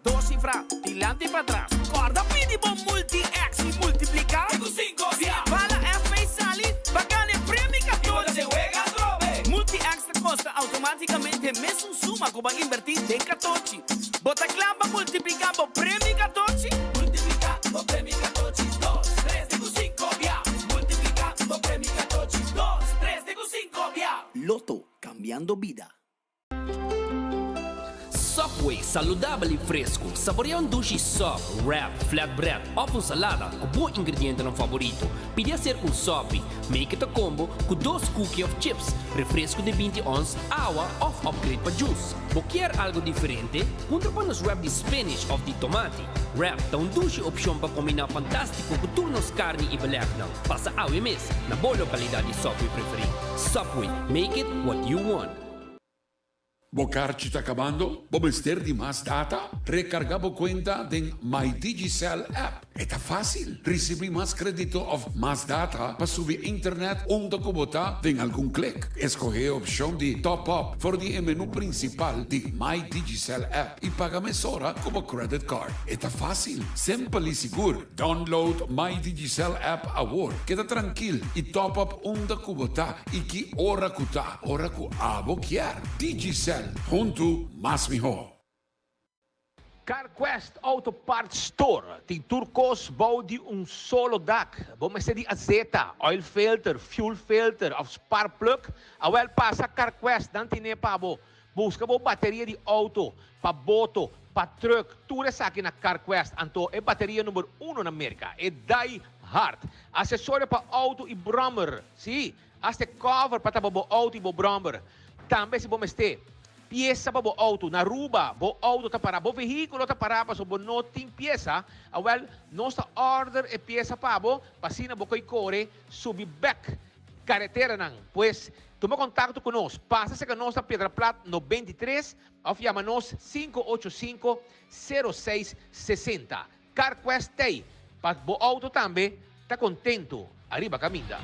Dos sifra, dilanti i patras. Kòrda pidi bo Multi-X i multipliká. Te ku sinku bia. Bala FP sali pa gana e premio katochi. Multi-X ta kosta outomátikamente mesun suma ku bo a inbertí den katochi. Bo ta kla pa multipliká bo premio katochi? Multipliká bo premio katochi dos, tres te ku sinku bia. Multipliká bo premio katochi dos, tres te ku sinku bia. Lotto, kambiando bida. Subway, saludabel i fresku. Saborea un dushi sub, wrap, flatbread òf un salada ku bo ingredientenan favorito. Pidi aser un sopi. Make it a combo ku dos cookie òf chips, refresku di 20 ons, awa òf upgrade pa juice. Bo kier algu diferente? Puntra pa nos wrap di spinach òf di tomati. Wrap ta un dushi opshon pa kombiná fantástiko ku tur nos karni i belegnan. Pasa awe mes na bo lokalidat di Subway preferí. Subway, make it what you want. Bo karchi ta kabando? Bo mester di mas data? Rekargá bo kuenta den My Digicel app. E ta fásil! Risibí mas kredito òf mas data pa subi internet unda ku bo ta den algun klik. Eskohé e opshon di Top Up for di e menú prinsipal di My Digicel app i paga mesora ku bo credit card. E ta fásil, simpel i sigur. Download My Digicel app awor. Keda trankil i top up unda ku bo ta i ki ora ku ta, ora ku abo kier. Digicel, huntu mas mihó. CarQuest Auto Parts Store tin tur kos bou di un solo dak. Bo mester di azeta, oil filter, fuel filter of spark plug? Awel pasa CarQuest, nan tine pa bo. Buska bo bateria di auto, pa boto, pa truck, tur esaki na CarQuest. Anto e bateria number uno na Merca, e Die Hard. Asesorio pa auto y brommer, si, hasta e cover pa tapa bo auto y bo brommer. Tambe si bo mester pieza pa bo auto, na Aruba bo auto ta para, bo vehiculo ta para pasobra bo no tin pieza, awel nos ta order e pieza pa bo pa asina bo koy kore subi bek kareteranan. Pues, tuma kontakto ku nos. Pasa serka nos na Piedra Plat 93 òf yama nos 585 06 60. CarQuest t'ei pa bo outo tambe ta kontentu ariba kaminda.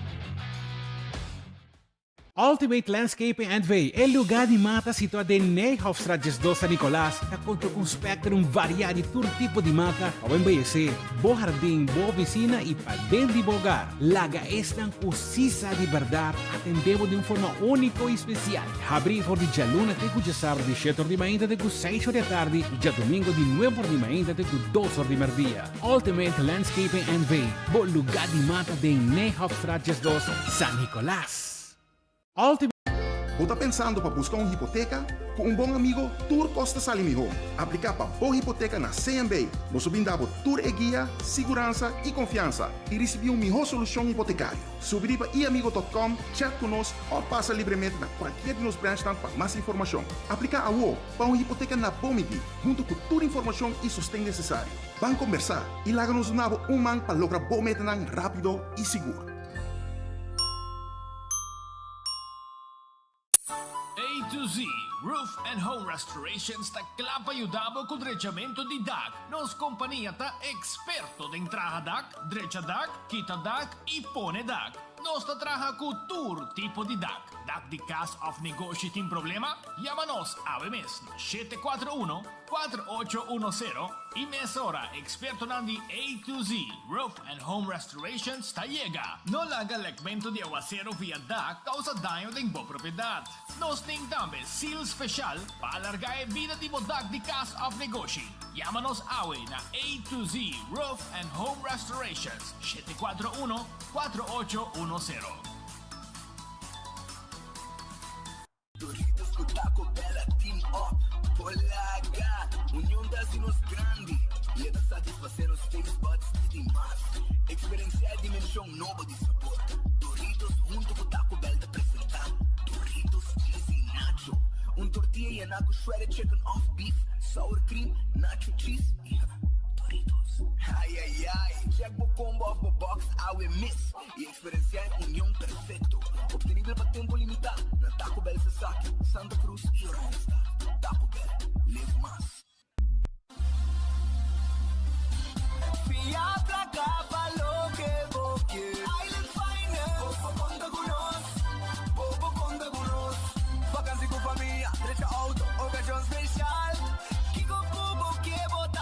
Ultimate Landscaping NV, e lugá di mata situá den Nijhofstraat 12 San Nicolas, ta konta ku un spectrum variá di tur tipo di mata pa bo embeyesé bo hardin, bo ofisina i paden di bo hogar. Laga esnan ku sí sa di bèrdat atendé bo di un forma úniko i spesial. Habrí for di djaluna te ku djasabra di shete or di mainta te ku seis or di atardi i djadumingu di nuebe or di mainta te ku dos or di mèrdia. Ultimate Landscaping NV, bo lugá di mata den Nijhofstraat 12, San Nicolas. Ultimate. Bo ta pensando pa buska un hipoteka? Ku un bon amigo tur kos ta sali mihó. Apliká pa bo hipoteka na CMB. Nos lo bin da bo tur e guia, siguransa i konfiansa i risibí un mihó solushon hipotekario. Subi riba iamigo dot com, chat ku nos òf pasa libremente na kualkier di nos branchnan pa mas informashon. Apliká awo pa un hipoteka na bo midí, huntu ku tur informashon i sosten nesesario. Ban kombersá i laga nos duna bo un man pa logra bo metanan rápido i sigur. A to Z Roof and Home Restorations ta kla pa yuda bo ku drechamentu di dak. Nos kompania ta eksperto den traha dak, drecha dak, kita dak i pone dak. Nos ta traha ku tur tipo di dak. Dak di kas òf negoshi tin problema? Yama nos awe mes na 741 4810 i mesora ekspertonan di A to Z Roof and Home Restorations ta yega. No laga lekmentu di awasero via dak kousa daño den bo propiedat. Nos tin tambe seal speshal pa alargá e bida di bo dak di kas òf negoshi. Yama nos awe na A to Z Roof and Home Restorations, 741 4810. Doritos ku Taco Bell a team up por laga. Union ta hasi nos grandi i e ta satisfasé nos taste buds di tin mas. Eksperensiá e dimenshon nobo di sabor. Doritos huntu ku Taco Bell ta presentá Doritos Cheesy Nacho, un tortilla yená ku shredded chicken òf beef, sour cream, nacho cheese i Doritos. Ai ai ai! Check bo combo òf bo box awe mes i Eksperensiá e union perfekto, optenibel pa tempu limitá na Taco Bell Sasaki, Santa Cruz i Oranjestad. Taco Bell, live mas. Fia plaka pa loke bo ke. Island Finance, bo por konta ku nos, bo por konta ku nos. Vakansi ku famia, drecha outo, okashon speshal. Kiko ku bo ke bo ta.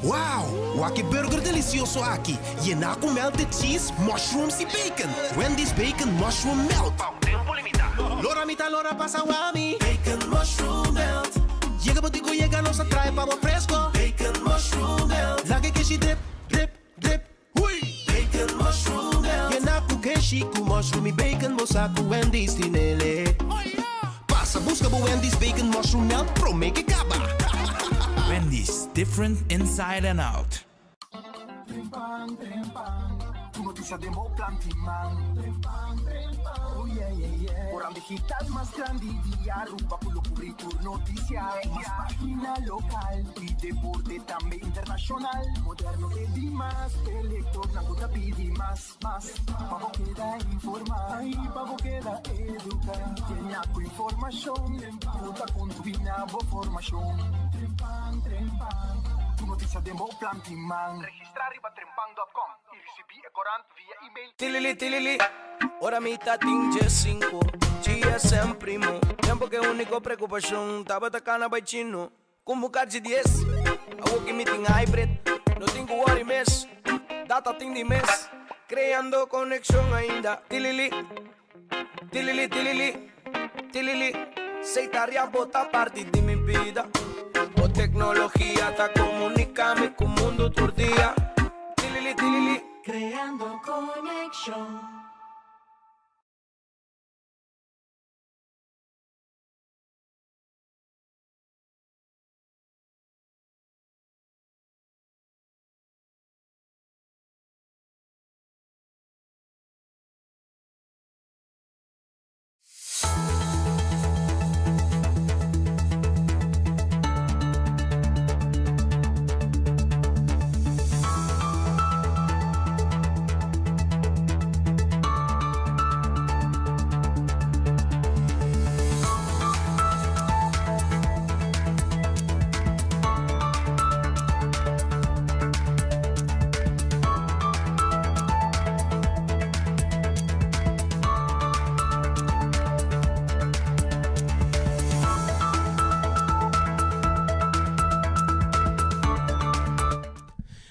Wow! Wak e burger delicioso aki, yená cu melted cheese, mushrooms y bacon! Wendy's Bacon Mushroom Melt! Pa un tempo limita. Lora mi ta lora pasa wami. Bacon Mushroom Melt. Yega bo tin cu yega nos a trae pa bo fresco. Bacon Mushroom Melt. Laga e keshi drip, drip, drip, hui! Bacon Mushroom Melt. Yená cu keshi cu mushroom y bacon bo sa cu Wendy's tin ele. Pasa busca bo Wendy's Bacon Mushroom Melt prome ke caba! Wendy's, different inside and out. Trempan, trempan, tur noticia den bo plan tin man. Trempan, trempan, oh yeah, yeah, yeah. Oran digital mas grandi di Aruba cu lo cubri tur noticia. Mas pagina local y deporte tambe internacional. Moderno te dimas, p'e lectornan cu ta pidi mas. Mas pa bo keda informá i pa bo keda eduká. Yena ku informashon ku ta kontribuí na bo formashon. Trempan, trempan, tur notisia den bo plan tin man. Registrá riba trempan dòt kòm i risibí e korant via email. Tilili tilili, ora mi ta tin diesinco, GSM primo, tempo ke unico preocupacion tabata cana bay chino. Con bo carchi dies, awo ki mi tin hybrid, no tin cu worry mes, data tin di mes, creando conexion ainda, tilili, tilili tilili, tilili, sey ta ria bo ta parti di mi bida, bo tecnologia ta comunica mi cu mundo tur dia, tilili tilili. Creando conexion.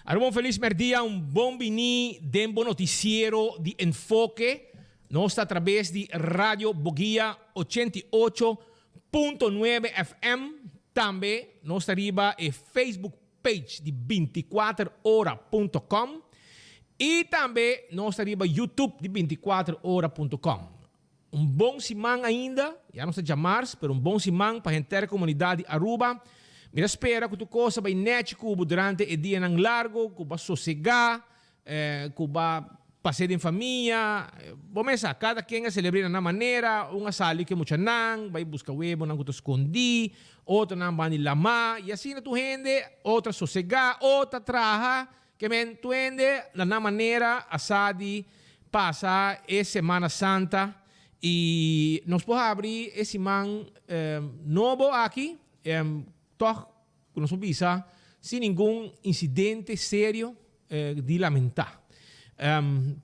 Aruba un felis merdia, un bon bini den bo noticiero di Enfoke. Nos ta atrabes di Radio Boguia 88.9 FM. Tambe nos ta riba e Facebook page di binticuater ora punto com y tambe nos ta riba YouTube di binticuater ora punto com. Un bon siman ainda, ya nos ta djamars, pero un bon siman pa henter e comunidad di Aruba. Mi ta spera cu tur cos a bay nechi cu bo durante e dianan largo, cu bo a sosega, Cu ba pas'é den famia. Bo mes sa, cada ken a celebr'é na nan manera. Un a sali cu e muchanan, bai busca webonan cu ta scondí, otronan ban di lamá, y asina tur hende, otro a sosegá, otro a traha. Ke men, tur hende na nan manera a sa di pasa e Semana Santa. Y nos por habri e siman nobo aki, tog Ku nos por bisa sin ningun insidente serio di lamentá.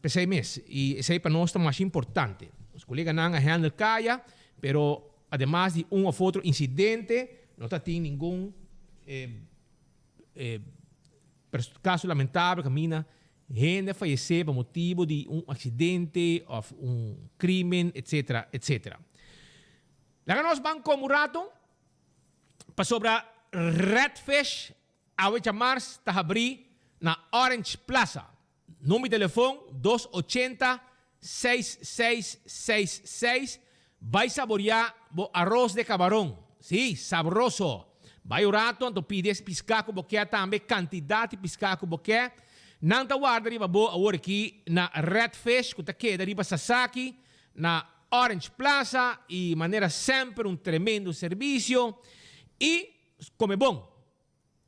P'esei mes, i esei pa nos ta masha importante. Nos koleganan a handle kaya, pero ademas di un òf otro insidente, no ta tin ningun kaso lamentabel kaminda hende a fayesé pa motibu di un aksidente òf un krimen, etsetera, etsetera. Laga nos ban komo un rato. Pasobra Redfish awe djamars ta habrí na Orange Plaza. Number di telefon dos ochenta seis seis seis seis. Bai saboriá bo aros de cabaron. Sí, sabroso! Bai un rato anto pidi es piská ku bo ke tambe kantidat di piská ku bo ke. Nan ta warda riba bo awor aki na Redfish ku ta keda riba Sasaki na Orange Plaza y manera semper un tremendo servicio y come bon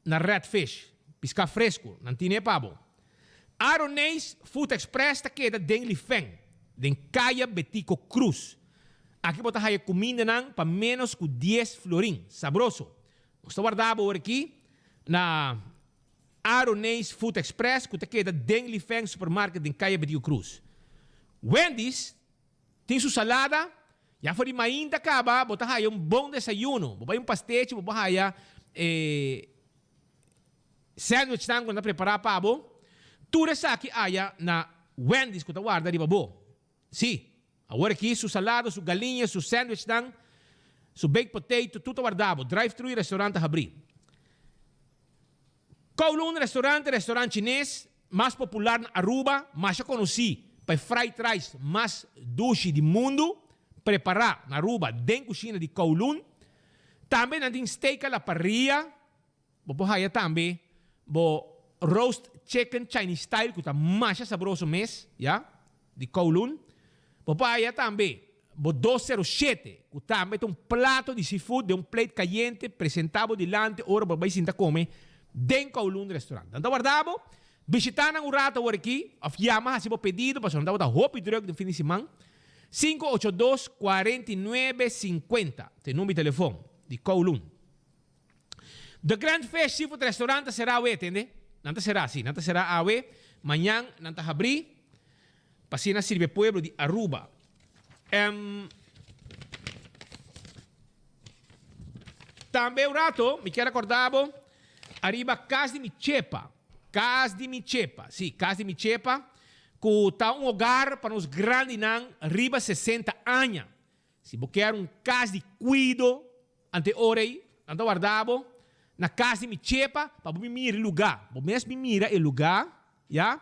na Red Fish, pisca fresco, nan tine pa bo. Aroneis Food Express ta keda den Lifen, den Caya Betico Cruz. Aki bo ta haya cumindanan pa menos cu dies florin, sabroso. Nos ta warda bo ora aki na Aroneis Food Express cu ta keda den Lifen Supermarket den Caya Betico Cruz. Wendy's Tin su salada, ya for di mainta caba bo ta haya un bon desayuno. Bo bay un pastechi bo por haya e Sandwichnan ku nan ta prepará pa bo, tur esaki aya na Wendy's ku ta warda riba bo. Sí, awor aki su salado, su galiña, su sandwichnan, su baked potato, tur ta warda bo. Drive-thru i restaurant ta habrí. Kowloon Restaurant, restaurant chines mas popular na Aruba, masha konosí pa e fried rice mas dushi di mundu, prepará na Aruba den kushina di Kowloon. Tambe nan tin steak a la parrilla. Bo por haya tambe bo roast chicken Chinese style cu ta masha sabroso mes, ya, di Kowloon. Bo por haya tambe bo 207 cu tambe ta un plato di seafood den un plate cayente presenta bo dilanti ora bo bay sinta come den Kowloon Restaurant. Nan ta warda bo, bishita nan un rato awor aki of yama haci bo pedido pasobra nan tabata hopi druk den fin di siman. 582 49 50 ta e number di telefon di Kowloon. The Grand Fish Seafood Restaurant ta será awe, tende? Nan ta será, sí, nan ta será awe. Mañan nan ta habrí pa asina sirbi e pueblo di Aruba. Em, tambe un rato mi kier acorda bo ariba Cas di Mi Chepa. Cas di Mi Chepa, sí, Cas di Mi Chepa, cu ta un hogar pa nos grandinan riba 60 aña. Si bo kier un cas di cuido, Ante ora ei, nan ta warda bo na kas di mi chepa pa bo mi mira e lugá. Bo mes mi mira e lugá, ya.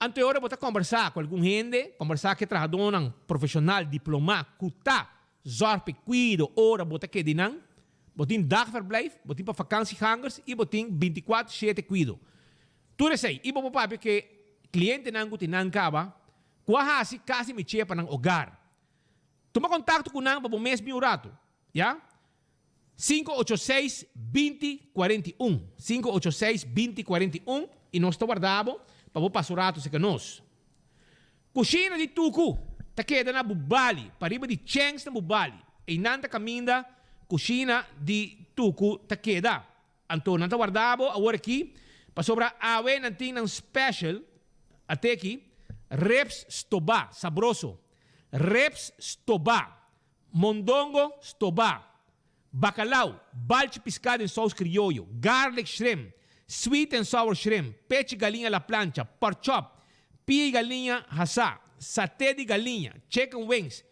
Ante ora bo ta kòmbersá ku algun hende, kòmbersá ku e trahadónan profeshonal diplomá ku ta zòrg pa e kuido ora bo ta keda einan. Bo tin dagverblijf, bo tin pa vakansiegangers i bo tin bintikuater shete kuido. Tur esei, i bo por papia ku e klientenan ku tin nan kaba ku a hasi kas di mi chepa nan ogar. Tuma kontakto ku nan pa bo mes bin un ratu. Ya. Sinku ocho seis binti kuarenta i un. Sinku ocho seis binti kuarenta i un i nos ta warda bo pa bo pasa un ratu serka nos. Kushina di Tuku ta keda na Bubali, pariba di Cheng's na Bubali. Einan ta kaminda kushina di Tuku ta keda. Anto nan ta warda bo awor aki pasobra awe nan tin nan special ateki ribs stobá sabroso. Ribs stobá. Mondongo stobá, bacalao, balchi piská den sous krioyo, garlic shrimp, sweet and sour shrimp, pechi galiña a la plancha, pork chop, pia i galiña hasá, saté di galiña, chicken wings.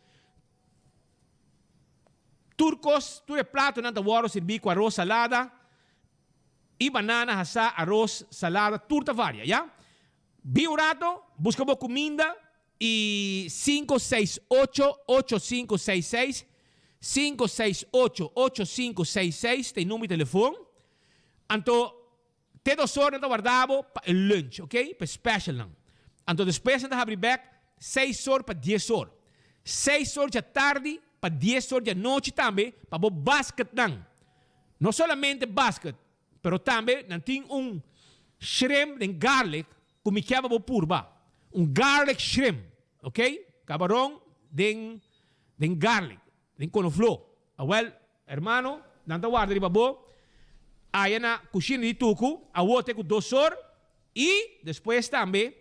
Tur kos, tur e platonan ta wòrdu sirbí ku aros salada i banana hasá, aros, salada, tur ta varia, ya. Bin un rato, buska bo kuminda. I sinku seis ocho, ocho sinku seis seis, sinku seis ocho, ocho sinku seis seis ta e number di telefon. Anto te dos or nan ta warda bo pa e lunch, ok, pa e specialnan. Anto despues nan ta habri bek seis or pa dies or. Seis or djatardi pa dies or djanochi tambe pa bo basketnan. No solamente basket, pero tambe nan tin un shrimp den garlic Ku mi kier pa bo purba un garlic shrimp, ok? Kabaron den den garlic, den konofló. Awel, hermano, nan ta warda riba bo aya na kushina di Tuku, awor te ku dos or i despues tambe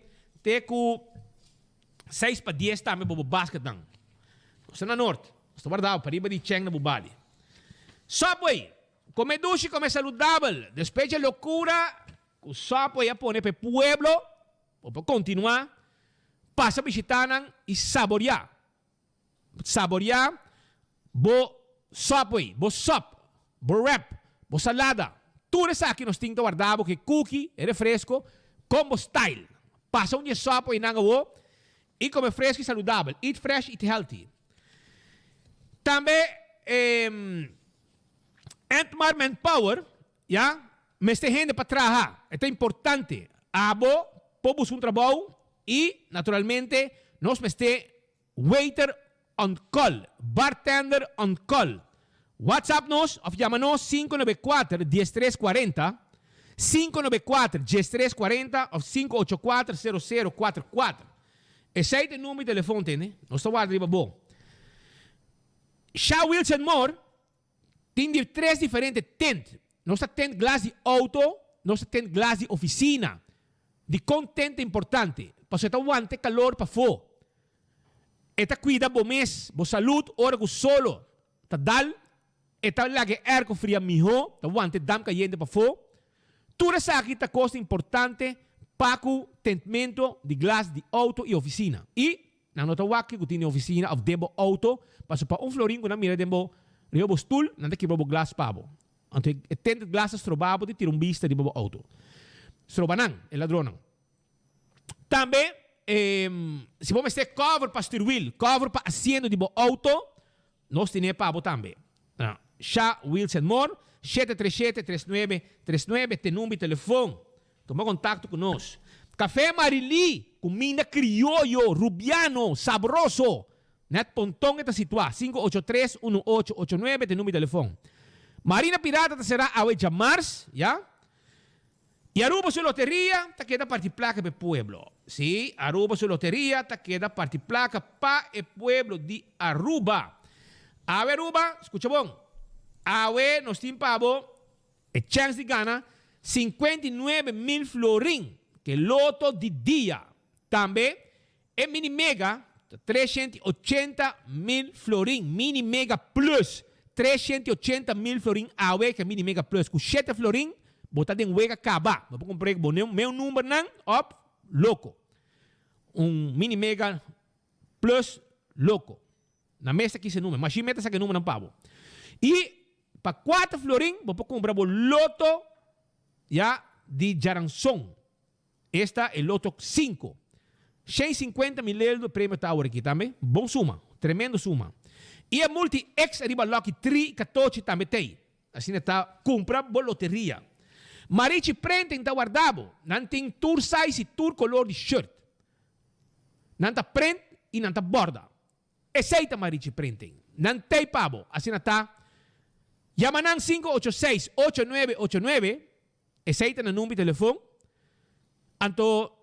te ku seis pa dies tambe bo bo basketnan. Nos ta na nort, nos ta warda bo pariba di Cheng na Bubali. Subway, kome dushi, kome saludabel, despecha lokura. Ku Subway a pone pa e pueblo, bo por kontinuá pasa bishitá nan i saboriá. Saboriá bo Subway, bo sub, bo wrap, bo salada. Tur esaki nos tin ta warda bo ku e kuki, e refresko, combo style. Pasa un di e Subwaynan awo i kome fresko i saludabel. Eat fresh, eat healthy. Tambe e Entmar Manpower. Ya, mester hende pa traha. E ta importante. Abo por busca un trabou y, naturalmente, nos mester waiter on call, bartender on call. WhatsApp nos of yama nos 594 1340, 594 1340 of 584 0044. Esey ta e number di telefon, tende? Nos ta warda riba bo. Sha Wilson Moore. Tin di tres diferente tent. Nos ta tent glas di auto, nos ta tent glas di oficina. Dicon tent ta importante? Pasobra e ta wanta e calor pafó. E ta cuida bo mes, bo salud ora cu solo ta dal. E ta laga e airco fria miho, ta wanta e damp cayente pafó. Tur esaki ta kos importante pa ku tentmento di glas di outo i ofisina. I nan no ta wak ku tin den ofisina òf den bo outo, pasobra pa un florin ku nan mira den bo riba bo stul, nan ta kibra bo glas pa bo. Anto e tinted glas ta stroba bo di tira un bista riba bo outo. Stroba nan, e ladronnan. Tambe, si bo mester cover pa stuurwiel, cover pa asiento di bo auto, nos tene pa bo tambe. Sha Wheels and More, 737 39 39 te number di telefon. Tuma contacto cu nos. Café Marilí, cuminda crioyo, rubiano, sabroso. Net Ponton e ta situa, 583 1889 te number di telefon. Marina Pirata ta cera awe djamars, ya. Y Aruba su loteria ta keda parti placa pa e pueblo. Sí, Aruba su loteria ta keda parti placa pa e pueblo di Aruba. Awe Aruba, scucha bon, awe nos tin pa bo e chance di gana 59 mil florin, ke loto di dia. Tambe e mini mega ta 380 mil florin, mini mega plus 380 mil florin awe ke mini mega plus. Ku 7 florin, bo ta den wega kaba. Bo por kumpra bo meu numbernan op loko. Un mini mega plus loko. Na mesa kisa number. Machine meta saka numbernan pa bo. I pa 4 florin, bo por kumpra bo loto ya di djaranson. Esta e loto 5. 150 mil euro premio ta awor aki tambe. Bon suma. Tremendo suma. I e multi X ariba Lucky 3 14 tambe tei. Asina ta kumpra bo loteria. Marichi Printing ta warda bo. Nan tin tur size i tur kolor di shirt. Nan ta print i nan ta borda. Esei ta Marichi Printing. Nan tei pa bo. Asina ta yama nan 586 8989. Esei ta nan number di telefon. Anto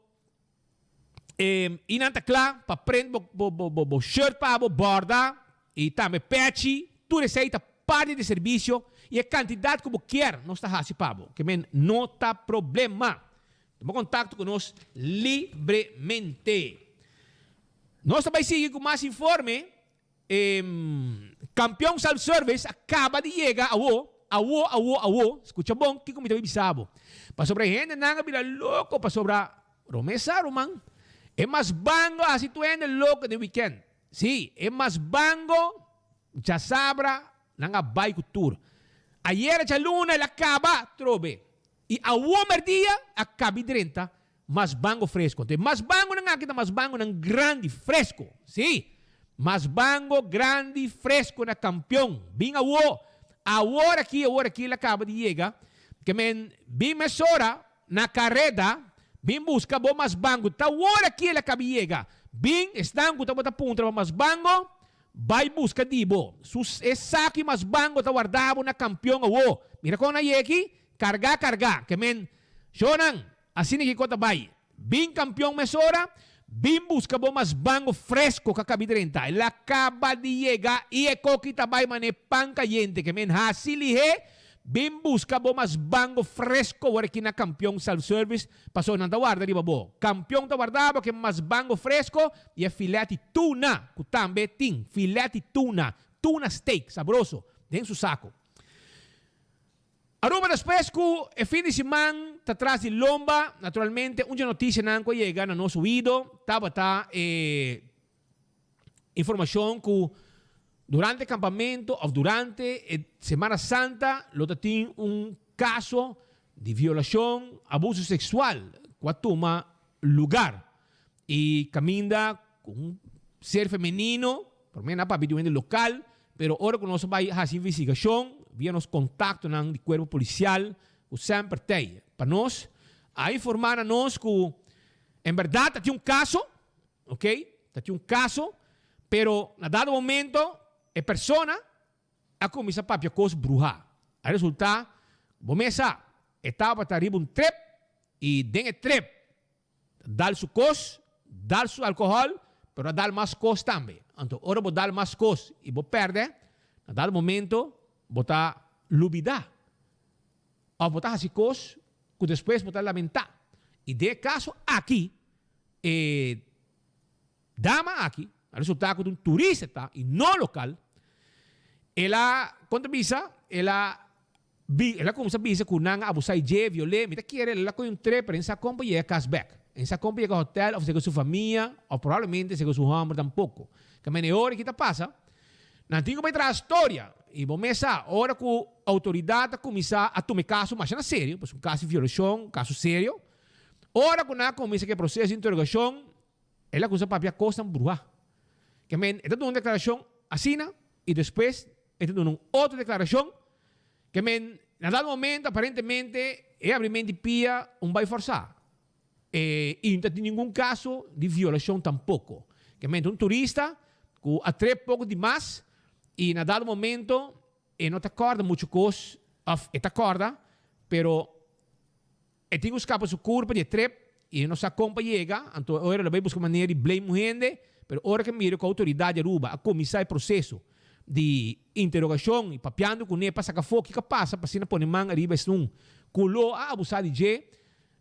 i nan ta kla pa print bo bo bo bo bo shirt pa bo, borda i tambe pechi. Tur esei ta parti di servisio i e kantidat ku bo kier nos ta hasi pa bo. Ke men no ta problema. Tuma kontakto ku nos libremente. Nos ta bai sigui ku mas informe. E Kampion Self Service a kaba di yega awo, awo, awo, awo. Skucha bon kiko mi ta bai bisa bo. Pasobra e hendenan a bira loko pasobra Romé sa ruman, e mas bango a hasi tur hende loko den wikènt. Sí, e mas bango djasabra nan a bai ku tur. Ayera djaluna el a kaba trobe. I awo merdia a kabi drenta mas bango fresco. Entonces mas bangonan aki ta mas bangonan grandi, fresco. Sí, mas bango grandi, fresco na Kampion. Bin awo, awor aki, awor aki el a kaba di yega. Ke men bin mesora na kareda, bin buska bo mas bango. Ta awor aki el a kaba di yega. Bin, esnan ku tabata puntra pa mas bango, bai buska di bo. Su e saki mas bango ta warda bo na Kampion awo. Mira kon nan yeki, karga karga. Ke men, shownan, asina kiko ta bai. Bin Kampion mesora, bin buska bo mas bango fresco ka kabi drenta. El a kaba di yega i e koki ta bai mane pan kayente. Ke men hasi lihé, bin buska bo mas bango fresco wor aki na Kampion Self Service, pasobra nan ta warda riba bo. Kampion ta warda bo ke mas bango fresco i e filet di tuna ku tambe tin filet di tuna, tuna steak sabroso den su sako. Aruba despues ku e fin di siman ta tras di lomba, naturalmente un dje notisianan ku a yega na nos oido tabata e informashon ku durante e kampamentu òf durante e Semana Santa lo ta tin un kaso di violashon, abuso seksual ku a tuma lugar i kaminda ku un ser femenino, por lo menos a papia di un hende lokal, pero ora ku nos a bai hasi investigashon via nos kontaktonan di kuerpo polisial ku semper tei pa nos, a informá na nos ku en bèrdat ta tin un kaso, ok, ta tin un kaso, pero na dado momento e persona a kuminsá papia kos bruhá. A resultá, bo mes sa, e tabata riba un trip i den e trip dal su kos, dal su alkohòl, pero a dal mas kos tambe. Anto ora bo dal mas kos i bo pèrdè, na dado momento bo ta lubidá òf bo ta hasi kos ku despues bo ta lamentá. I den e kaso aki, e dama aki a resultá ku ta un turista ta i no lokal. El a, kon ta bisa, el a. Bi, el a cuminsa bisa cu nan a abusa dje, viol'é. Mi ta kere el a coge un trip, pero e sa con pa yega cas bek. E sa con pa yega hotel of sega su famia of probablemente sega su homber tampoco. Ke mene e ora ki ta pasa, nan tin cu bay traha storia. Y bo mes sa, ora cu autoridad ta cuminsa a tuma e caso masha na serio, pasobra un caso di violacion, un caso serio, ora cu nan a cuminsa cu e proceso di interrogacion, el a cuminsa papia cosnan bruha. Ke men, e ta duna un declaracion asina y despues E ta duna un otro deklarashon ke men na dado momento aparentemente e abrimen di pia un bai forsá. E i no ta tin ningun kaso di violashon tampoko. Ke men ta un turista ku a trep poko di mas i na dado momento e no ta kòrda muchu kos òf e ta kòrda pero E tin ku skapa su kurpa di e trep i e no sa kon pa yega, anto e ora lo bai buska manera di blame un hende, pero ora ku e mira ku outoridat di Aruba a kuminsá e proseso di interogashon i papiando kuné pa saka afó kiko a pasa pa asina pone man ariba esun ku lo a abusá di dje,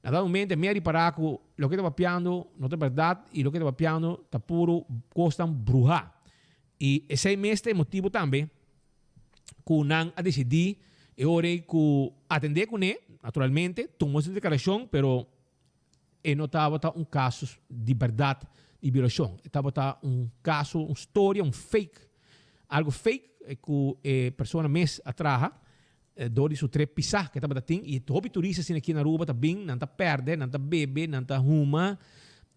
na dado momento e mi a ripará ku loke e ta papiando no ta bèrdat i loke e ta papiando ta puru kosnan bruhá. I esei mes ta e motibu tambe ku nan a desidí e ora ei ku atendé kuné, naturalmente, tuma su deklarashon, pero e no tabata un kaso di bèrdat di violashon. E tabata un kaso, un storia, un fake, algu fake ku e persona mes a traha dor di su trip pisá ku e tabata tin. I hopi turista asina aki na Aruba ta bin, nan ta pèrdè, nan ta bebe, nan ta huma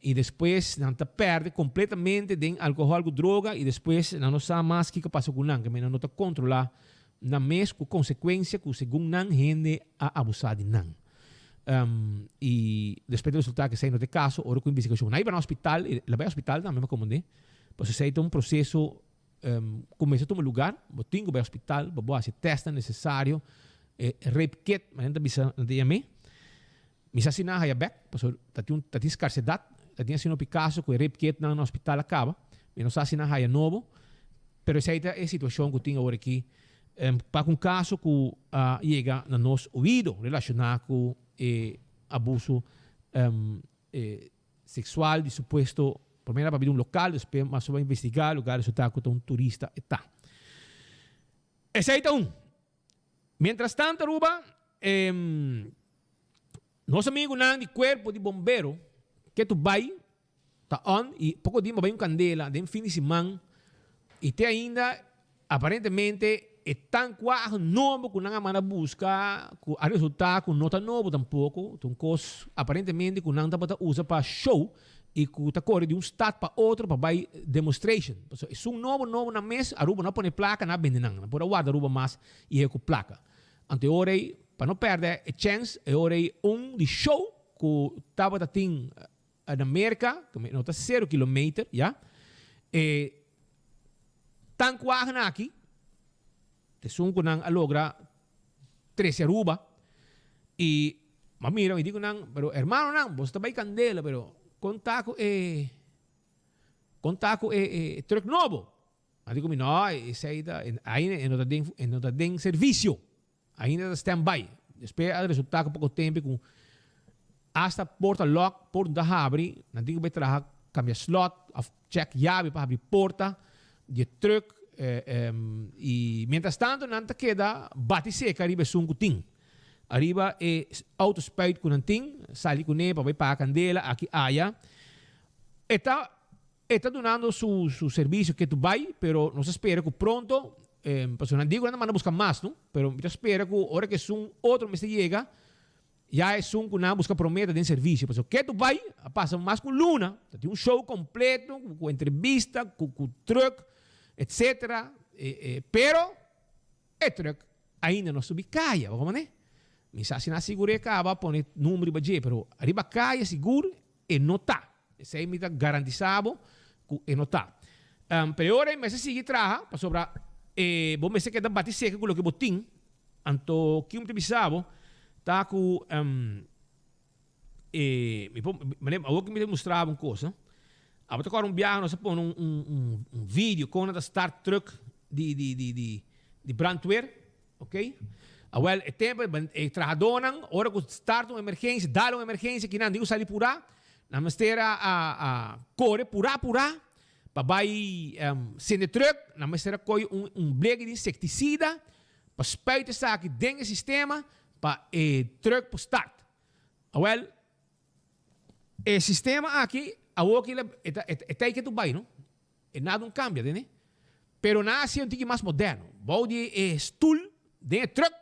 i despues nan ta pèrdè kompletamente den alkohòl ku droga i despues nan no sa mas kiko pasa ku nan, keme nan no ta kontrolá nan mes ku konsekuensia ku segun nan hende a abusá di nan. I despues ta resultá ku esei no ta e kaso ora ku investigashon. Nan a hiba nan hospital, el a bai hospital tambe mi a komprendé, pasobra esei ta un proseso ku mester tuma lugar, bo tin ku bai hospital pa bo hasi e tèstnan nesesario, e rape kit, manera nan ta bisa nan ta yam'é. Mi sa si nan a haya bek, pasobra ta tin un ta tin skarsedat, ta tin asina hopi kaso ku e rape kitnan na hospital a kaba, mi no sa si nan a haya nobo, pero esei ta e situashon ku tin awor aki pa ku un kaso ku a yega na nos oido relashoná ku e abuso seksual di supuesto promé nan a papia di un lokal, despues mas a investigá loke a resultá ku ta un turista e ta. Esei ta un. Mientras tanto Aruba, nos amigunan di cuerpo di bombero ke tu bay ta on y poco dia bai un candela den fin di siman y te ainda aparentemente e tankwagen nobo cu nan a manda busca cu a resulta cu no ta nobo tampoco, ta un cos aparentemente cu nan tabata usa pa show y cu ta core di un stad pa otro pa bay demonstration. Pasobra esun nobo nobo nan mes Aruba no a pone placa nan a bende nan. Nan por a warda Aruba mas y haya cu placa. Anto e ora ey pa no perde e chens e ora ey un di show cu tabata tin na Merca, cu no ta cero kilometer ya, e tankwagen aki esun cu nan a logra trece Aruba y m'a mira mi di cu nan, pero hermanonan boso ta bay candela pero con ta cu e con ta cu e truck nobo? A di cu mi no esey ta ainda e no ta den e no ta den servicio ainda ta stand by. Despues a resulta cu poco tempo cu hasta porta lock porta no ta habri nan tin cu bay traha cambia slot of check yabi pa habri porta di e truck y mientras tanto nan ta keda bati seca riba esun cu tin ariba e auto spuit cu nan tin sali cune pa bay paga candela aki aya e ta e ta dunando su su servicio ke tu bay pero nos ta spera cu pronto pasobra nan di cu nan ta manda busca mas no pero mi ta spera cu ora cu esun otro mester yega Ya esun ku nan a buska promé ta den servisio. Pasobra ke tu bai a pasa mas ku un luna, ta tin un show kompleto ku entrevista, ku ku trùk, etsetera. Pero e trùk ainda no subi kaya, bo komo ne? Mi sa si nan a sigur'é kaba pone number riba dje, pero riba kaya sigur e no ta. Esei mi ta garantisá bo ku e no ta. Pero e ora ei mester sigui traha pasobra e bo mester keda bati seka ku loke bo tin. Anto kico mi ta bisa bo ta cu e mi por manera awor cu mi ta mustra bo un cos no abo ta acorda un biaha nos a pone un un un video con nan ta start truck di di di di di brandweer ok awel e tempo e trahadornan ora cu start un emergencia dal un emergencia kinan tin cu sali pura nan mester a a a core pura pura pa bay sende truck nan mester a coy un un bleki di insecticida. pa spuit esaki den e sistema pa e truck por start. Awel, e sistema aki awor ki e ta e ta ke tu bai no. E nada un cambia tene. Pero nan a haci un tiki mas moderno. Bou di e stoel den e truck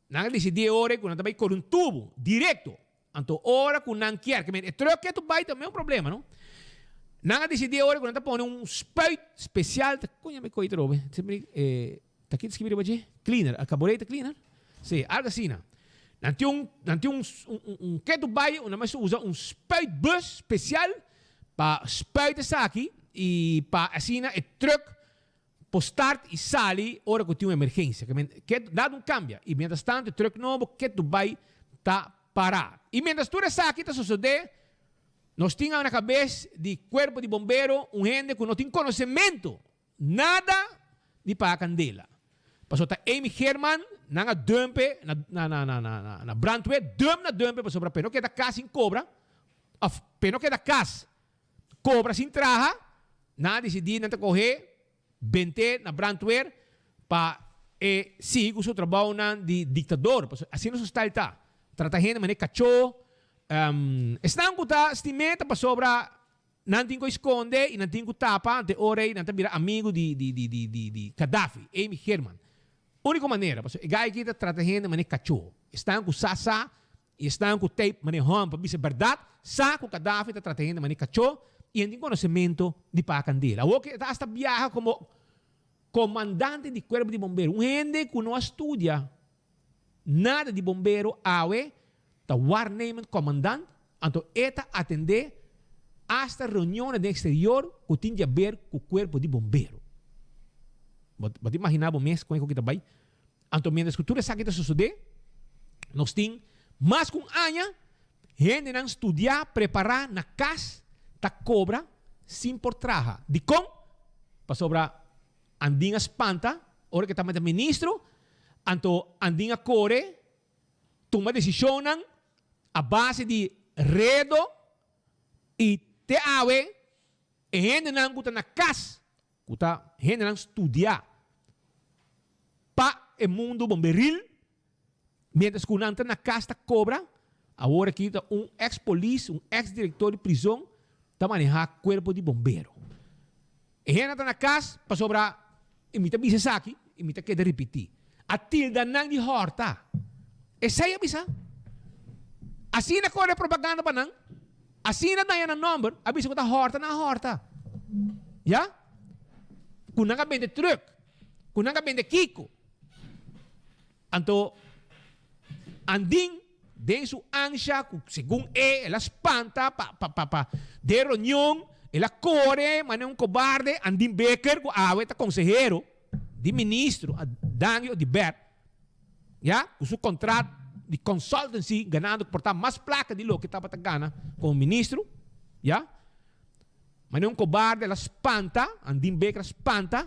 nan a dicidi e ora cu nan ta bay core un tubo directo. Anto ora cu nan kier, ke men e truck ke tu bay ta un problema no. Nan a dicidi e ora cu nan ta pone un spuit special, ta con yama e coy atrobe? Ta ki ta skibi riba dje? Cleaner, a carburetor cleaner? Si, algo asina. Nan tin un, nan tin un, un, un ke tu bai, nan mester usa un spuitbus special pa spuit esaki y pa asina e truck por start y sali ora cu tin un emergencia. Ke men, ke, nada un cambia. Y mientras tanto e truck nobo ke tu bai ta para. Y mientras tur esaki ta sosode, nos tin awe na cabes di cuerpo di bombero un hende cu no tin conocemento Nada di paga candela. Pasobra ta Amy Geerman nan a dump e na na na na na brandweer, dump na dump e pasobra p'e no keda cas sin cobra of p'e no keda cas cobra sin traha, nan a dicidi nan ta coge bent'e na brandweer pa e sigui cu su trabounan di dictador, pasobra asina su style ta, trata hende manera cacho, esnan cu ta stim'e ta pasobra Nan tin ku skonde i nan tin ku tapa ante ora ei nan ta bira amigu di di di di di di Gaddafi, Amy Geerman. Uniko manera, pasobra e gai aki ta trata hende manera kachó. Esnan ku sa sa i esnan ku tape manera hòm pa bisa bèrdat sa ku Gaddafi ta trata hende manera kachó i e tin konosementu di paga kandela. Awor ke e ta asta biaha komo komandante di kuerpo di bombero, un hende ku no a studia Nada di bombero awe ta waarnemend commandant, anto e ta atende hasta reunionnan den exterior cu tin di haber cu cuerpo di bombero. Bo ta imagina bo mes con e cu ta bay? Anto mientras cu tur esaki ta sosode, nos tin mas cu un aña hendenan studia, prepara na cas ta cobra sin por traha. Dicon? Pasobra Andin a spanta ora ku e tabata ministro, anto Andin a kore tuma desishonnan a base di redo i te awe e hendenan ku ta na kas, ku ta hendenan studiá pa e mundu bomberil, Mientras cu nan ta na cas ta cobra, awor aki ta un ex polis, un ex director di prison ta maneha cuerpo di bombero. E hende ta na cas pasobra, y mi ta bisa esaki y mi ta keda ripiti, a tilda nan di horta. Esey a bisa. Asina core propaganda pa nan, asina daña nan nomber, a bisa cu ta horta nan a horta. Ya? Cu nan a bende truck, cu nan a bende kico. Anto Andin den su ansha ku segun e el a spanta pa pa pa pa den reunion el a kore manera un kobarde Andin Bikker ku awe ta konsehero di ministro a Dangui Oduber ya ku su kontrat di consultancy ganando por ta mas plaka di loke tabata gana komo ministro ya manera un kobarde el a spanta Andin Bikker a spanta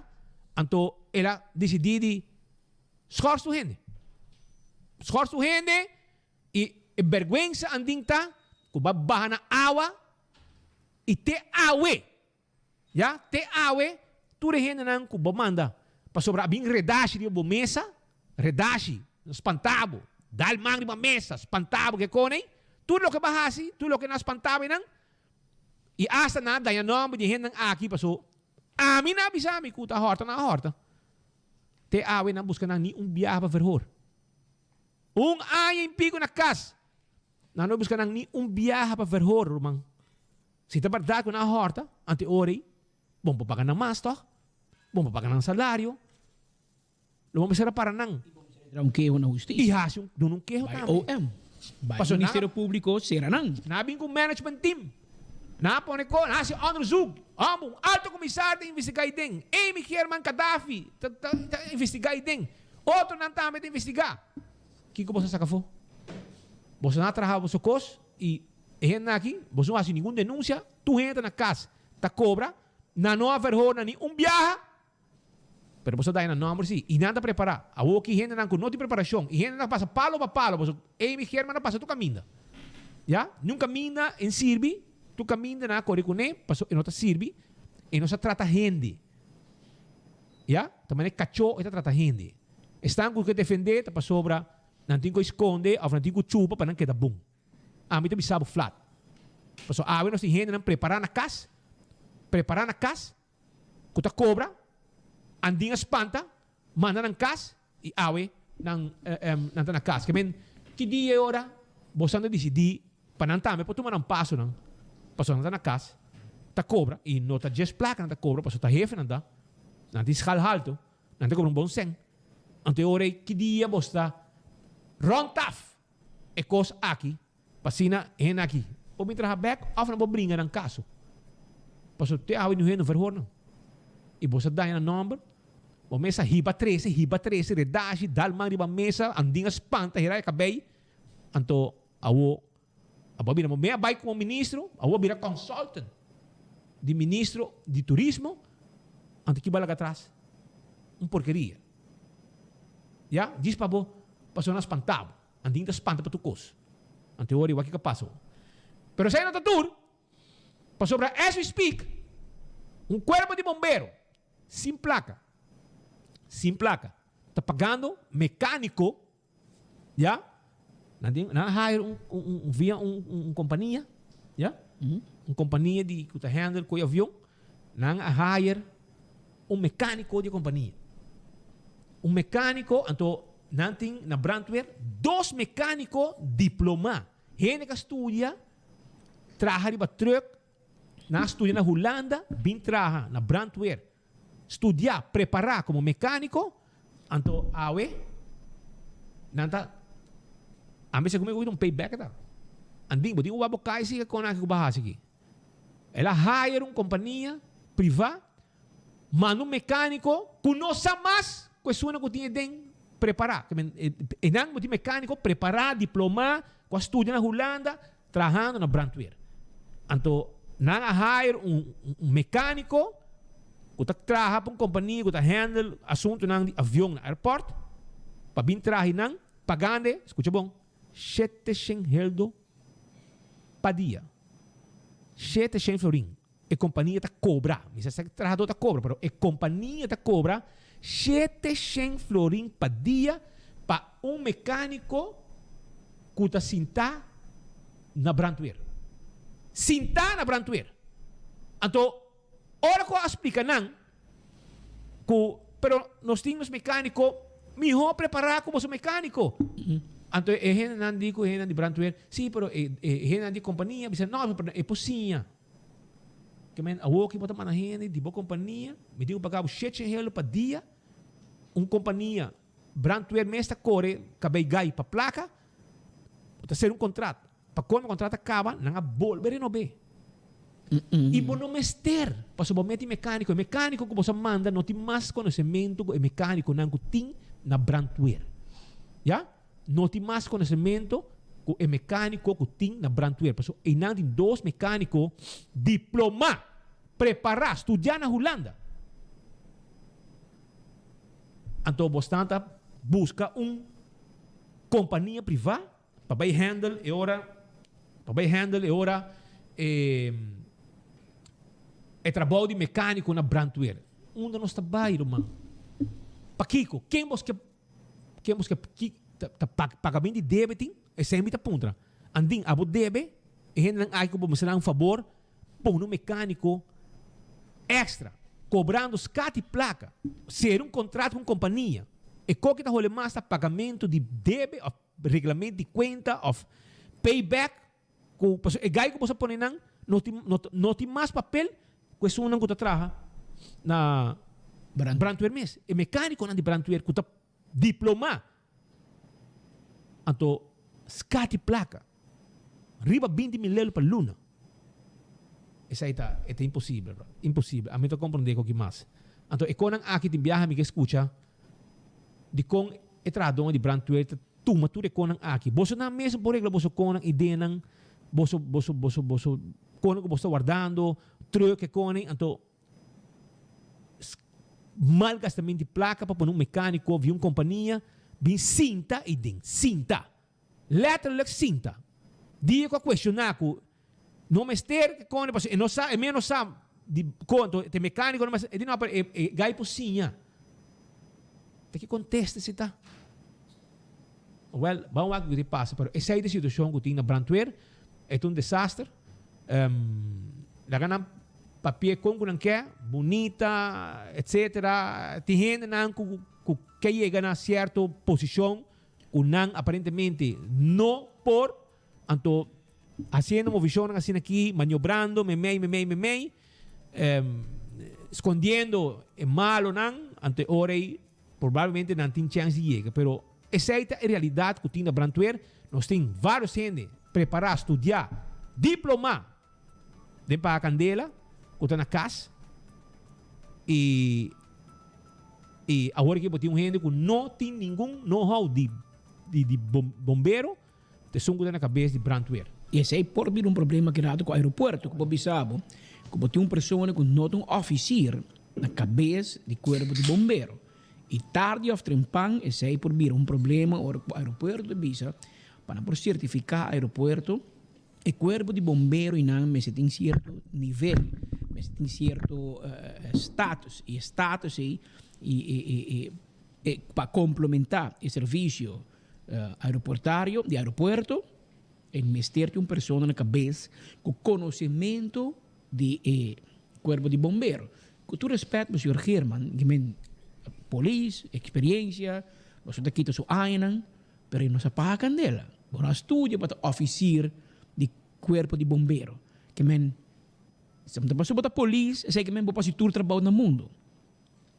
anto el a disidi di Schors tur hende. Schors tur hende y e berguensa andin ta cu ba baha na awa y te awe, ya, te awe tur e hendenan cu bo manda pasobra a bin redashi riba bo mesa, redashi, spanta bo, dal man riba mesa, spanta bo ke kone, tur loke bo a haci, tur loke nan a spanta bo einan y hasta nan a daña nomber di e hendenan aki paso ami nan a bisa mi cu ta horta nan a horta. Te awe nan buska nan ni un biaha pa verhoor. Un aña y pico na cas. Nan no buska nan ni un biaha pa verhoor, ruman. Si ta berdad cu nan a horta, ante ora ey, bon por paga nan mas toch? Bon por paga nan salario. Lo bon mester a para nan. Y bon mester a entra un keho na husticia. Y haci un, duna un keho Bay tambe. OM. Bay Pasobra nan a. Ministerio Publico cera nan. Nan a bin cu un management team. Nan a pone ko, nan a hasi onderzoek. Homber, un alto comisario ta investiga ei den. Amy Geerman Gaddafi ta ta ta investiga ei den. Otronan tambe ta investiga. Kiko boso a saka afó? Boso nan a traha boso kos i e hendenan aki, boso no a hasi ningun denuncia. Tur hende ta na kas ta kobra. Nan no a verhoor nan ni un biaha. Pero boso a daña nan nomber si. I nan ta prepara. Awor ki hendenan ku no tin preparashon i hendenan ta pasa palo pa palo, boso Amy Geerman a pasa tur kaminda. Ya, niun kaminda en sirbi, tur kaminda nan a kore kuné, pasobra e no ta sirbi, e no sa trata hende. Ya, ta manera kachó e ta trata hende. Esnan ku ke defendé ta pasobra nan tin ku skonde òf nan tin ku chupa pa nan keda bon. Ami ta bisa bo flat. Pasobra awe nos tin hendenan prepará na kas, prepará na kas, ku ta kobra, andin a spanta, manda nan kas i awe nan nan ta na kas. Ke men, ki dia e ora bosan ta disidí pa nan tambe por tuma nan pasonan, pasobra nan ta na kas, ta kobra i no ta djes plaka nan ta kobra pasobra ta hefenan ta, nan tin skal haltu. Nan ta kobra un bon sèn. Anto e ora ei, ki dia bo sta rònt af e kos aki pa asina hende aki por bin traha bèk òf nan por bringa nan kaso? Pasobra te awe niun hende no verhoor nan. I bo sa daña nan nòmber. Bo mes a hiba trese, hiba trese, redashi, dal man riba mesa, andin a spanta, hera e kabei. Anto awo abo a bira, bo mes a bai komo ministro, awo a bira consultant di ministro di turismo, anto ki bo a laga atras? Un porkeria. Ya, djis pa bo pasobra nan a spanta bo. Andin ta spanta pa tur kos. Anto e ora wak kiko a pasa bo. Pero esei no ta tur, pasobra as we speak, un kuerpo di bombero sin plaka, sin plaka, ta pagando mekaniko Ya? Nan tin, nan a hire un, un, un, via un, un, un kompania, ya? Un kompania di ku ta handle ku e avion. Nan a hire un mekániko di e kompania. Un mekániko, anto nan tin na brandweer dos mekániko diplomá. Hende ku a studia traha riba truck, nan a studia na Hulanda, bin traha na brandweer. Studiá, prepará komo mekániko, anto awe nan ta a mester kume ku un payback ta. Andin, bo tin ku wak bo kai si kon aki ku bo a hasi aki. El a hire un kompania privá, manda un mekániko ku no sa mas ku esunnan ku tin e den prepará. E nan bo tin mekániko prepará, diplomá, ku a studia na Hulanda, Trahando na brandweer. Anto nan a hire un mecanico cu ta traha pa un compania cu ta handle asuntonan di avion na airport pa bin traha nan pagande, scucha bon, 700 heldo pa dia. 700 florin e compania ta cobra. Mi sa si e trahador ta cobra pero e compania ta cobra 700 florin pa dia pa un mecanico cu ta sinta na brandweer. Sinta na brandweer. Anto ora cu a splica nan cu pero nos tin nos mecanico miho prepara cu boso mecanico. Anto e hendenan di cu e hendenan di brandweer, si pero e hendenan di compania bisa no pero e por siña. Ke men awor ki bo ta manda hende di bo kompania, mi tin ku paga bo shechen helo pa dia, un kompania brandweer mes ta kore kabei gai pa plaka, bo ta sera un kontrat, pa komo e kontrat a kaba nan a bolbe renob'é. I bo no mester, pasobra bo meti mekaniko, e mekaniko ku bo sa manda no tin mas konosementu ku e mekanikonan ku tin na brandweer. Ya? No tin mas konosementu ku e mekániko ku tin na brandweer. Pasobra einan tin dos mekániko diplomá, prepará, studiá na Hulanda. Anto bosnan ta buska un kompania privá pa bai handle e ora, pa bai handle e ora e e trabou di mekániko na brandweer. Unda nos ta bai, ruman? Pakiko? Ken bos ke Ken buska ki ta paga mi di debe tin? Esei mi ta puntra. Andin, abo debe e hendenan aki ku bo mester nan un fabor, pone un mekaniko extra, kobrando skat i plaka, sera un kontrato ku un kompania. E koki ta hole mas ta pagamentu di debe òf reglamento di kuenta òf payback ku pasobra e gai ku bo sa pone nan no tin no tin mas papel ku esunnan ku ta traha na brandweer mes. E mekánikonan di brandweer ku ta diplomá anto skati plaka riba 20 mil lelo pa luna. Esei ta e ta imposibel bro, imposibel. Ami no ta komprondé koki mas. Anto e konan aki tin biaha mi ke skucha dikon e trahadónan di brandweer ta Tuma tur e konan aki. Boso nan mes por regla boso konan i denan, boso, boso, boso, boso konan ku boso ta wardando, truck e konan, anto malgastament di plaka pa pone un mekaniko via un kompania bin sinta ei den, sinta, letterlijk sinta. Dia ku a kuestioná ku no mester ke konan pasobra e no sa, e mes no sa di kon, anto e mekaniko no mester, e di no, pero e gai por siña. Ta ki kontesta si ta? Wèl, ban wak kiko ta pasa, pero esei ta e situashon ku tin na brandweer. E ta un desaster. Laga nan papia kon ku nan ke, bunita, etsetera. Tin hendenan ku ku ke yega na sierto posishon ku nan aparentemente no por. Anto hasiendo movishonnan asina aki, maniobrando memei, memei, memei, skondiendo e malonan, anto e ora ei probablemente nan tin chèns di yega. Pero esei ta e realidat ku tin na brandweer. Nos tin vários hende prepará, studiá, diplomá den paga kandela ku ta na kas i i awor aki bo tin un hende ku no tin ningun know-how di di bombero. Ta esun ku ta na kabes di brandweer. I esei por bira un problema ki rato ku aeropuerto ku bo bisa bo ku bo tin un persona ku no ta un ofisier na kabes di kuerpo di bombero. I tardi òf trempan esei por bira un problema ora ku aeropuerto ta bisa pa nan por sertifiká aeropuerto e kuerpo di bombero i nan mester tin sierto nivel, mester tin sierto status i e status ei i e pa komplementá e servisio Aeroportario di aeropuerto e mester tin un persona na kabes ku konosementu di e kuerpo di bombero. Ku tur respèt pa señor Geerman, ki men polis, eksperiensia, nos no ta kita su añanan, pero e no sa paga kandela. Bo no a studia pa ta òfisir di kuerpo di bombero. Ki men, pasobra bo ta polis, esei ki men bo por hasi tur trabou na mundu.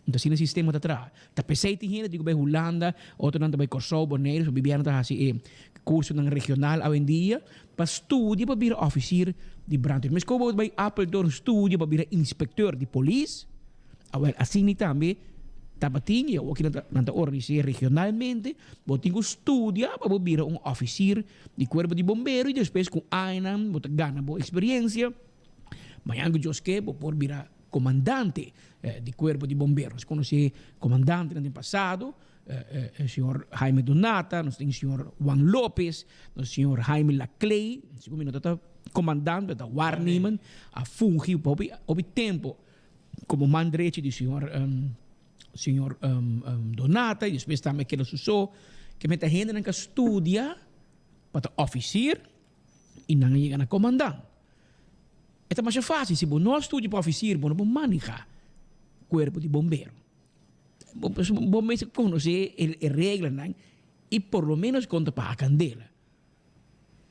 Anto asina e sistema ta traha. Ta p'esei tin hende tin ku bai Hulanda, otronan ta bai Kòrsou, Boneiru, so bibièrnu ta hasi e kursonan regional awendia pa studia pa bira òfisir di brandweer. Meskos bo bai Apeldoorn studia pa bira inspekteur di polis, awèl asina tambe tabatin i awoki nan ta nan ta organis'é regionalmente, bo tin ku studia pa bo bira un òfisir di kuerpo di bombero i despues ku añanan bo ta gana bo eksperiensia. Mañan ku Dios ke bo por bira komandante di kuerpo di bombero. Nos konosé komandantenan den pasado, señor Jaime Donata, nos tin señor Juan Lopez, nos señor Jaime Laclay, segun mi no ta komandante, ta waarnemen, a fungi pa hopi hopi tempo komo man drechi di señor señor Donata i despues tambe a keda su so. Ke meta hendenan ka studia pa ta òfisir i nan a yega na komandant. E ta masha fácil, si bo no a studia pa ofisier, bo no por maneha kuerpo di bombero. Bo bo mester konosé e e reglanan i por lo ménos kon ta paga kandela.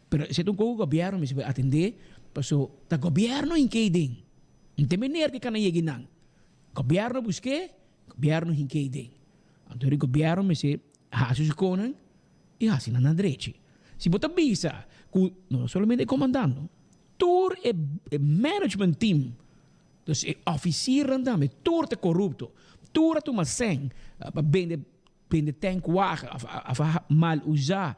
Pero esei ta un kos ku gobièrnu mester bai atendé, paso ta gobièrnu hink'é den. No tin meneer ke kana yega einan. Gobièrnu a busk'é, gobièrnu hink'é den. Anto di gobièrnu mester hasi su konan i hasi nan na drechi. Si bo ta bisa ku no solamente e komandant no, tur e management team, dus e ofisiernan tambe, tur ta korupto, tur a tuma sèn pa bende bende tankwagen òf òf a mal usá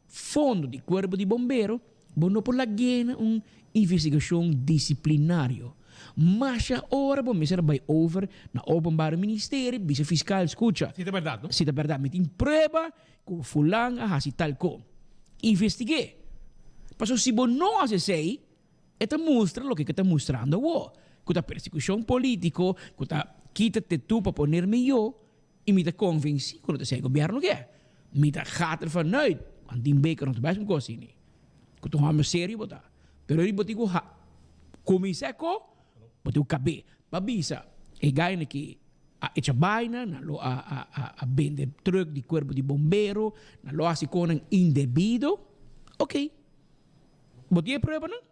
fondo di kuerpo di bombero, bo no por lag'é na un investigashon disiplinario. Masha ora bo mester a bai over na Openbare Ministerie, bisa fiskal, skucha, Si ta bèrdat, no? Si ta bèrdat, mi tin prueba ku fulan a hasi tal ko. Investig'é. Pasobra si bo no hasi esei, e ta mustra loke ku e ta mustrando awor, ku ta persekushon polítiko, ku ta kita te tu pa poner mihó, i mi ta konvensí ku no ta esei gobièrnu ke. Mi ta gaat ervan uit, want tin beker no ta bes un kos asina. Ku ta un hòmber serio bo ta. Pero ri bo tin ku kuminsá ko, bo tin ku kab'é. Pa bisa e gaina ki a echa baina, nan lo a a a a bende truck di kuerpo di bombero, nan lo hasi konan indebido. Ok, bo tin e pruebanan?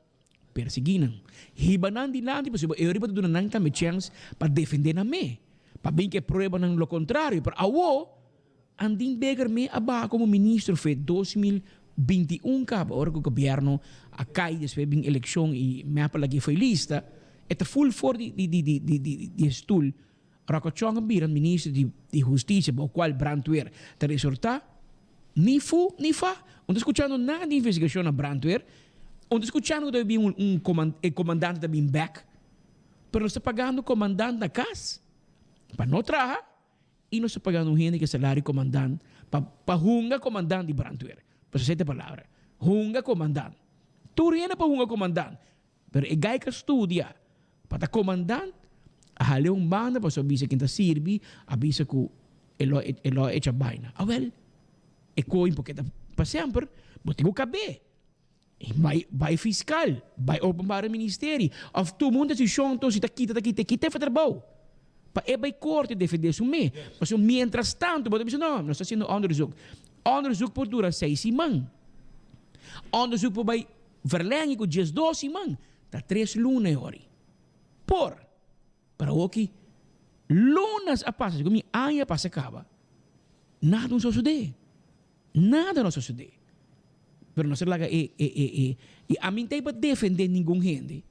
Persiguí nan. Hiba nan dilanti pasobra e riba ta duna nan tambe chèns pa defendé nan me, pa bin ku e pruebanan lo kontrario. Pero awo, Andin Bikker me a baha komo ministro fe 2021 kaba ora ku gobièrnu a kai despues bin elekshon i mep a lag'é fo'i lista, e ta ful for di di di di di di e stul. Rocco Chong a bira ministro di di hustisia bou kual brandweer ta resortá. Ni fu ni fa. Un ta skuchando nada di investigashon na brandweer. Un ta skuchando ku ta bin un un koman e komandante ta bin bèk. Pero nos ta pagando komandant na kas pa no traha. I nos ta pagando un hende ku e salario komandant pa pa hunga komandant di brandweer. Pasobra esei ta e palabra, hunga komandant. Tur hende por hunga komandant, pero e gai ku a studia pa ta komandant a hal'é un banda pasobra a bisa ken ta sirbi, a bisa ku. E lo e lo echa baina. Awel, e koin por keda pa semper, bo tin ku kab'é. I bai bai fiskal, bai openbare ministerie òf tuma un desishon to si ta kita ta kita e kita e for trabou. Pa e bai korte defendé su mes. Pasobra mientras tanto bo ta bisa no, nos ta hasiendo onderzoek. Onderzoek por dura seis siman. Onderzoek por bai verlengi ku diesdos siman. Ta tres luna e ora ei. Por. Pero awoki lunas a pasa, segun mi aña a pasa kaba, nada no sosodé. Nada no sosodé. Pero nos a laga e, e, e, e, i ami no ta ei pa defendé ningun hende,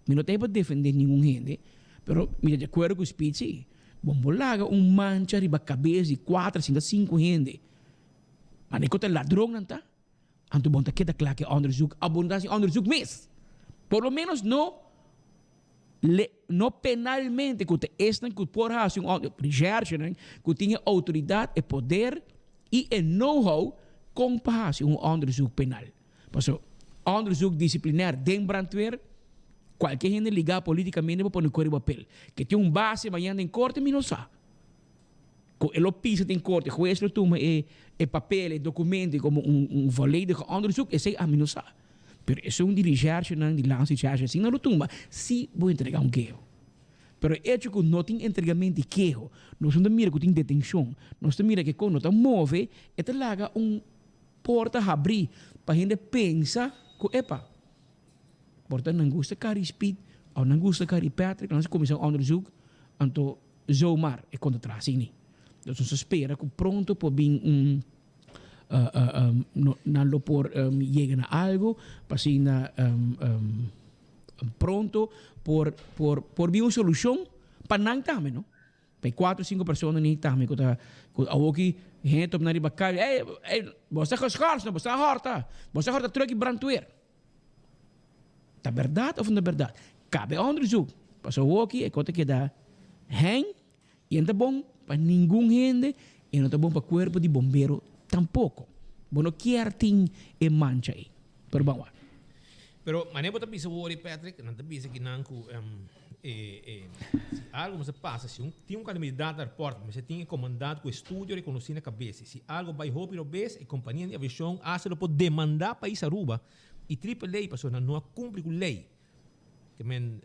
mi no ta ei pa defendé ningun hende, pero mi ta di akuerdo ku Speed sí. Bo no por laga un mancha riba kabes di kuater, sinta sinku hende. Mane ku ta ladronnan ta? Anto bo no ta keda kla ku e onderzoek, abo no ta hasi onderzoek mes. Por lo menos no le no penalmente ku ta esnan ku por hasi un recherchenan ku tin e outoridat, e poder i e know-how kon pa hasi un onderzoek penal. Paso onderzoek disiplinair den brandweer kualke hende ligá politikamente por pone kore papel. Ke tin un base mañana den korte mi no sa. Ku e lo pisa den korte, hues lo tuma e e papel, e dokumento komo un un volledige onderzoek, esei ami no sa. Pero esun di recherchenan, di landsrecherche asina lo tuma si bo entrega un keho. Pero e echo ku no tin entregamento di keho, nos no ta mira ku tin detenshon, nos ta mira ku e kos no ta move, e ta laga un porta habrí pa hende pensa ku epa, por ta nan gusta Carrie Speed òf nan gusta Carrie Patrick, nan a kuminsá un onderzoek, anto zomaar e konta tras asina. Nos ta spera ku pronto por bin un nan lo por yega na algo pa asina pronto por por por bin un solucion pa nan tambe no pa e cuatro cinco persona ni tambe cu ta cu awoki hende ta opina riba calle ey ey bo ta geschorst no bo ta horta bo ta horta truck di brandweer ta berdad of no ta berdad cabe onderzoek pasobra awoki e cos ta keda heng. I e no ta bon pa ningun hende, i no ta bon pa kuerpo di bombero tampoko. Bo no kier tin e mancha ei. Pero ban wak. Pero manera bo ta bisa wori Patrick, nan ta bisa ki nan ku e e si algo mester pasa, si un tin un kalamidat na airport, mester tin e komandant ku estudio rekonosí na kabes. I si algo bai hopi robes, e kompania di aviashon hasta lo por demandá pais Aruba i triple A pasobra nan no a kumpli ku lei. Ke men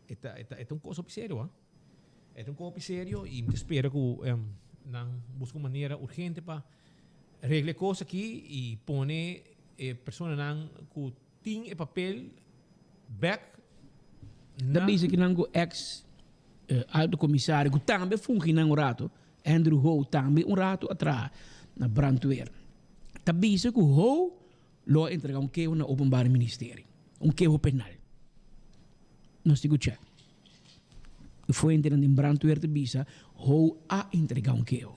e ta e ta e ta un kos hopi serio a. E ta un kos hopi serio i mi ta spera ku nan buska un manera urgente pa regla e kos aki i pone e personanan ku tin e papel bek na. Ta bisa kinan ku ex alto komisario ku tambe fungi nan un rato, Andrew Ho tambe un rato a traha na brandweer. Ta bisa ku Ho Lo a entrega un keho na Openbare Ministerie, un keho penal. Nos tin ku chèk. E fuentenan den brandweer ta bisa hou a entrega un keho.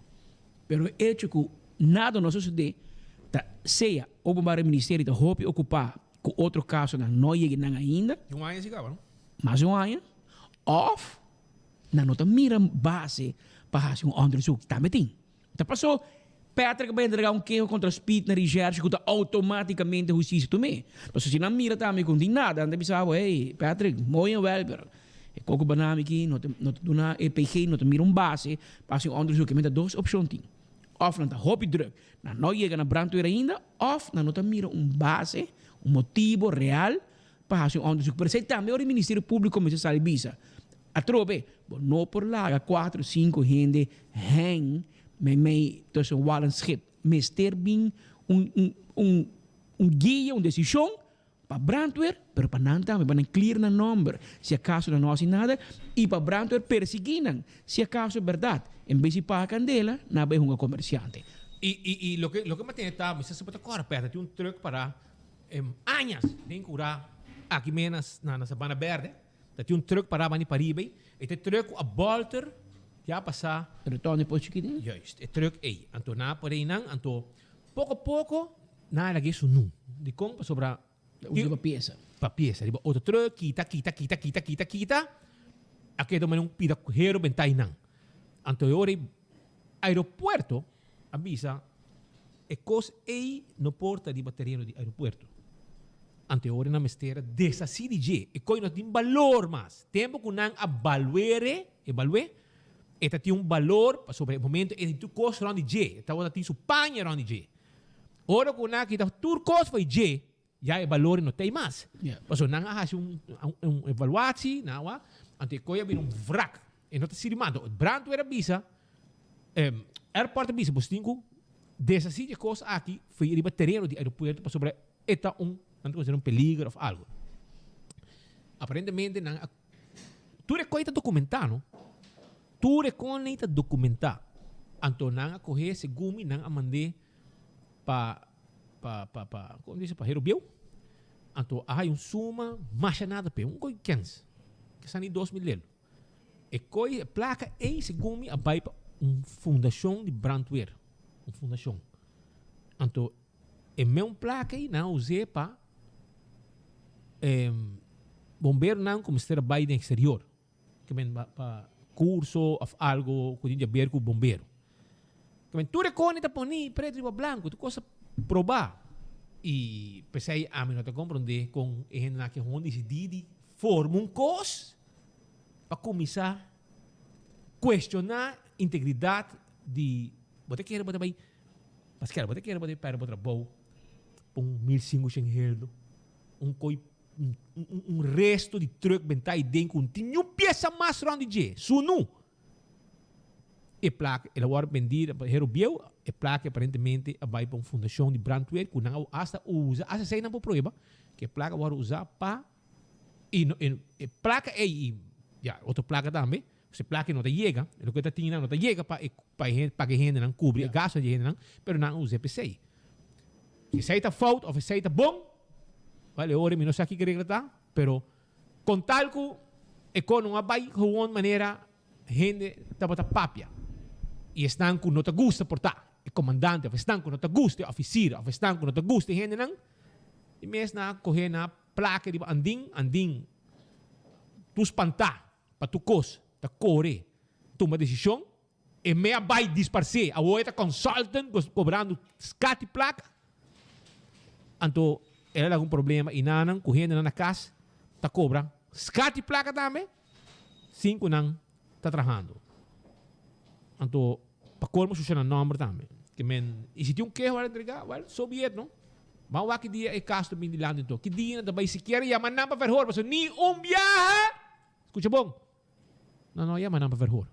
Pero e echo ku nada no a sosodé ta sea Openbare Ministerie ta hopi okupá ku otro kasonan no a yega nan ainda. Un aña si kaba, no? Mas di un aña. Òf nan no ta mira base pa hasi un onderzoek. Tambe tin. Ta pasó Patrick a bai entregá un keho kontra Speed na Recherche ku ta outomátikamente hustisia tum'é. Pasobra si nan mira tambe ku no tin nada, nan ta bisa bo, hey, Patrick, mooi en wèl, pero e koko banami aki no ta no ta duna e PG, no ta mira un base pa hasi un onderzoek. Mi ta dos opshon tin. Òf nan ta hopi drùk, nan no yega na brandweer ainda, òf nan no ta mira un base, un motibo real pa hasi un onderzoek. Pero esei tambe ora e Ministerio Públiko mester sali bisa, Atrobe, bo no por laga kuater o sinku hende hèng meimei tussen wal en schip. Mester bin un un un un guia, un desishon pa brandweer, pero pa nan tambe, pa nan clear nan nòmber si akaso nan no hasi nada, i pa brandweer persiguí nan si akaso bèrdat. En bes di paga kandela, nan a bai hunga komersiante. I i i loke loke mi a tene ta, mi sa si bo ta kòrda pèrdè tin un trùk pará añas den kurá aki menas na na Sabana Bèrdè. Ta tin un truck pará bani pariba ei. E ta e truck ku a bolter ya pasá. Retorno e por chikiti? Juist, e truck ei. Anto nan a por einan, anto poko poko nan a lag'é sunú. Dikon? Pasobra. Ta usa pa piesa. Pa piesa. Riba otro truck, kita, kita, kita, kita, kita, kita. A keda manera un pida hero bentá einan. Anto e ora ei aeropuerto a bisa e kos ei no por ta riba tereno di aeropuerto. Anto e ora nan mester a deshasí di dje. E kos no tin balor mas. Tempu ku nan a baluere, evalu'é, E ta tin un balor pasobra e momento e tin tur kos rond di dje. E tabata tin su paña rond di dje. Ora ku nan a kita tur kos for di dje, ya e balor no ta ei mas. Pasobra nan a hasi un un evaluatie, nan a wak, anto e koe a bira un wrak. E no ta sirbi mas. Anto brandweer a bisa, airport a bisa, boso tin ku deshasí di e kos aki for riba tereno di aeropuerto pasobra e ta un, nan ta konsidera un peligro of algo. Aparentemente nan a Tur e koi ta dokumentá, no? Tur e koi ta dokumentá. Anto nan a kohe ese gumi, nan a mand'é pa, pa, pa, pa, komo dice, pa Hero Bieu. Anto a haña un suma masha nada p'e, un koi kens, kisa ni 2000 lelo. E koi, e plaka ei, segun mi, a bai pa un fundashon di brandweer, un fundashon. Anto e meun plaka ei nan a us'é pa bomberonan ku mester a bai den eksterior, ke men pa kurso òf algu ku tin di aber ku bombero. Ke men tur e kos ta poni pretu riba blanku, tur kos ta probá. I p'esei ami no ta komprondé kon e hendenan aki hon disidí di forma un kos pa kuminsá kuestioná integridat di bo ta kere bo ta bai paskera bo ta kere bo ta bai pèrdè bo trabou. Un 1500 herdo, un koi, un, un, un resto di truck bentá ei den ku no tin niun piesa mas rònt di dje, sunu. E plaka, el a wòrdu bendí pa hero bieu, e plaka aparentemente a bai pa un fundashon di brandweer ku nan a hasta usa, hasta esei nan por prueba, ku e plaka a wòrdu usá pa, i no, e plaka ei i ya otro plaka tambe, Si plaka no ta yega, e loke ta tin nan no ta yega pa e pa e pa e hendenan kubri e gasto di e hendenan, pero nan a usa e p'esei. Si esei ta fout of esei ta bon, wèl e ora mi no sa kiko regla ta, pero kon tal ku e kon no a bai gewoon manera hende tabata papia i esnan ku no ta gusta por ta e komandante of esnan ku no ta gusta e ofisir of esnan ku no ta gusta e hendenan, di mes nan a kohe nan a plaka riba andin, andin tur spantá. Pa tur kos ta kore tuma desishon, e me a bai disparsé. Awor e ta consultant kobrando skat di plaka. Anto el a laga un problema i nanan ku hendenan na kas ta kobra skat di plaka tambe sin ku nan ta trahando. Anto pa kolmo shusha nan nòmber tambe. Ke men i si tin un keho a entregá, wèl, so be it no. Ban wak ki dia e kas ta bin dilanti anto. Ki dia nan ta bai sikiera yama nan pa verhoor pasobra ni un biaha. Skucha bon. Nan no a yama nan pa verhoor.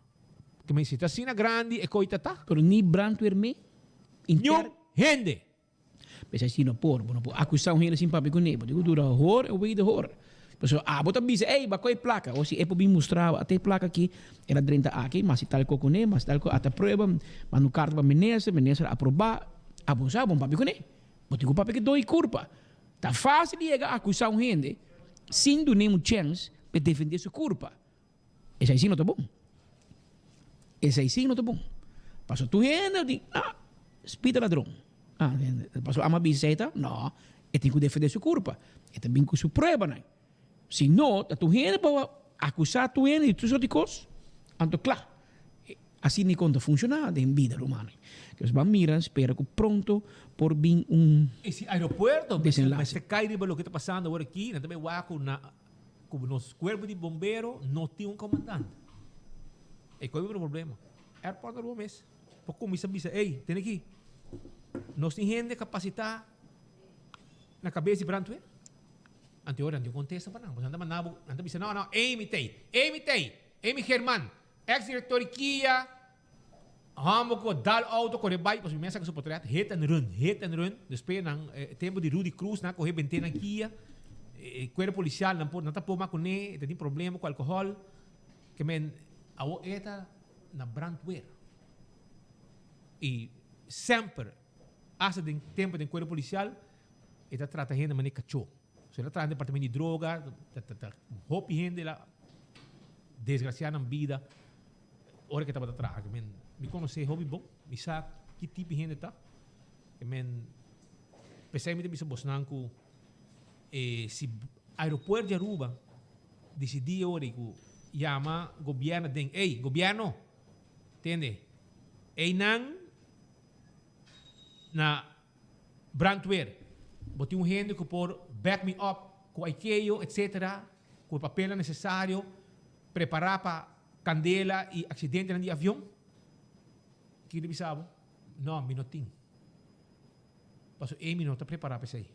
Ke men si ta asina grandi e koi ta ta. Pero ni brandweer mee. Niun hende. P'esei si no por, bo no por akusá un hende sin papia kuné. Bo tin ku dura hoor en wederhoor. Pasobra abo ta bisa, ey, b'a koe plaka. O si e por bin mustra bo, ata e plaka aki, el a drenta aki, mas si tal ko kuné, mas tal ko, ata prueba, manda un karta pa minister, minister a aprobá. Abo sa, bo no papia kuné. Bo tin ku papia ku doi kurpa. Ta fásil di yega akusá un hende sin dun'é un chèns pa e defendé su kurpa. Esei sí no ta bon. Esei sí no ta bon. Pasobra tur hende di, ah, Speed ta ladron. Ah, pasobra ama bisa esei ta? No, e tin ku defendé su kurpa. E ta bin ku su pruebanan. Si no, ta tur hende por akusá tur hende di tur sort di kos. Anto kla, asina e kon ta funshoná den bida, rumannan. Entonces ban mira, spera ku pronto por bin un E si aeropuerto desenlace. mester kai riba loke ta pasando awor aki, nan ta bai wak ku na ku nos kuerpo di bombero no tin un komandante. E koi bira un problema. Airport Aruba mes por kuminsá bisa, ey, tene aki, nos tin hende kapasitá na kabes di brandweer? Anto ora nan tin kontesta pa nan, pasobra nan ta manda bo, nan ta bisa, no, no, Amy t'ei, Amy t'ei, Amy German, ex director di Kia, hòmber ku a dal outo kore bai, pasobra mi a saka su potret, hit and run, hit and run, despues nan, e tempu di Rudy Cruz, nan a kohe bent'é na Kia, e kuerpo polisial nan por, nan ta por mas kuné, e ta tin problema ku alkohòl, ke men, awor e ta na brandweer. I semper, asta den tempu den kuerpo polisial, E ta trata hende manera kachó. So el a traha den departamento di droga, ta ta ta hopi hende el a desgraciá nan bida ora ke tabata traha. Ke men mi konosé hopi bon, mi sa ki tipo di hende ta. Ke men p'esei mi ta bisa bosnan ku e si aeropuerto di Aruba disidí ora ku yama gobierno den, ey gobierno, tende, eynan na Brandweer, bo tin un hende ku por back me up ku aikeo etc. Ku e papelnan nesesario prepará pa. kandela i aksidentenan di avion? Kiko ta bisa bo? No, mi no tin. Pasobra ei mi no ta prepará pa esei.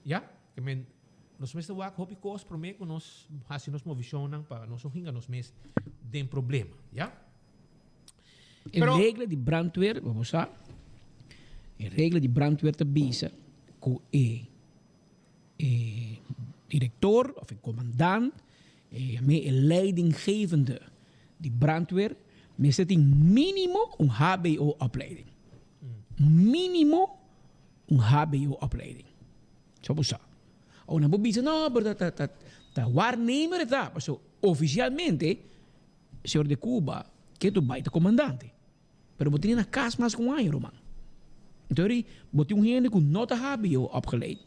Ya, ke men nos mester wak hopi kos promé ku nos hasi nos movishonnan pa nos no hinga nos mes den problema, ya. E regla di brandweer, bo bo sa, e regla di brandweer ta bisa ku e e direktor òf e komandant, e yam'é e leidinggevende di brandweer mester tin mínimo un hbo-opleiding. Mínimo un hbo-opleiding. Sa bo sa. Awor nan por bisa, no, pero ta ta ta waarnemer e ta, pasobra ofisialmente Señor de Cuba ke tu bai ta comandante. Pero bo tene na cas mas cu un aña, ruman. Enton ri bo tin un hende cu no ta hbo opgeleid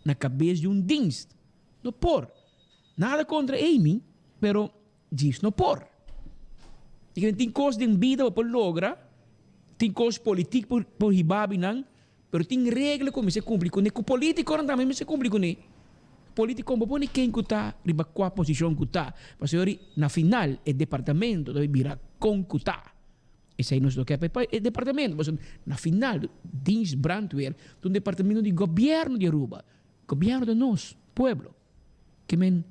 na cabes di un dienst. No por. Nada contra Amy, pero djis no por. Y ke tin cos den bida bo por logra, tin cos politiek por por hiba binan, Pero tin regla ku mester kumpli kuné, ku politikonan tambe mester kumpli kuné. Politiko bo pone ken ku ta riba kua posishon ku ta, pasobra na final e departamento ta bira kon ku ta. Esei nos lo ke pa e departamento, pasobra na final Dienst Brandweer ta un departamento di gobièrnu di Aruba, gobièrnu ta nos, pueblo. Ke men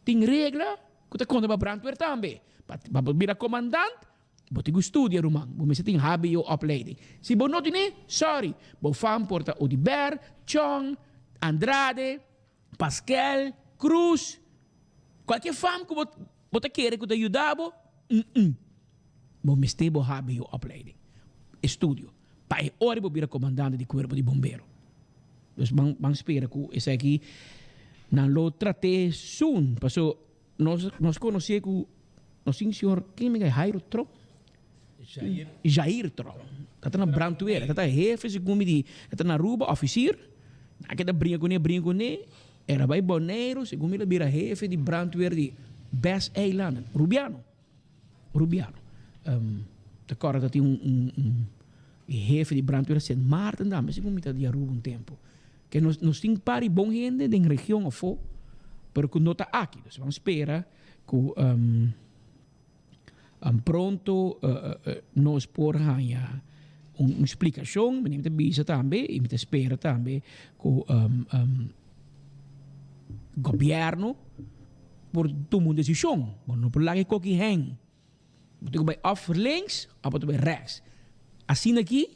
tin regla ku ta konta pa brandweer tambe, pa bo bira komandant Bo tin ku studia ruman, bo mester tin hbo opleiding. Si bo no tine, sorry, bo fam por ta Oduber, Chong, Andrade, Paskel, Cruz, kualke fam ku bo bo ta kere ku ta yuda bo, mm bo mester bo hbo opleiding, estudio, pa e ora bo bira komandante di kuerpo di bombero. Dus ban ban spera ku esaki nan lo trat'é soon, paso Nos nos conoce cu nos tin señor ken mi Jairo Tromp? Jair. Jair Tromp. Ta ta na brandweer, ta ta hefe segun mi di, ta ta na Aruba officier. A keda bringa cune, bringa cune, era bay Boneiru, segun mi la bira hefe di brandweer di Bes Eilanden. Rubiano. Rubiano. Ta corda ta tin un un un hefe di brandweer Sint Maarten tambe segun mi ta di Aruba un tempo. Ke nos nos tin par di bon hende den region afó, pero ku no ta aki. Dus ban spera ku pronto nos por haña un splikashon. Mi ta bisa tambe i mi ta spera tambe ku gobièrnu por tuma un desishon. Bo no por laga e koki hèn. Bo tin ku bai òf links òf bo ta bai rèks. Asina aki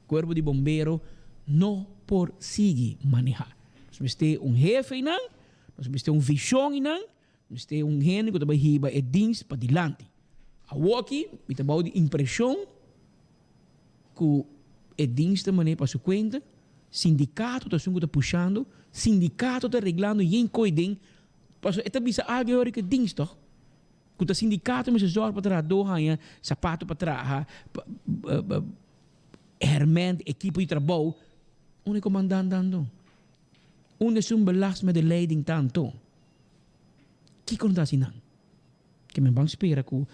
Cuerpo di bombero no por sigui maneha. Nos mester un hefe einan, nos mester un vision einan, nos mester un hende cu ta bay hiba e dienst padilanti. Awoki mi ta bao di impresion cu e dienst ta maneha pa su cuenta, sindicato ta esun cu ta pushando, sindicato ta reglando yen coy den, pasobra e ta bisa algo e ora cu e dienst toch. Cu ta sindicato mester zorg pa trahador haya sapato pa traha, herment, ekipo di trabou, unda e komandant tanto? Unda esun belast met de leiding tanto? Kiko no ta hasi nan? Ke men ban spera ku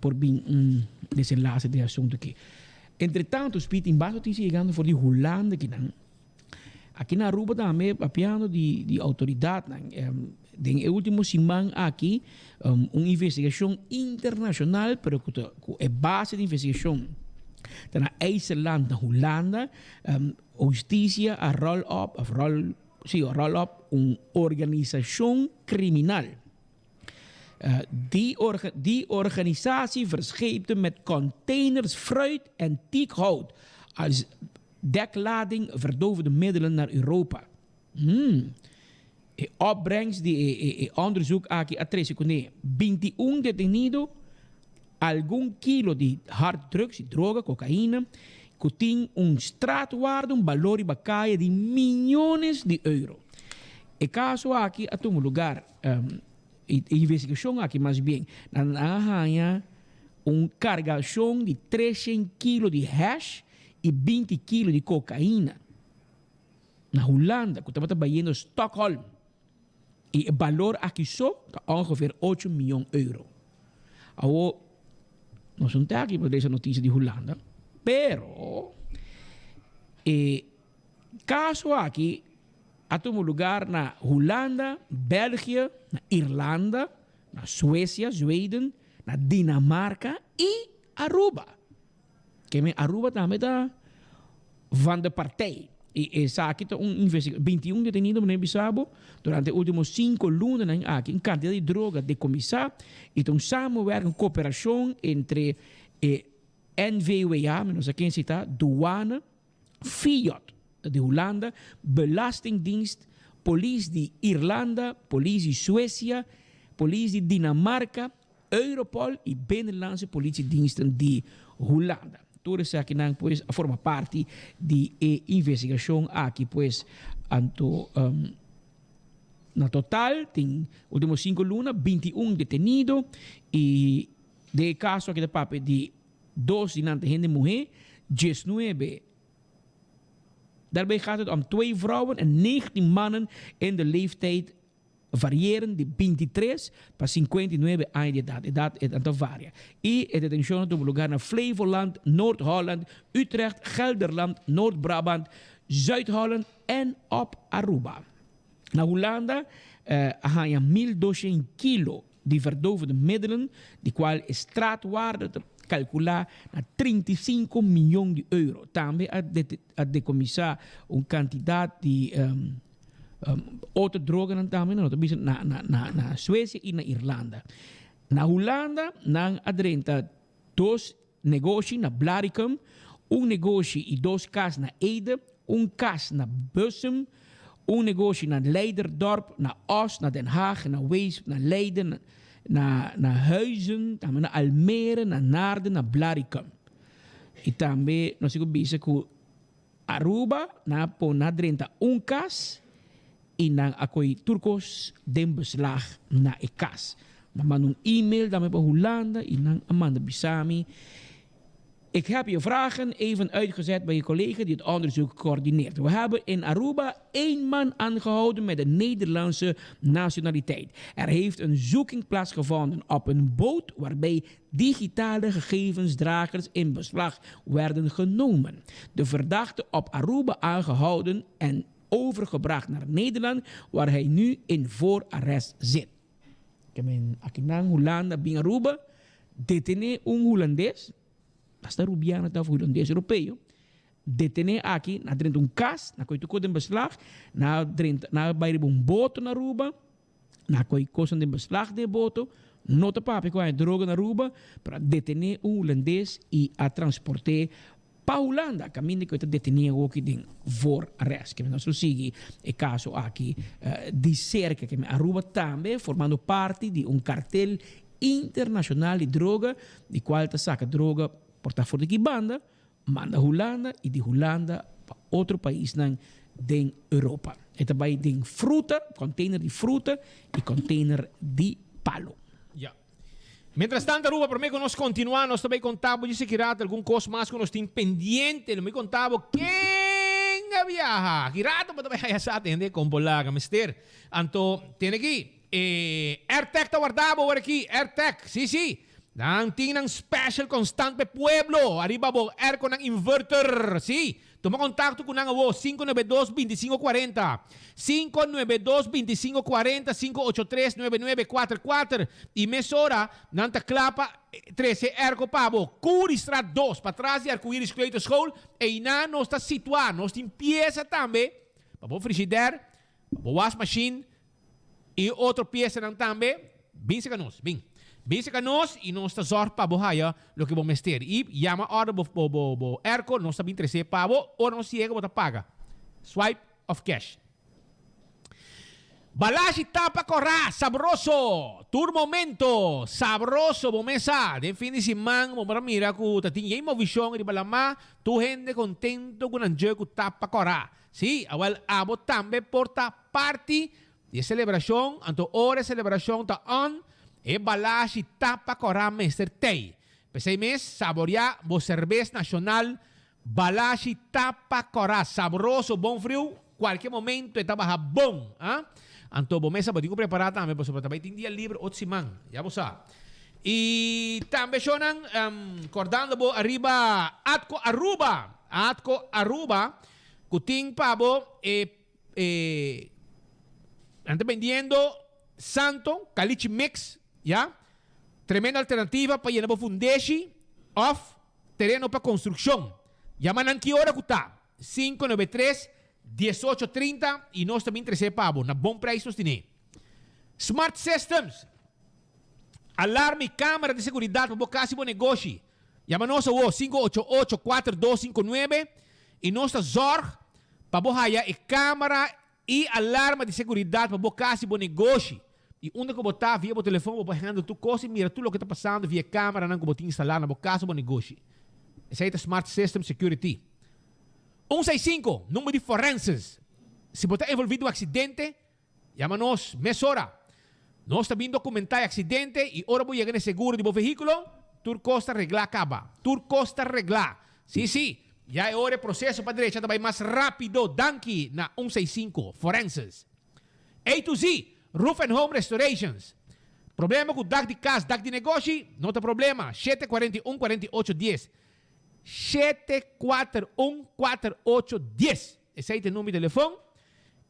por bin un desenlase den e asuntu aki. Entretanto, Speed tin basta notisia yegando for di Hulanda kinan. Aki na Aruba tambe papiando di di autoridadnan. Den e ultimo siman aki un investigacion internacional pero cu ta cu e base di investigacion ta na IJsseland na Hulanda husticia a roll up of roll si a roll up un organisacion criminal. Die die organisatie verscheepte met containers fruit en teakhout als Deklading verdovende middelen naar Europa. Hmm. E opbrengst di e e e onderzoek aki a trese kuné 21 detenido, algun kilo di harddrugs, di droga, kokaina, ku tin un straatwaarde, un balor riba kaya di miyones di euro. E kaso aki a tuma lugar, e investigashon aki mas bien, nan a haña un kargashon di 300 kilo di hash i 20 kilo di kokaina na Hulanda ku tabata bayendo Stockholm i e balor aki so ta ongeveer ocho miyon euro. Awo nos no ta aki pa lesa notisia di Hulanda pero e kaso aki a tuma lugar na Hulanda, België, na Irlanda, na Suecia, Zweden. na Dinamarca y Aruba. Ke men Aruba tambe ta van de partij. Y esaki ta un investiga 21 detenido meneer bisa bo durante e ultimo 5 lunanan aki un cantidad di droga decomisa y ta un samenwerking, un cooperacion entre e NVWA, mi no sa ken si ta, Douane, FIOD di Hulanda, Belastingdienst, Polis di Irlanda, Polis di Suecia, Polis di Dinamarca, Europol y Binnenlandse Politiediensten di Hulanda. Tur esakinan pues a forma parti di e investigacion aki pues. Anto na total tin ultimo cinco luna 21 detenido y den e caso aki ta papia di dos di nan ta hende muhe, diesnuebe. Daarbij gaat het om twee vrouwen en 19 mannen in de leeftijd variërend di 23 pa 59 aña di edat. Edat e ta varia. I e detenshonnan tuma lugar na Flevoland, Noord-Holland, Utrecht, Gelderland, Noord-Brabant, Zuid-Holland en op Aruba. Na Hulanda a haña 1200 kilo di verdovende middelen, di kual e straatwaarde ta kalkulá na 35 miyon di euro. Tambe a dekomisá un kantidat di Otro droganan tambe nan no ta bisa na na na na Suecia y na Irlanda. Na Hulanda nan a drenta dos negoshi na Blaricum, un negoshi y dos cas na Ede, un cas na Bussum, un negoshi na Leiderdorp, na Oss, na Den Haag, na Weesp, na Leiden, na na Huizen, tambe na Almere, na Naarden, na Blaricum. Y tambe nos tin cu bisa cu Aruba, nan a pon na drenta un kas i nan a koe tur kos den beslag na e kas. Nan manda un e-mail dame pa Hulanda i nan a manda bisa mi, Ik heb je vragen even uitgezet bij je collega die het onderzoek coördineert. We hebben in Aruba één man aangehouden met de Nederlandse nationaliteit. Er heeft een zoeking plaatsgevonden op een boot waarbij digitale gegevensdragers in beslag werden genomen. De verdachte op Aruba aangehouden en overgebracht naar Nederland, waar hij nu in voorarrest zit. Ke men akinan Hulanda bin Aruba detene un Hulandes, hasta Rubiano ta of Hulandes Europeo, detene aki na drenta un kas, na koe tur kos den beslag, na drenta na bai riba un boto na Aruba, Na koe kosnan den beslag den e boto, no ta papia ku hay droga na Aruba, pero a detené un hulandes i a transport'é pa Hulanda, kaminda ku e ta detené awoki den voorarrest. Keme nos lo sigui e kaso aki di serka. Keme Aruba tambe formando parti di un kartel internashonal di droga, di kual ta saka droga por ta for di ki banda, Manda Hulanda y di Hulanda pa otro paisnan den Europa. E ta bay den fruta, container di fruta y container di palo. Ya. Mientras tanto Aruba, prome cu nos continua, nos ta bay conta bo djis aki rato algun cos mas cu nos tin pendiente. Lo mi conta bo ken a biaha. Aki rato bo ta bay haya sa tende con bo laga mester. Anto, tene aki, e Airtec ta warda bo awor aki. Airtec, si si. Nan tin nan special constant p'e pueblo ariba bo airco nan inverter. Sí, tuma contacto cu nan awo, 592 25 40, 592 25 40, 583 99 4 4 y mesora nan ta cla pa trece airco pa bo. Curiestraat 2, patras di Arcoiris Kleuterschool, eynan nos ta situa. Nos tin pieza tambe pa bo frigidaire, pa bo wasmachine, I otro piesanan tambe, bin serka nos, bin. Bin serka nos i nos ta zòrg pa bo haya loke bo mester. I yama òrder bo bo bo bo airco, nos ta bin tres'é pa bo. Ora nos yega bo ta paga. Swipe òf cash. Balashi tapa kòrá, sabroso! Tur momento, sabroso! Bo mes sa, den fin di siman bo por a mira ku ta tin yen movishon riba lamá, tur hende kontento ku nan dje ku tapa kòrá. Sí, awèl abo tambe por ta Parti di e selebrashon, anto ora e selebrashon ta on, e balashi tapa kòrá mester tei. P'esei mes, saboriá bo serbes nashonal Balashi tapa kòrá, sabroso, bon friu, kualke momento e ta baha bon, ah. Anto bo mesa bo tin ku prepará tambe pasobra ta bai tin dia liber ot siman, ya bo sa. I tambe shownan, kòrdando bo ariba Atco Aruba, Atco Aruba, ku tin pa bo e E nan ta bendiendo Santo, Caliche Mix, ya. Tremendo alternativa pa yena bo fundeshi òf tereno pa konstrukshon. Yama nan ki ora ku ta, 593 18 30 i nos ta bin tres'é pa bo na bon preis nos tine. Smart Systems, Alarm i kamera di seguridat pa bo kas i bo negoshi. Yama nos awo 588 4259 i nos ta zòrg pa bo haya e kamera i alarma di seguridat pa bo kas i bo negoshi. I unda ku bo ta, via bo telefon bo por handle tur kos i mira tur loke ta pasando via e kameranan ku bo tin instalá na bo kas o bo negoshi. Esei ta Smart System Security. Un seis sinku, number di forenses. Si bo ta envolví den un aksidente, yama nos mesora. Nos ta bin dokumentá e aksidente i ora bo yega na e seguro di bo vehíkulo, tur kos ta reglá kaba. Tur kos ta reglá. Sí, sí, ya e ora e proseso pa drecha ta bai mas rápido danki na un seis sinku, forenses. A to Z, Roof and Home Restorations. Problema ku dak di kas, dak di negoshi? No ta problema, 741 48 dies. 741 48 dies. Esei ta e number di telefon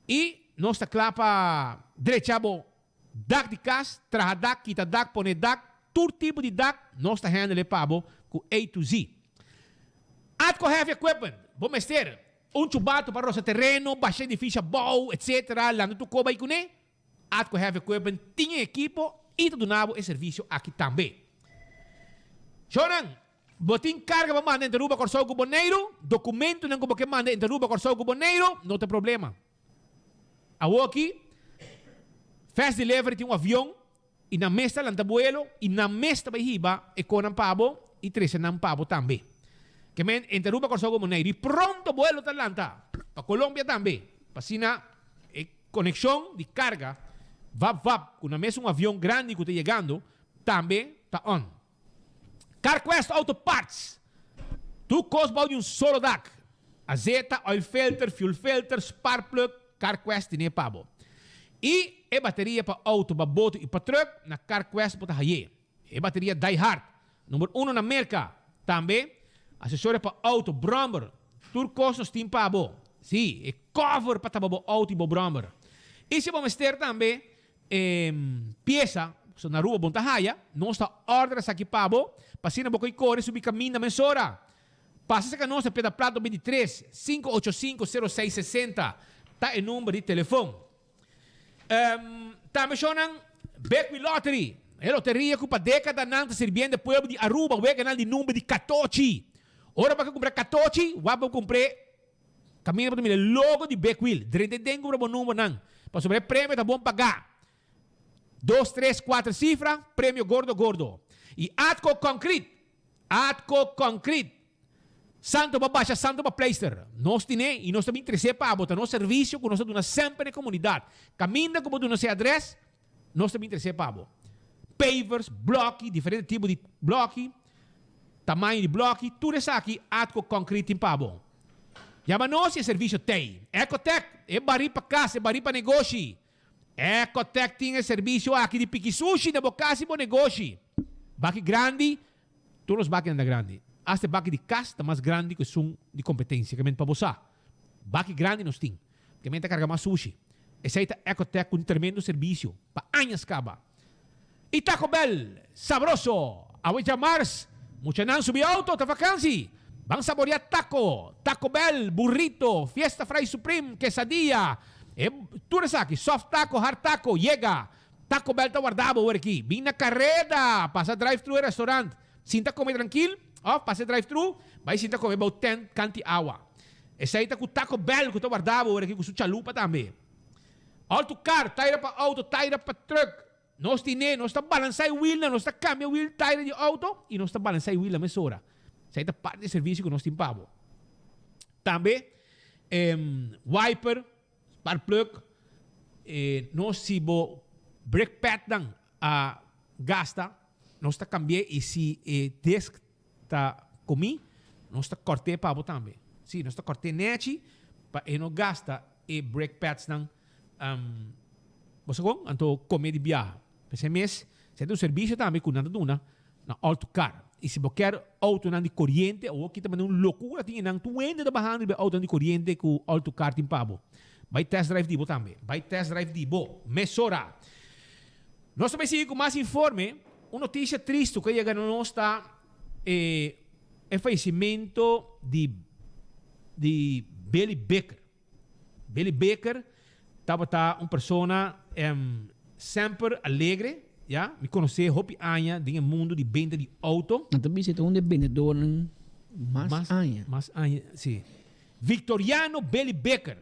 i nos ta kla pa drecha bo dak di kas, traha dak, kita dak, pone dak, tur tipo di dak nos ta handle e pa bo ku A to Z. Atco Heavy Equipment, bo mester Un chubato pa rosa tereno, basha edifisio abou, etc. Landa tur koba ei kuné. Atco Heavy Equipment tin e ekipo i ta duna bo e servisio aki tambe. Shownan, bo tin karga pa manda entre Aruba, Kòrsou ku Boneiru? Dokumentonan ku bo ke manda entre Aruba, Kòrsou ku Boneiru? No ta problema. Awoki, Fast Delivery tin un avion I nan mes ta lanta buelo i nan mes ta bai hiba e konan pa bo i trese nan pa bo tambe. Ke men entre Aruba, Kòrsou ku Boneiru i pronto buelo ta lanta pa Colombia tambe pa asina e konekshon di karga vap vap ku nan mes un avion grandi ku ta yegando tambe ta on. Carquest Auto Parts, Tur kos bou di un solo dak. Azeta, oil filter, fuel filter, spark plug, Carquest tine pa bo. I e bateria pa auto, pa boto i pa truck, na Carquest bo ta haye. E bateria Die Hard, number uno na Merca. Tambe, asesorio pa auto, brommer, tur kos nos tin pa bo. Si, e cover pa tapa bo auto i bo brommer. I si bo mester tambe E piesa so na Aruba bon ta haya, nos ta order esaki pa bo, pa asina bo koy kore subi kaminda mesora. Pasa serka nos na Piedra Plat 23, 585 0660 ta e number di telefon. Tambe shownan Bekwee Lottery, e loteria ku pa dekadanan ta sirbiendo e pueblo di Aruba weganan di number di katochi. Ora bo a kumpra katochi, wak bo kumpr'e Caminda bo ta mira e logo di Big Wheel. Drenta den cumpra bo numbernan. Pasobra e premio ta bon pagá. Dos, tres, cuater cifra, premio gordo gordo. Y Atco Concrete! Atco Concrete! Santo pa basha, santo pa pleister. Nos tine y nos ta bin trece pa bo. Ta nos servicio cu nos ta duna semper na e comunidad. Caminda cu bo duna nos e adres, Nos ta bin trese pa bo. Pavers, bloki, diferente tipo di bloki, tamaño di bloki, tur esaki Atco Concrete tin pa bo. Yama nos y e servicio t'ey. Ecotec, e bari pa cas, e bari pa negoshi. Ecotec tin e servicio aki di piki sushi na bo cas y bo negoshi. Baki grandi, tur nos bakinan ta grandi. Hasta e baki di cas ta mas grandi cu esun di competencia, ke men pa bo sa. Baki grandi nos tin. Ke men ta karga mas sushi. Esei ta Ecotec ku un tremendo servisio pa añas kaba. I Taco Bell, sabroso! Awe djamars, muchanan subi auto, ta vakansi! Ban saboria taco, Taco Bell, burrito, Fiesta Fry Supreme, quesadilla, e tur esaki, soft taco, hard taco, yega! Taco Bell ta warda bo awor aki. Bin na kareda, pasa drive thru e restaurant, sinta kome trankil, òf pasa e drive thru, bai sinta kome bou tent kanti awa. Esei ta ku Taco Bell ku ta warda bo ora aki ku su chalupa tambe. Alto kar, taira pa auto, taira pa truck. Nos tine, nos ta balansa e wielnan, nos ta kambia wiel taira di auto i nos ta balansa e wielnan mesora. Esei ta parti di e servisio ku nos tin pa bo. Tambe wiper, spark plug, nos si bo brake padnan a gasta, nos ta kambi'é i si e disc Ta comí, nos ta cort'é pa bo tambe. Sí, nos ta cort'é nechi pa e no gasta e brake padsnan. Bo sa con? Anto comé di biaha. P'esei mes, esei ta un servicio tambe cu nan ta duna na All to Car. Y si bo kier autonan di coriente, awor aki ta manda un locura tin enan tur hende ta bahando riba e autonan di coriente cu All to Car tin pa bo. Bai test drive di bo tambe. Bai test drive di bo mesora. Nos ta bai sigui cu mas informe. Un noticia tristo cu a yega na nos ta e e fallecimento di di Billy Bikker. Billy Bikker tabata un persona semper alegre, ya. Mi conoce hopi aña den e mundo di benta di auto. Nan ta bisa e ta un di e bendedornan mas aña. Mas aña, si. Victoriano Billy Bikker.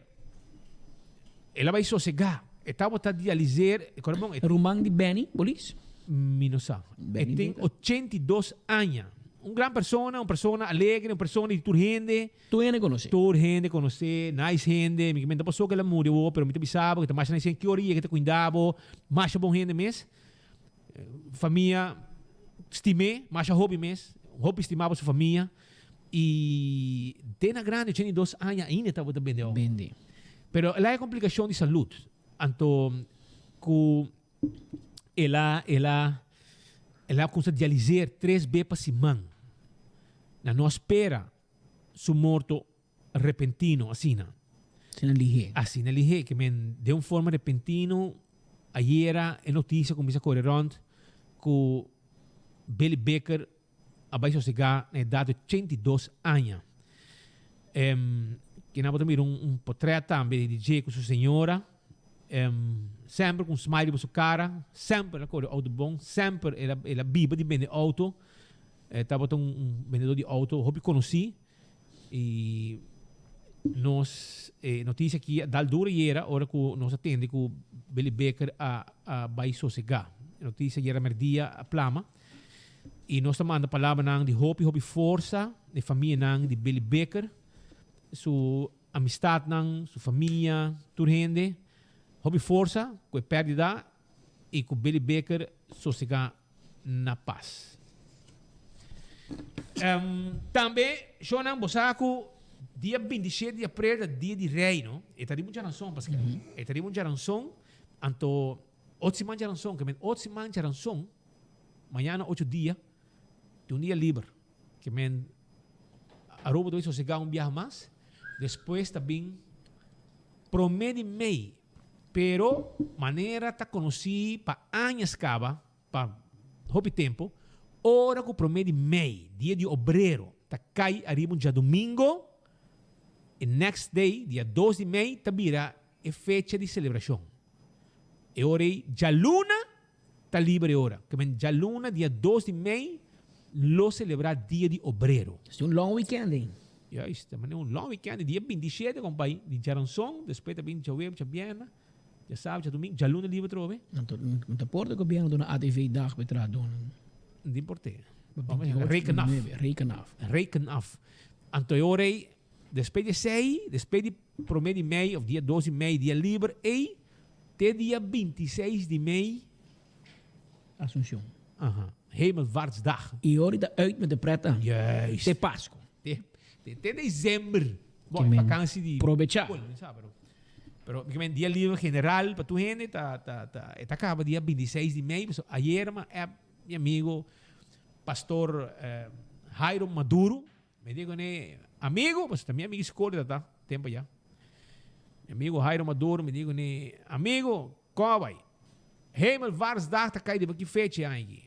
El a bai sosegá. E tabata dialiseer, e kòrda bon, e. Ruman di Benny, polis? Mi no sa. E tin 82 aña. Un gran persona, un persona alegre, un persona di tur hende. Tur hende konosé. Tur hende konosé, nice hende. Mi ta pasó ku el a muri awor, pero mi ta bisa bo ku ta masha nice hende. Ki ora yega ta kuinda bo. Masha bon hende mes. Famia stim'é, masha hopi mes. Hopi stimá pa su famia. Y te na grandi, 82 aña, ainda e tabata bende auto. Bende. Pero el a haya complicacion di salud. Anto cu el a, el a, el a cuminsa dialiseer tres be pa siman. Na no a spera su morto repentino asina. Asina lihé. Asina lihé, ke men den un forma repentino ayera e noticia cuminsa core rond cu Billy Baker a bai sosegá na edat di 82 aña. Em, kina bo ta mira un, un potret tambe di dje ku su señora. Em, semper ku un smile riba su kara, semper el a kore outo bon, semper el a, el a biba di bende outo. E tabata un, un bendedor di outo hopi konosí. I nos e notisia aki a dal duro ayera ora ku nos a tende ku Billy Baker a, a bai sosegá. E notisia ayera merdia a plama. I nos ta manda palabranan di hopi hopi forsa na e famianan di Billy Baker, su amistatnan, su famia, tur hende. Hopi forsa ku e pèrdida i ku Billy Baker sosegá na pas. Tambe, shownan, bo sa ku dia 27 di aprel ta dia di Reino. E ta riba un djaranson, Pascal. E ta riba un djaranson, anto otro siman djaranson, ke men otro siman djaranson, mañana ocho dia, tin un dia liber. Ke men Aruba ta bai sosegá un biaha mas, despues ta bin promé di mei. Pero manera ta konosí pa añas kaba, pa hopi tempu, ora ku promé di mei, dia di obrero, ta kai ariba un djadumingo, e next day, dia dos di mei, ta bira e fecha di selebrashon. E ora ei djaluna ta liber e ora. Ke men djaluna, dia dos di mei, lo selebrá dia di obrero. Esti un long weekend ei. Juist, ta manera un long weekend, dia 27 kompai, di djaranson, despues ta bin djaweps, djabièrnè, djasabra, djadumingu, djaluna liber atrobe. Anto no ta porta gobièrnu duna ATV dag pa e trahadónan. No tin porte. Reken af. Reken af. Reken af. Anto e ora ei, despues di esei, despues di promé di mei òf dia dos di mei, dia liber ei, te dia 26 di mei. Asunción. Aha. Hemelvaartsdag. Y ora ta uit met de pret aan. Juist. Te Pasco. Te, te, te december. Bon, men vakantie di probecha. School, mi sa, pero, pero mi men dia libre general pa tu hende ta, ta, ta, e ta caba dia 26 di mei. So, ayer ma app mi amigo pastor eh, Jairo Maduro. Me digo ne amigo, pues ta mi amigo school ta, ta tempo ya. Mi amigo Jairo Maduro me digo ne amigo, Kon a bai? Hemelvaartsdag ta kai riba ki fecha e aña aki?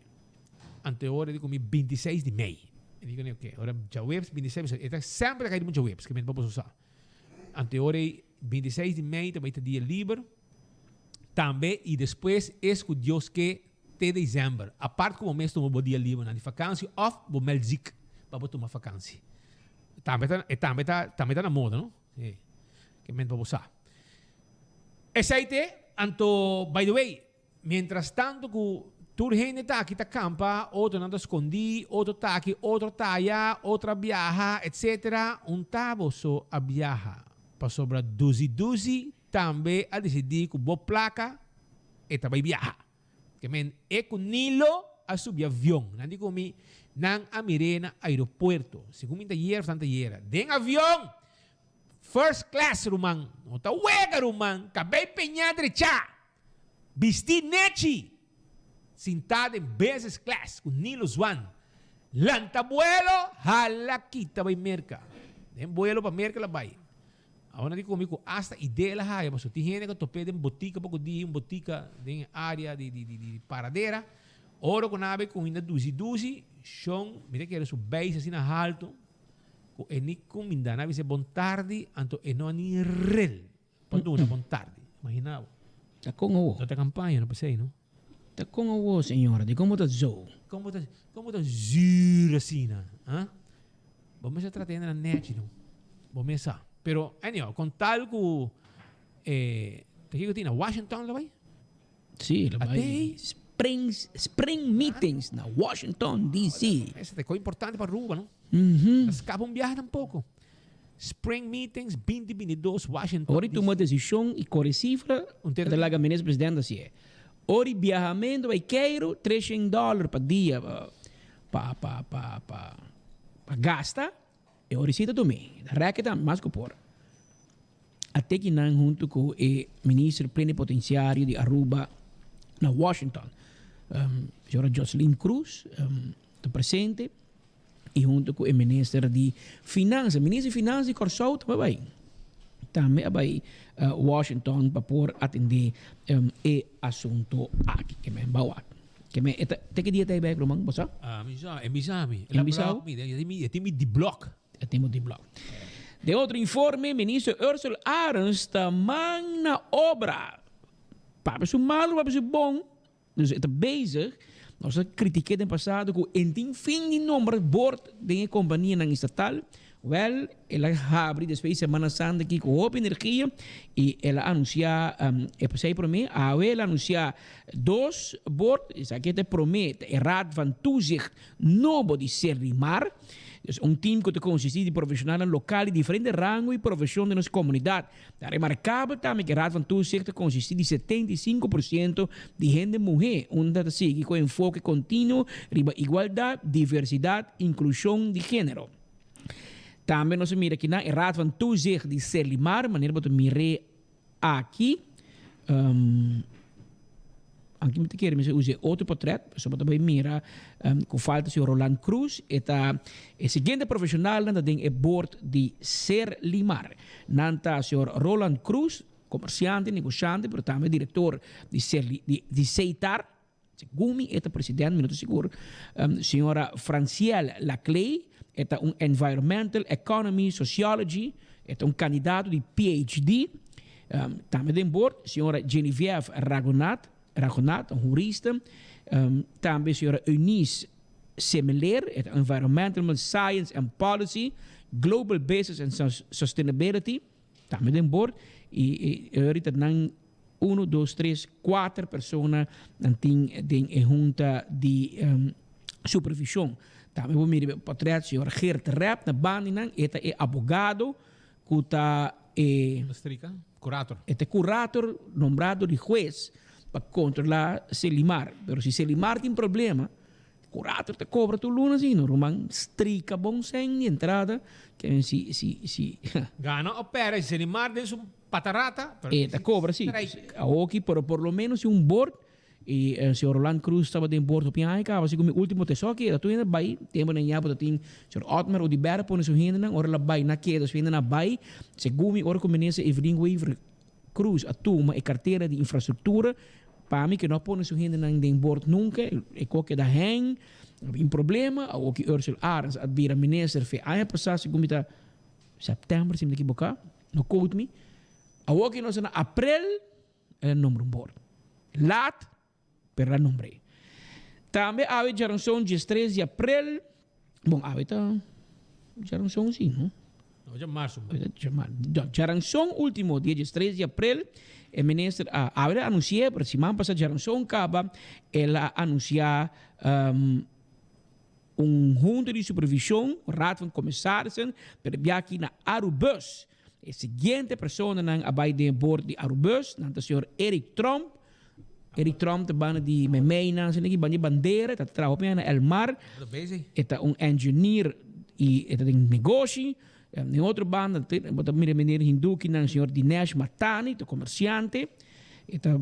Anto e ora di ku mi 26 di mei. E di ku mi, oke, ora djaweps 26, pasobra e ta semper ta kai riba un djaweps, ke mi ta boso sa. Anto e ora ei 26 di mei ta bai ta dia liber tambe i despues es ku Dios ke te december. Apart ku bo mes tuma bo dia libernan di fakansi òf bo mèld zik pa bo tuma fakansi. Tambe ta, e tambe ta, tambe ta na moda, no? Sí. Ke men pa bo sa. Esei te, anto, by the way, mientras tanto ku tur hende ta aki ta kampa, otronan ta skondí, otro ta aki, otro ta aya, otro a biaha, etcetera, un ta boso a biaha, pasobra duzi duzi tambe a disidí ku bo plaka e ta bai biaha. Ke men e ku Nilo a subi avion. Nan di ku mi, nan a mir'é na aeropuerto. Segun mi ta yera of nan ta yera. Den avion! First class, ruman. No ta wega, ruman. Kabei peñá drechá. Bistí nechi. Sintá den business class ku Nilo Zwaan. Lanta buelo, hala kita bai Merka. Den buelo pa Merka la bai. Awor nan di komi ku asta idea el a haya pasobra tin hende ku a top'é den botika poko dia, un botika den e area di di di Paradera. Ora ku nan a bai kuminda dusi dusi, shon, mi ta kere su beis asina haltu, ku e ni kuminda. Nan a bis'é bon tardi, anto e no a ni rel pa duna bon tardi. Imagina bo. Ta kon awo? No ta kampaña, no p'esei no. Ta kon awo, señora? Di kon bo ta zo? Kon bo ta, kon bo ta zuur asina, ah? Bo mester trata hende nan nechi no. Bo mes sa. Pero anyhow, kon tal ku e, ta kiko tin na Washington lo bai? Sí, lo bai. Spring, spring meetings na Washington DC. Esa ta ko importante pa Aruba, no? Mm -hmm. Skapa un biahe tampoco. Spring meetings 2022 Washington. Ora tuma decision y corre cifra, ta laga minister presidente hacié. Ora biahamento bai Cairo, 300 dollar pa dia pa pa pa pa pa gasta. E ora si ta tum'é. Ta rèk tambe, mas ku por. A teki nan huntu ku e minister plenipotenciario di Aruba na Washington, señora Jocelyn Cruz, ta presente i huntu ku e minister di Finansa. Minister di Finansa di Kòrsou tambe a bai. Tambe a bai Washington pa por atendé e asunto aki. Ke men bawak. Ke men e ta, te ki dia ta e bek ruman, bo sa? Ah, mi sa, e bisa mi. El a blok mi, e tin mi di blok. E tin bo di blok. Den otro informe, minister Ursell Arends ta man na obra. Papia su malu, papia su bon. Dus e ta bezig. Nos a kritiké den pasado ku en tin fin di nombra bord den e kompanianan estatal. Wèl, el a habri despues di Semana Santa aki ku hopi energia i el a anunsiá e pasei promé. Awe el a anunsiá dos bord, esaki ta e promé, ta e Raad van Toezicht nobo di Serlimar. Dus un tim ku ta konsistí di profeshonalnan lokal di diferente rango i profeshon den nos komunidat. Ta remarkabel tambe ku e Raad van Toezicht ta konsistí di 75% di hende muhé, unda ta sigui ku enfoke kontinuo riba igualdat, diversidat, inklushon di género. Tambe nos a mira kinan e Raad van Toezicht di Serlimar, manera bo ta mir'é aki. Um, anke mi ta kere mi sa usa e otro portret, pasobra bo ta bai mira um, ku falta señor Roland Cruz. E ta e siguiente profesionalnan ta den e board di Serlimar. Nan ta señor Roland Cruz, komersiante, negoshante, pero tambe direktor di Serli, di, di Seitar. Segun mi e ta president, mi no ta sigur. Señora Francielle Laclay, e ta un Environmental Economy Sociology, e ta un kandidato di PhD. Tambe den bord, señora Geneviève Ragonath, Ragonath, un hurista. Tambe señora Eunice Semeleer, e ta Environmental Science and Policy, Global Business and Sustainability. Tambe den bord y ahorita nan uno, dos, tres, cuater persona nan tin den e hunta di supervision. Tambe bo mira e potret señor Geert Rep na banda nan, e ta e abogado cu ta e Curator. E ta e curator nombrado di huez pa controla Selimar. Pero si Selimar tin problema, Curator ta cobra tur luna si no ruman strika bon sen di entrada ke si si si. Gana o perde si Selimar den su patarata pero E ta cobra si awoki pero por lo menos si un bord y señor Roland Cruz tabata den bord hopi aña caba si cu mi ultimo te so keda tur hende a bay tempo nan ya bo ta tin señor Otmar Oduber a pone su hendenan ora el a bay na keda su hendenan a bay segun mi ora cu minister Evelyn Wever Cruz a tuma e cartera di infrastructura, pa mi ke no a pone su hendenan den bord nunca, e ko keda hang, a bin problema, awor ki Ursula Arends a bira minister fe aña pasa, segun mi ta september si mi ta ekiboka, no quote me, awor ki nos ta na april, el a nombra un bord. Laat, pero el a nombr'e. Tambe awe djaranson diestres di april, bon awe ta djaranson si no? No, dja marzo. Djaranson ultimo dia diestres di april e minister a awe el a anuncia pero siman pasa djaranson caba el a anuncia un hunta di supervision, raad van commissarissen, pero bia aki na Arubus. E siguiente personanan a bai den e board di Arubus, nan ta señor Eric Tromp. Eric Tromp ta banda di memeinan, asina aki, banda di bandera, e ta traha hopi aña na El Mar. E ta un engineer y e ta den negoshi. Den otro banda bo ta mira meneer Hindukinan, señor Dinesh Matani, ta comerciante. E ta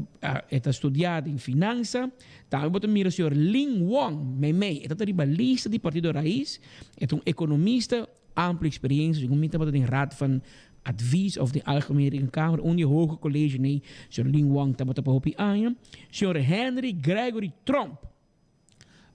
e ta studia den finansa. Tambe bo ta mira señor Lin Wong, meimei, e ta ta riba lista di Partido Raiz. E ta un economista. Amplio experiencia, segun mi tabata den Raad van Advies of den Algemeen Rekenkamer, un di e hoge college nei, señor Lin Wong tabata pa hopi aña. Señor Henry Gregory Tromp.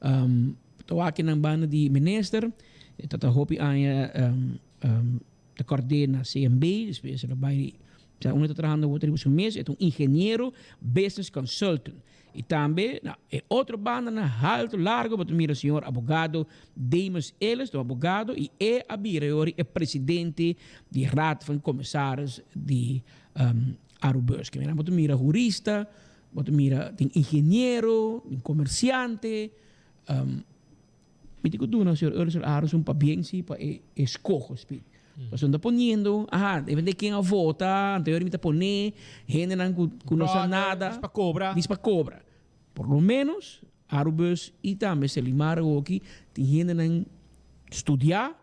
Um, ta wak nan banda di minister, e ta ta hopi aña um, um, ta kordé na CMB, despues el a bai, sa unda ta trahando awor ta riba su mes, e ta un ingeniero, business consultant. Y tambe na e otro banda na halto largo bo ta mira señor abogado Demus Ellis, ta un abogado y e a bira e ora e presidente di Raad van Commissaris di um, Arubus. Ke mira bo ta mira hurista, bo ta mira tin ingeniero, tin comerciante, um, Mi tin ku duna señor Ursel Arends un pabien si pa e eskoho speed. Pasobra no ta poniendo, aha, depende ken a vota, anterior mi ta pone hendenan ku ku no sa nada. Dis pa kobra. Dis pa kobra. Por lo menos Arubus i tambe Selimar awoki tin hendenan studiá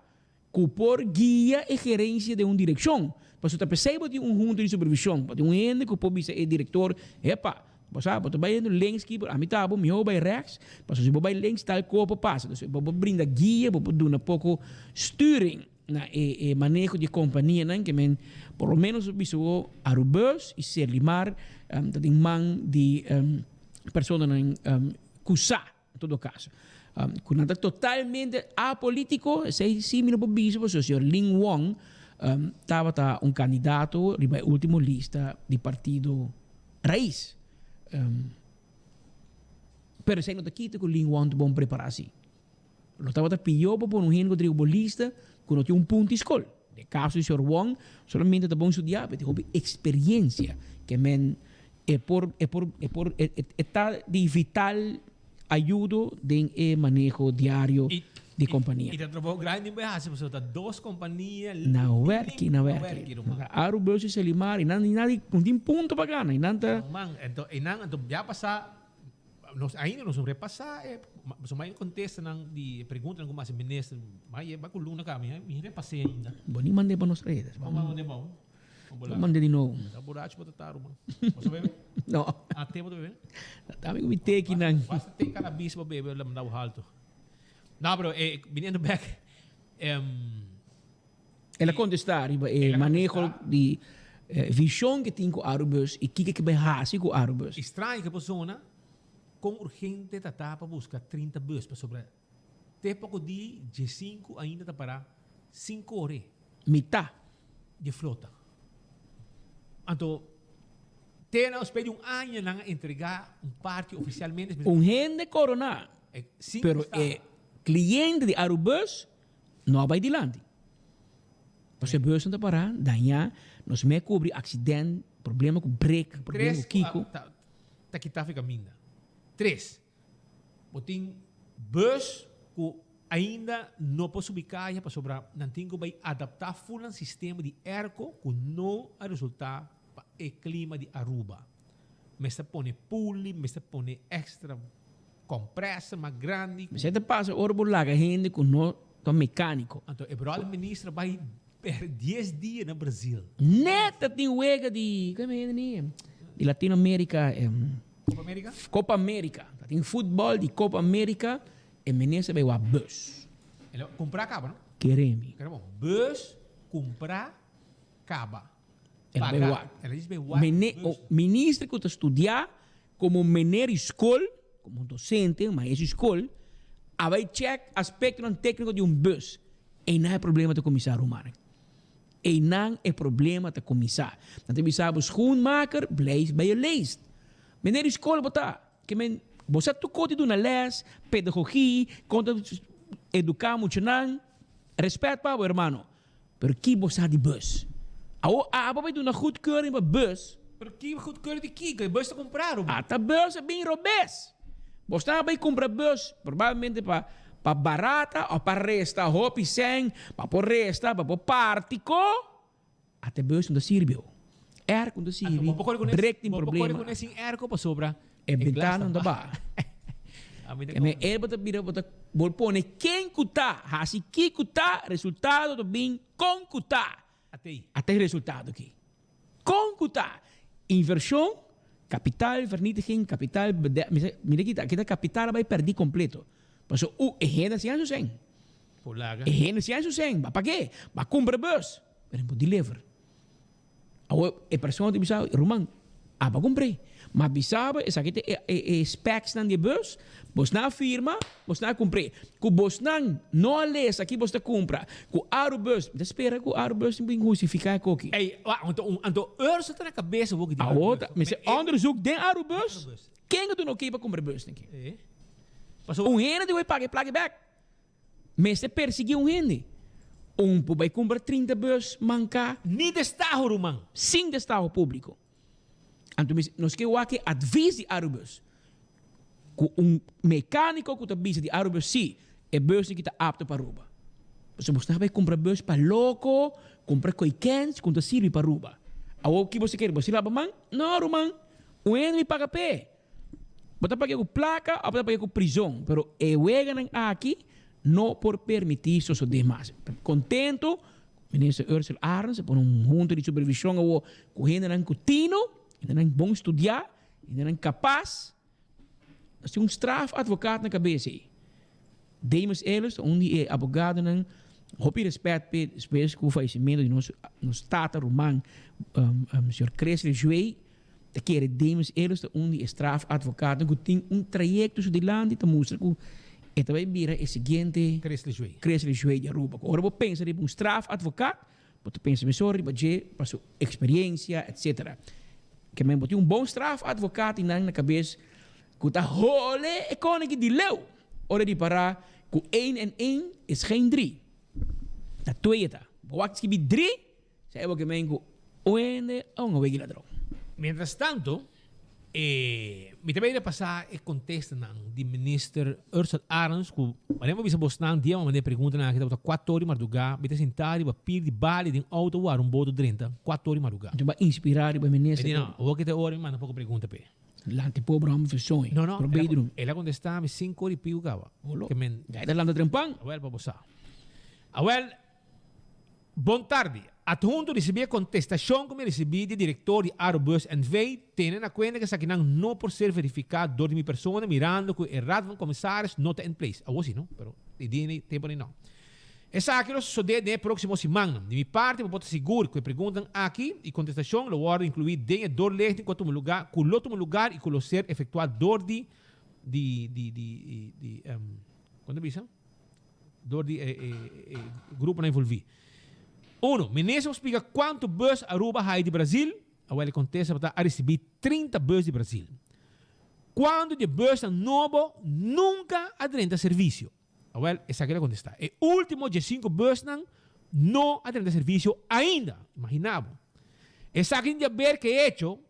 ku por guia e gerensia den un direkshon. Pasobra ta p'esei bo tin un hunta di supervishon, bo tin un hende ku por bisa e direktor, Epa, bo sa, bo ta bai hendo links ki, ami ta bo, mihó bo bai rèks, pasobra si bo bai links tal ko por pasa. Entonces bo por brinda guia, bo por duna poko sturing na e e maneho di e kompanianan ke men por lo menos bo bisa bo Arubus i Serlimar ta den man di personanan ku sa. En todo caso, cu nan ta totalmente apolitico, esey si mi no por bisa pasobra señor Lin Wong tabata un candidato riba e ultimo lista di partido Raiz. Pero esey no ta kita cu Lin Wong ta bon prepara si. Lo tabata piyo pa pone un hende cu ta riba bo lista cu no tin un punto di scol. Den caso di señor Wong, solamente ta bon studia, pero tin hopi experiencia ke men E por e por e por e e ta di vital ayudo den e maneho diario di kompania. I ta trabou grandi bo e hasi pasobra ta dos kompania Na werki, na werki. Arubus i Selimar i nan i nan no tin punto pa gana i nan ta. Man, ento i nan anto ya pasá nos ainda nos no repasá e pasobra mai kontestanan di e preguntanan ku mi hasi minister mai e bai ku luna kaba mi repas'é ainda. Bo ni mand'é pa nos redes. Bo mand'é pa bo. Bo manda di nobo. Ta buracho bo ta taru man. Bo sa bebe? No. Ah, te bo ta bebe? Dame ku mi teki nan. Basta te cannabis bo bebe, la manda bo halto. No, pero eh, viniendo back, em, El a contesta riba e maneho di eh, vision que tin cu Arubus y kiko ke bay haci cu Arubus. E straño ke persona kon urgente ta ta pa busca 30 bus pasobra Te poko di djesinku ainda ta pará sin kore. Mitá. Di flota. Anto, te na despues di un aña nan a entregá un parti ofisialmente. Un hende koroná, pero e kliente di Arubus no a bai dilanti. Pasobra e busnan ta pará, dañá, nos mei kubri aksident, problema ku brek, problema ku kiko. Tres ku ta kitá fi kaminda. Tres. Bo tin bus ku ainda no por subi kaya pasobra nan tin ku bai adaptá ful nan sistema di airco ku no a resultá pa e klima di Aruba. Mester pone puli, mester pone extra compressor mas grandi. Mester ta pasa ora bo laga hende ku no ta mecanico. Anto e brother minister a bai per dies dia na Brazil. Net ta tin wega di, como e hende ni? Di Latino America. Copa America? Copa America. Ta tin futbol di Copa America e minister bay wak bus. El a cumpra caba no? Kere mi. Kere bon. Bus cumpra caba. El a bay wak. El a bay wak bus. Minister cu ta studia como meneer di school, como docente, maestro di school, a bay check aspectonan tecnico di un bus. Eynan e problema ta cuminsa ruman. Einan e problema ta kuminsá. Nan ta bisa bo, Schoenmaker, blijf bij je leest. Meneer di skol bo ta. Ke men, bo sa tur kos di duna les, pedagogie, kon ta eduká muchanan. Respèt pa bo, hermano. Pero ki bo sa di bus? Awor abo bai duna goedkeuring pa bus. Pero ki goedkeuring di kiko? E bus ta kumprá, Ruben. Ata bus a bin robes. Bo sta bai kumpra bus, probablemente pa pa barata of pa resta hopi sèn, pa por resta, pa por parti ko, ata e bus no ta sirbi ho. Airco no ta sirbi, brek tin Bo por problema. kore kuné sin airco pasobra E e glas bentana ta no ta baha. baha. E men e bo ta bira bo ta bo pone ken ku ta, hasi ki ku ta, resultado ta bin kon ku ta. Ata e resultado aki. Kon ku ta? Invershon, kapital vernietiging, kapital bede, mi sa, mira aki ta, aki ta kapital a bai pèrdí kompleto. Pasobra u, e hende a siña su sèn. E hende a siña su sèn, ba pag'é, ba kumpra bus, pero e por deliver. Awor e persona ta bisa, ruman, aba kumpr'é. Ma bisa bo esaki ta e e e specsnan di e bus, bosnan a firma, bosnan a kumpr'é. Ku bosnan no a lesa ki bos ta kumpra, ku Arubus, mi ta spera ku Arubus tin bin hustifiká e koki. Ey, wak, anto un, anto Urso ta na kabesa woki di Awor Arubus. ta, mester onderzoek den Arubus, ken a duna oké pa kumpra e busnan aki. Eh. Pasobra. Un hende tin ku bai paga e plaka bèk. Mester persiguí un hende. Un por bai kumpra 30 bus manká. Ni destaho, ruman. Sin destaho públiko. Anto mi nos ke wak e advis di Arubus. Ku un mekániko ku ta bisa di Arubus si e bus aki ta apto pa Aruba. Pasobra bos ta bai kumpra bus pa loko, kumpra koi kens ku no ta sirbi pa Aruba. Awor ki bo ta kere? Bo si laba man? No ruman, un hende mi paga p'e. Bo ta paga ku plaka òf bo ta paga ku prizon, pero e weganan aki no por permití sosodé mas. Kontentu Minister Ursell Arends a pone un hunta di supervision awo cu hendenan cu tino, hendenan bon studia, hendenan capaz. Nos tin un strafadvocaat na cabes ey. Demus Ellis ta un di e abogadonan hopi respet p'e despues cu fallecimento di nos nos tata ruman señor Chris Lejuey ta kere Demus Ellis ta un di e strafadvocaatnan cu tin un trayecto su dilanti ta mustra cu e ta bay bira e siguiente Chris Lejuey. Chris Lejuey di Aruba. Cu ora bo pensa riba un strafadvocaat bo ta pensa mesora riba dje pa su experiencia etc. Ke men bo tin un bon strafadvocaat y nan na cabes cu ta hole e koniki di leu ora di para cu een en een is geen drie. Ta twee e ta. Bo wak skibi drie. Sa bo ke men ku un hende a un awegi ladron. Mientras tanto, e mi ta bay repasa e contestanan di Minister Ursell Arends cu manera mi a bisa bosnan dia mi a manda e preguntanan aki tabata cuator di marduga, mi ta sinta riba pir di bali den auto wara un boto drenta cuator di marduga. Bo a inspira riba e minister. Mi di no, awor ki ta e ora mi manda poco pregunta p'e. Lanta e pober homber for soño. No, no, Pero bedroom. el a contesta mi cinco ora y pico caba. Olo. Ke men. Ya e ta lanta trempan. Awel pa bo sa. Awel. Bon tardi. Adhunto risibí e kontestashon ku mi a risibí di direktor di Arubus NV. Tene na kuenta ku esakinan no por ser verifiká dor di mi persona mirando ku e Raad van Commissaris no ta in place. Awor si no, pero e dia ei tempu ei no. Esaki lo sosodé den e próksimo simannan. Di mi parti bo por ta sigur ku e preguntanan aki i kontestashon lo wòrdu inkluí den e doorlichting ku a tuma lugá ku lo tuma lugar i ku lo ser efektuá dor di di di di di kon ta bisa? Dor di e gruponan envolví. Uno, Minister por splika kuantu bus Aruba a hai di Brazil? Awel e kontesta por ta a risibí 30 bus di Brazil. Kuantu di e busnan nobo nunka a drenta servisio? Awel esaki ta kontestá. E último diesinku busnan no a drenta servisio ainda. Imaginá bo. Esaki tin di haber ku e hecho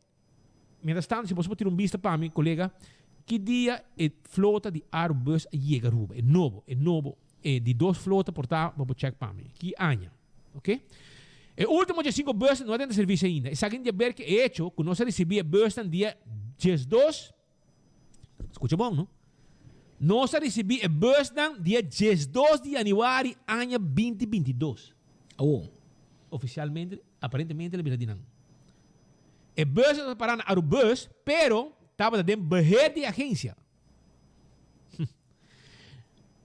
Mientras tanto, si boso por tira un bista pa mi, colega, ki dia e flota di Arubus a yega Aruba? E nobo, e nobo, e di dos flota por ta, bo por check pa mi. Ki aña? Ok? E ultimo diesinco busnan no a drenta servicio ainda. Esaki tin di haber cu e hecho cu nos a ricibi e busnan dia 12, scucha bon, no? Nos a ricibi e busnan dia 12 di januari aña 2022. Awor, oficialmente, aparentemente el a bira di nan. E bus a pará na Arubus, pero tabata den beheer di e agencia.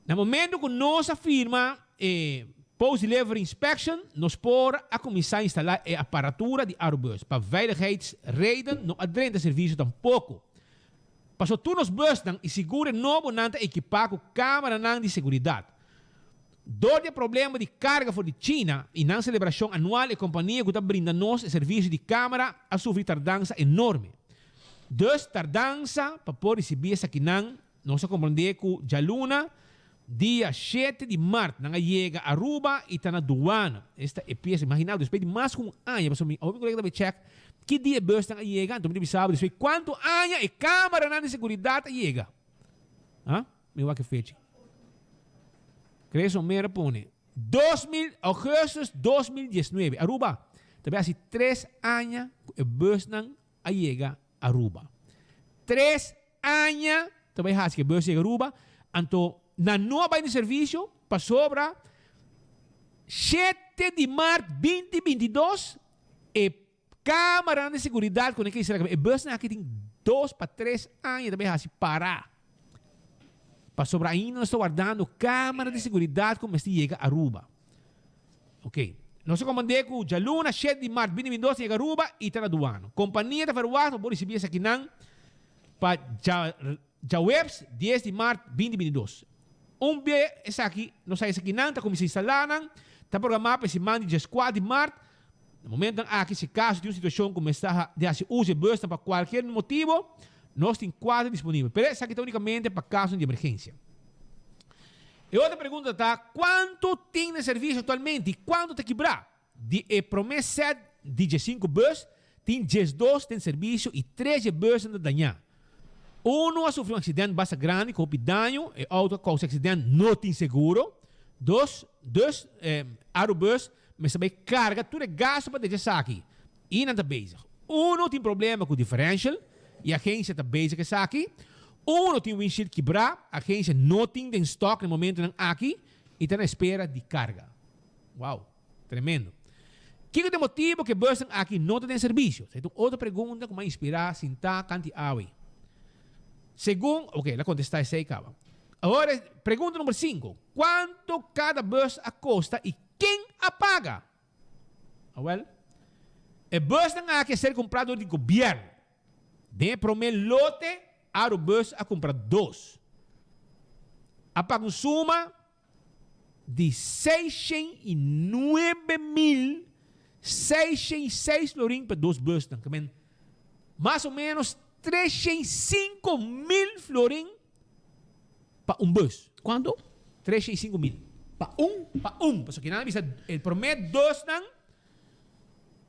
Na momento cu nos a firma e Post Delivery Inspection, nos por a cuminsa instala e aparatura di Arubus. Pa veiligheidsreden no a drenta servicio tampoco. Paso tur nos busnan y sigur e nobonan ta ekipa cu cameranan di seguridad. Dor di e problema di karga for di China i nan selebrashon anual e kompania ku ta brinda nos e servisio di kamera a sufri tardansa enorme. Dus tardansa pa por risibí esakinan nos a komprondé ku djaluna dia shete di mart nan a yega Aruba i ta na duana. Esta e piesa imaginá despues di mas ku un aña pasobra mi awe mi kolega ta bai chèk ki dia e busnan a yega anto mi ta bisa bo despues di kuantu aña e kameranan di seguridat a yega. Ha? Mi wak e fecha. Chris Omer a pone, 2000, augustus 2019, Aruba, ta bay haci tres aña cu e busnan a yega Aruba. Tres aña ta bay haci cu e bus yega Aruba, anto nan no a bay den servicio pasobra shete di maart 2022 e Camaranan di seguridad cu nan ke instala e busnan aki tin dos pa tres aña ta bay haci para. Pasobra ainda nos ta wardando camara di seguridad cu mester yega Aruba. Ok. Nos a comprende cu djaluna shete di mart binti binti dos ta yega Aruba y ta na duano. Compania ta verwacht pa por ricibi esakinan. Pa djaweps dies di mart binti 22. Un be esaki nos a esakinan ta kuminsá instalá nan, ta programá pa e siman di djeskuater di mart. Na momentonan aki si kaso tin un situashon ku mester di hasi uso e busnan pa kualkier motibo, nos tin kuater disponibel. Pero esaki ta únikamente pa kasonan di emergensia. E otro pregunta ta kuantu tin na servisio aktualmente i kuantu ta kibrá? Di e promé sèt di djesinku bus, tin 12 den servisio i tres dje busnan ta dañá. Unu a sufri un aksident basta grandi ku hopi daño, e outo a kousa e aksident no tin seguro. Dos, dus, Arubus mester bai karga tur e gastu pa drecha esaki i nan ta bezig. Unu tin problema ku diferential i agensia ta bezig ku esaki. Unu tin windshield kibrá, agensia no tin den stòk na e momentunan aki i ta na espera di karga. Wow! Tremendo. Kiko ta e motibo ku e busnan aki no ta den servisio? Esei ta un otro pregunta ku mi a inspirá sintá kanti awe. Segun, ok, el a kontestá esei kaba. Awor e pregunta number sinku, Kuantu kada bus a kosta i ken a paga? Awel, e busnan aki a ser kumprá dor di gobièrnu. Den e promé lote, Arubus a kumpra dos. A paga un suma di 609.606 florin pa dos busnan. Ke men mas o menos 305.000 florin pa un bus. Kuantu? 305.000. Pa un? Pa un. Pasobra kinan a bisa e promé dosnan,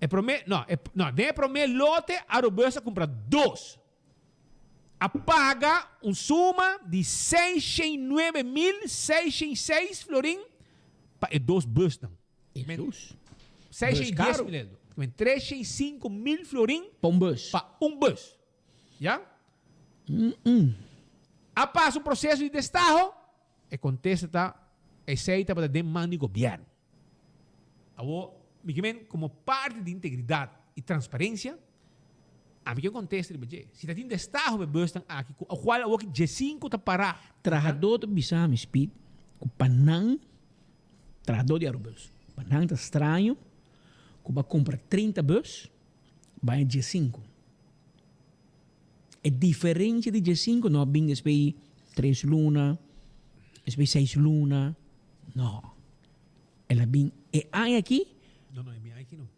e promé, no, e, no, den e promé lote Arubus a kumpra dos. A paga un suma di 609.606 florin pa e dos busnan. Jesus. 610 mil euro. Men 305.000 florin Pa un bus. Pa un bus. Ya? A pasa un proceso di destaho? E contesta ta, esey tabata den man di gobierno. Awor, mi ke men komo parti di integridat i transparensia, ami ke kontesta riba dje. Si ta tin destaho pa e busnan aki, ku kual awor ki 15 ta pará. Trahadó ta bisa mi, Speed, ku pa nan, trahadó di Arubus, pa nan ta straño ku bo a kumpra 30 bus, bai 15. E diferensia di 15 no a bin despues di tres luna, despues di seis luna, no. El a bin e aña aki. No, no, e mi aña aki no.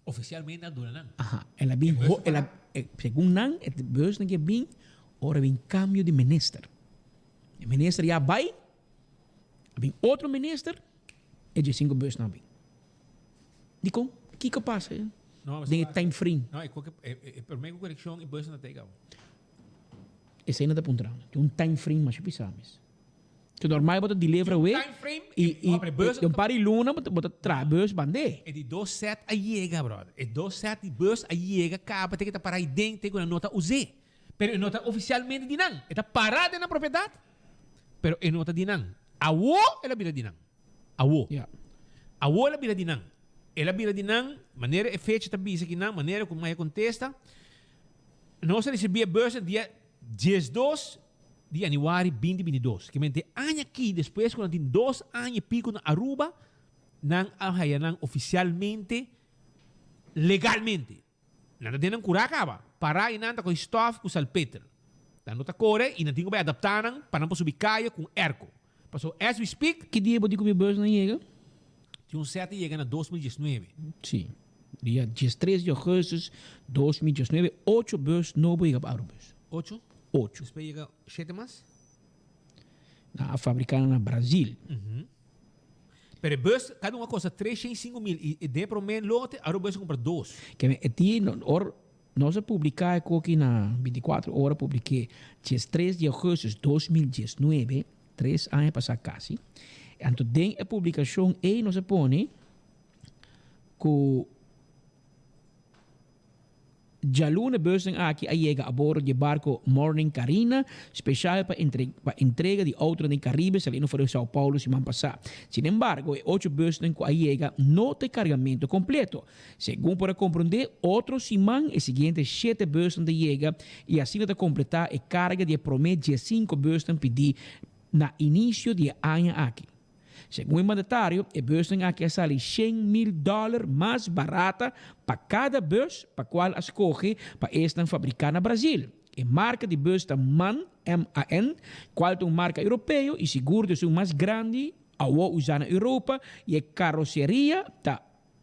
Oficialmente a duna nan. Aha, el a bin, ho, el a, segun nan, e busnan ke bin ora bin cambio di minister. E minister ya bai, a bin otro minister, e 15 busnan a bin. Dikon? Kiko a pasa No, den e time frame? No, e koke, e, e, e prome ku korekshon e busnan ta tega. Esei no ta puntra. Tin un time frame masha pisa mes. Ke normal bo ta deliver awe y y y un par di luna bo ta traha bus band'e. E di dos set a yega brother. E dos set di bus a yega caba te ke ta para aiden te ku nan no ta us'e. Pero e no ta oficialmente di nan. E ta para den nan propiedad pero e no ta di nan. Awo el a bira di nan. Awo. Awo el a bira di nan. El a bira di nan manera e fecha ta bisa kinan manera ku maya kontesta. Nos a ricibi e bus den dia 12 di januari 2022. Ke mente aña aki despues ku nan tin dos aña y pico na Aruba, nan a haya nan oficialmente, legalmente. Nan ta den nan cura caba. Para y nan ta coge stof cu salpeter. Nan no ta core y nan tin cu bay adapta nan pa nan por subi caya cu un airco. Paso as we speak. Ki dia bo di cu mi bus nan yega? Tin un set a yega na 2019. Si. Dia 13 di augustus 2019 ocho bus nobo yega pa Arubus. Ocho? Ocho. Despues yega shete mas? Nan a fabrica nan na Brazil. Pero e bus cada un a costa 305 mil y den e prome lote Arubus a cumpra dos. Keme e tin or nos a publica e koki na 24 ora publike 13 di augustus 2019, tres aña pasa casi. Anto den e publicacion ey nos a pone cu djaluna busnan aki a yega a bordo di e barco Morning Carina, special pa pa entrega di autonan den Caribe saliendo for di Sao Paulo siman pasa. Sin embargo, e ocho busnan cu a yega no ta e cargamento completo. Segun por a comprende, otro siman e siguiente shete busnan ta yega y asina ta completa e carga di e prome 15 busnan pidi na inicio di e aña aki. Segun e mandatario, e busnan aki a sali 100.000 dòler mas barata pa kada bus pa kual a skohe pa esnan fabriká na Brazil. E marka di bus ta man, MAN, kual ta un marka europeo i sigur ta esun mas grandi awor usá na Europa i e karoseria ta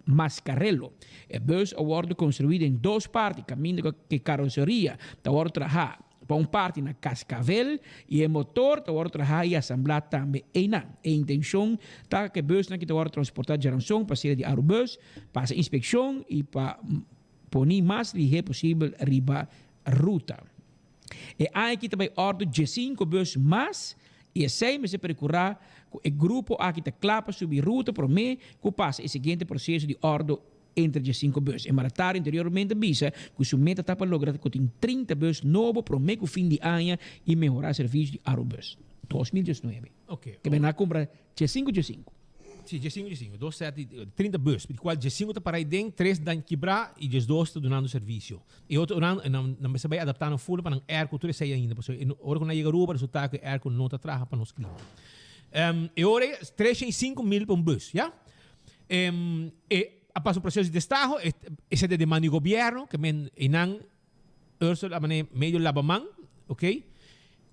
Mascarello. E bus a wòrdu konstruí den dos parti kaminda ku e karoseria ta wòrdu trahá pa un parti na Cascavel i e motor ta wòrdu trahá i asamblá tambe einan. E intenshon ta ku e busnan aki ta wòrdu transportá djaranson pa sede di Arubus, pasa inspekshon i pa poni mas lihé posibel riba ruta. E aña aki ta bai òrdu diesinku bus mas i esei mester perkurá ku e grupo aki ta kla pa subi ruta promé ku pasa e siguiente proseso di òrdu entre diesinku bus. E mandatario anteriormente a bisa ku su meta ta pa logra ku tin 30 bus nobo promé ku fin di aña i mehorá servisio di Arubus. 2019. Ke men a kumpra Diesinku diesinku. Si, diesinku diesinku. Dos sèt di 30 bus, di kual diesinku ta para ei den, tres dan kibrá i diesdos ta dunando servisio. E otronan nan nan mester bai adaptá nan fula pa nan airco tur esei ainda, pasobra e ora ku nan yega Aruba resultá ku e airco no ta traha pa nos klima. E ora ei 305 mil pa un bus, ya. E a pasa un proseso di destaho, esei ta demanda di gobièrnu, ke men einan Ursula a manera medio laba man, ok.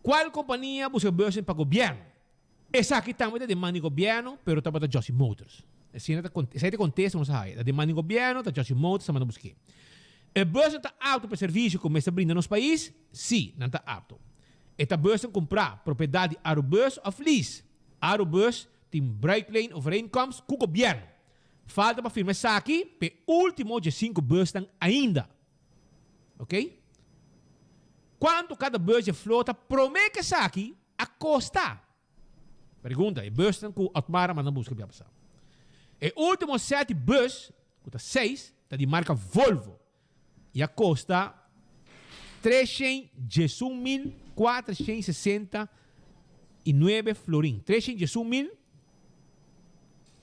Kual kompania buska bussen pa gobièrnu? Esaki tambe ta demanda di gobièrnu, pero tabata Jossy Motors. Asina ta esei ta e kontesta ku nos a haya. Ta demanda di gobièrnu, ta Jossy Motors ta manda busk'é. E busnan ta apto pa e servisio ku mester brinda nos pais? Sí, nan ta apto. E ta busnan kumprá propiedat di Arubus òf lease. Arubus tin bruikleen overeenkomst ku gobièrnu. Falta pa firma esaki pa e último diesinku busnan ainda. Ok. Kuantu kada bus dje flota promé ku esaki a kosta? Pregunta, e busnan ku Otmar a manda buska bia pasá. E último sèt di bus, ku ta seis, ta di marka Volvo i a kosta 311,469 florin. 311 mil,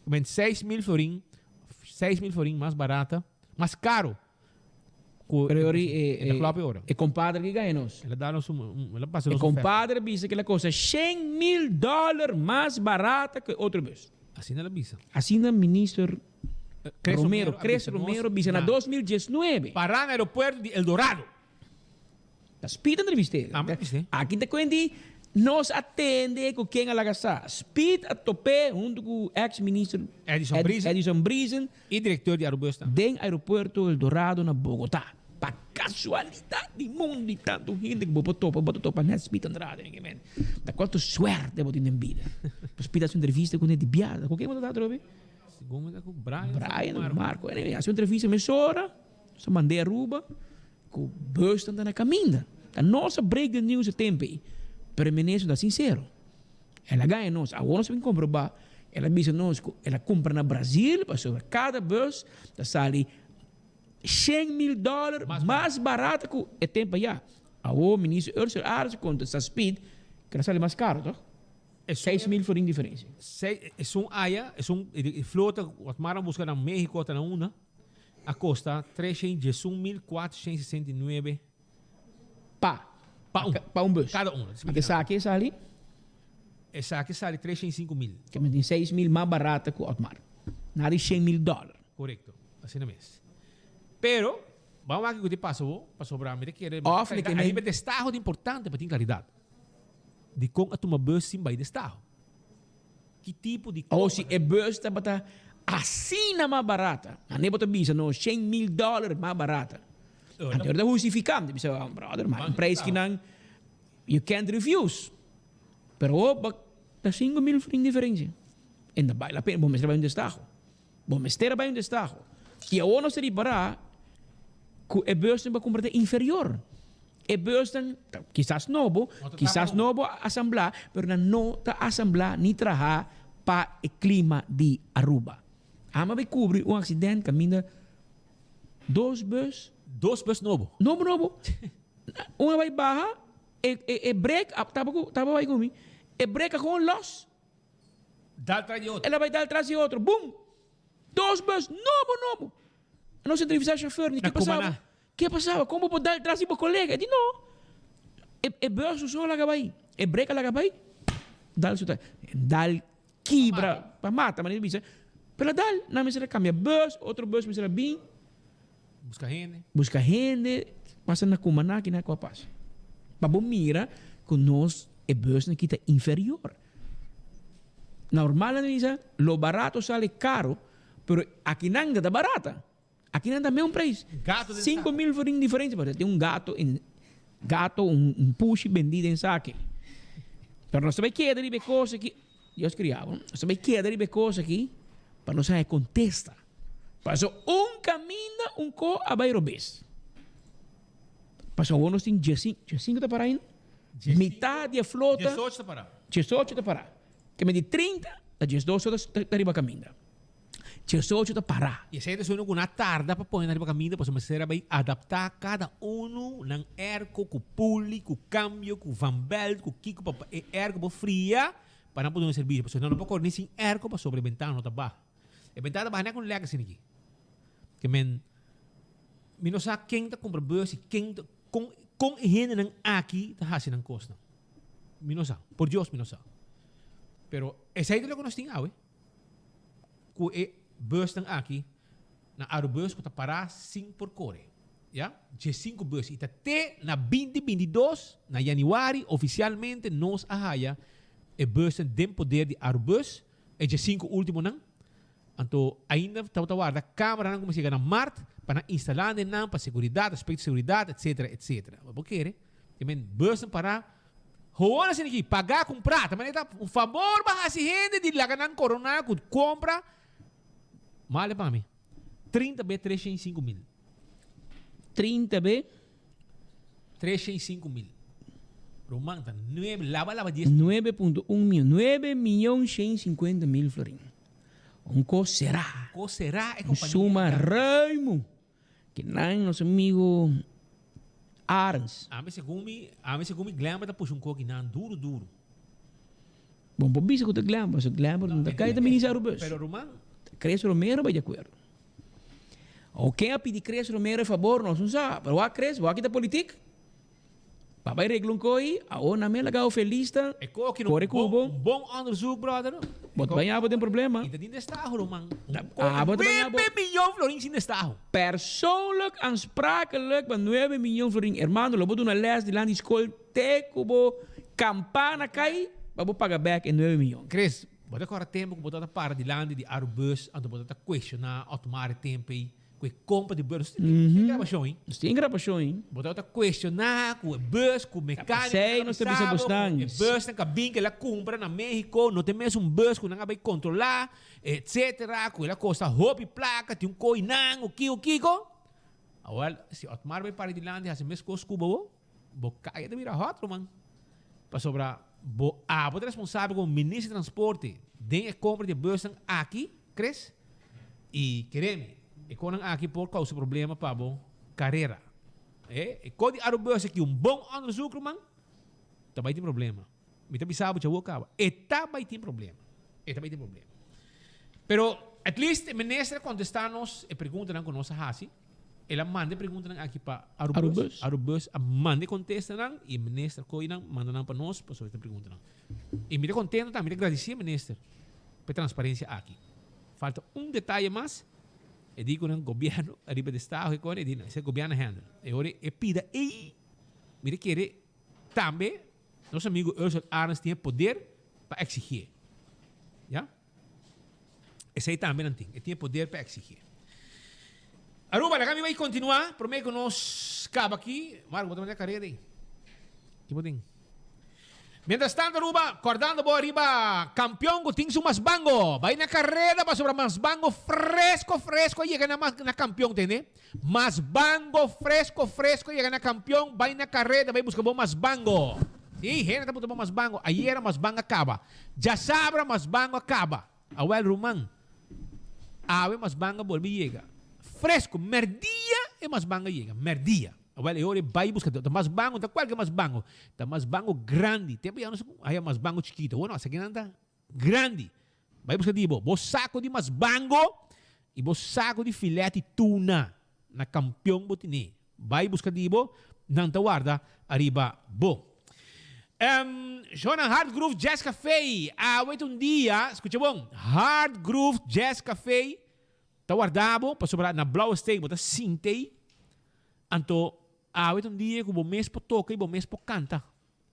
6000 florin, 6000 florin mas barata, mas karo. Ku Pero ori e, e ta klopi ora. E compadre ki gana nos. El a da nos un, el a pasa E nos oferta. compadre bisa ku el a kosta 100 mil dòler mas barata ku e otro bus. Asina el a bisa. Asina minister Chris Romero, Romero a Chris bisa nos Romero bisa na na 2019. Pará na aeropuerto di El Dorado. Ta Speed a entrevist'é. Ah, mi entrevist'é. Aki ta kuenti nos a tende ku ken a laga sa. Speed a top'é huntu ku ex minister Edison Ed, Briesen. Edison Briesen I direktor di Arubus tambe. Den aeropuerto El Dorado na Bogotá. Pa kasualidat di mundu di tantu hende ku bo por topa, bo ta topa nèt Speed Andrade. Mi ke men, ta kuantu suerte bo tin den bida. Bo Speed hasi un entrevista ku ne di biaha. Ku ken bo ta atrobe? Segun mi ta ku Brian. Brian ku Marco. Anyway, hasi un entrevista mesora, nos a mand'é Aruba ku busnan ta na kaminda. Ta nos a break the news e tempu ei. Pero e minister ta sinsero. El a gaña nos. Awor nos a bin komprobá. El a bisa nos ku el a kumpra na Brazil pasobra kada bus ta sali 100 mil dòler mas barato ku e tempu ayá. Awor minister Ursula Arends a kontestá Speed ku el a sali mas karo, tòg? 6000 florin diferensia. Esun aya, esun e flota ku Otmar a buska na Mexico ta na unda, a kosta 311,469 Pa. Pa un. Pa un bus. Kada un. Anto esaki a sali? Esaki sali 305 mil. Ke men tin 6000 mas barata ku Otmar. Na di 100 mil dòler. Korekto. Asina mes. Pero, ban wak kiko ta pasa bo, pasobra mi ta kere Of mi ke men. Ariba destaho ta importante pa tin klaridat. Dikon a tuma bus sin bai destaho? Ki tipo di Oh, si e bus tabata asina mas barata. Mane bo ta bisa no 100 mil dòler mas barata. Anto ta hustifiká, mi ta bisa, brother, ma un prijs kinan you can't refuse. Pero oh, ta 5000 florin diferensia. En ta bai la pena, bo mester bai un destaho. Bo mester bai un destaho. I awor nos ta ripará ku e busnan pa kumpra ta inferior. E busnan kisas nobo, kisas nobo asamblá, pero nan no ta asamblá ni trahá pa e klima di Aruba. Amo a bai kubri un aksident kaminda dos bus. Dos bus nobo? Nobo nobo. Un a bai baha, e e e brek tabata bai ku mi, e brek a gewoon los. Dal tras di otro. El a bai dal tras di otro. Bum! Dos bus nobo nobo. Nos a entrevistá e chauffeur, mi di, ke pasaba? Ke pasaba? Kon bo por dal tras di bo kolega? E di, no. E e bus su so a laga bai. E brek a laga bai, dal su tras. Dal kibra pa mata, manera di bisa. Pero a dal, nan mester a kambia bus, otro bus mester a bin. Buska hende. Buska hende, pasa na Cumaná, kina ku a pasa. Pa bo mira ku nos e busnan aki ta inferior. Normal nan ta bisa lo barato sale caro, pero akinan ta barata. Akinan ta meun prijs. 5000 florin diferencia, pero tin un gato en gato un un pushi bendi den saki. Pero nos ta bay keda riba e kos aki, Dios cria bo, nos ta bay keda riba e kos aki pa nos haya contesta. Paso un caminda un ko a bay robes. Paso awor nos tin diesinco, diesinco ta para ainda? Mitad di e flota. Diesocho ta para. Diesocho ta para. Ke men di 30 ta 12 ta riba caminda. 18 ta para. Y esey ta esun cu na tarda pa pone nan riba caminda pasobra mester a bay adapta cada uno nan airco cu pulley, cu cambio, cu van belt, cu kico pa e airco por fria pa nan por duna servicio pasobra nan no por core ni sin airco pasobra e bentana no ta baha. E bentana ta baha net cu un lek asina aki. Ke men mi no sa ken ta cumpra bus y ken ta con con e hendenan aki ta haci nan cosnan. Mi no sa. Por Dios mi no sa. Pero esey ta loke nos tin awe. Ku e busnan aki na Arubus ku ta pará sin por kore. Ya, diesinku bus i ta te na binti 22 na yanüari ofisialmente nos a haya e busnan den poder di Arubus, e diesinku últimonan. Anto ainda tabata warda kámaranan ku mester yega na mart pa nan instalá den nan pa seguridat, aspekto seguridat, etsetera, etsetera. Bo kere? Te men busnan pará Gewoon asina aki, pagá kumprá. Ta manera ta un fabor pa hasi hende di laga nan koroná ku kompra. Male pa mi. 30 be 305 mil. 30 be? 305 mil. Ruman ta nuebe, laba laba dies. 9.1 mion. Nuebe mion shen sinkuenta mil florin. Un kos será. Un kos será e Un kompania suma ta. ruimu. Kinan nos amigo Arends. Ami segun mi, ami segun mi Glenber ta pusha un koki nan duro duro. Bon por bisa ku ta Glenber, pasobra Glenber no ta kai ta minister Arubus. Pero ruman. Chris Romero bai di akuerdo. O ken a pidi Chris Romero e fabor nos no sa, pero wak Chris, bo a kita politik. Pa bai regla un koi, awor nan me laga bo felis ta E koki no kore ku bo. Un bon onderzoek brother. Bo ta baña bo den problema. I ta tin destaho ruman. Ah, bo ta baña bo. Nuebe miyon florin sin destaho. Persoonlijk aansprakelijk pa nuebe miyon florin. Hermano, lo bo duna les dilanti di skol te ku bo kampana kai pa bo paga bek e nuebe miyon. Chris, bo ta kòrda tempu ku bo tabata para dilanti di Arubus anto bo tabata kuestioná Otmar e tempu ei Ku e compra di bus. Nos tin grabacion hein. Nos tin grabacion hein. Bo tabata cuestiona cu e bus, cu mecanico Esey nos ta bisa bosnan. E bus nan cabin cu el a cumpra na Mexico no ta e mesun bus cu nan a bay controla, etcetera, cu el a costa hopi placa, tin un coy nan o kico kico. Awel, si Otmar bay para dilanti haci mescos cu bo, bo caya ta bira hot ruman. Pasobra bo abo ta responsabel como minister di transporte den e compra di e busnan aki, Chris. Y keremi, e conan aki por causa problema pa bo carera. E, e co di Arubus aki un bon onderzoek ruman, ta bay tin problema. Mi ta bisa bo djawo caba, e ta bay tin problema. E ta bay tin problema. Pero at least e minister a contesta nos e preguntanan cu nos a haci. El a manda e preguntanan aki pa Arubus. Arubus. Arubus a manda e contestanan y e minister coy nan manda nan pa nos pasobra e ta preguntanan. Y mi ta contento tambe, mi ta gradici e minister pa e transparencia aki. Falta un detaye mas, e di cu nan gobierno ariba destaho e cona, e di no, esey gobierno handle. E ora e pida ey, mi ta kere tambe nos amigo Ursel Arends tin e poder pa exigie. Ya? Esey tambe nan tin, e tin e poder pa exigie. Aruba, laga mi bay continua, prome cu nos caba aki. Marco, bo ta manda careda ey. Ki bo tin? Mientras tanto Aruba, cordando bo ariba campeon cu tin su masbango. Bay na careda pasobra masbango fresco fresco a yega na na campeon tende. Masbango fresco fresco a yega na campeon, bay na careda bay busca bo masbango. Si, hende ta puntra bo masbango. Ayera masbango a caba. Djasabra masbango a caba. Awel ruman, awe masbango a bolbe yega. Fresco, merdia e masbango a yega, merdia. Awel e ora e bai buska ta mas bango, ta kualke mas bango, ta mas bango grandi. Tempu ya nos haya mas bango chikito. Bueno, esakinan ta grandi. Bai buska di bo, bo sako di mas bango i bo sako di filet di tuna na kampion bo tene. Bai buska di bo, nan ta warda ariba bo. Um, Shona Hard Groove Jazz Café, awe ta un dia, skucha bon, Hard Groove Jazz Café Ta warda bo pasobra na Blauwe Steek bo ta sinti ei, anto Awe ta un dia ku bo mes por toka i bo mes por kanta.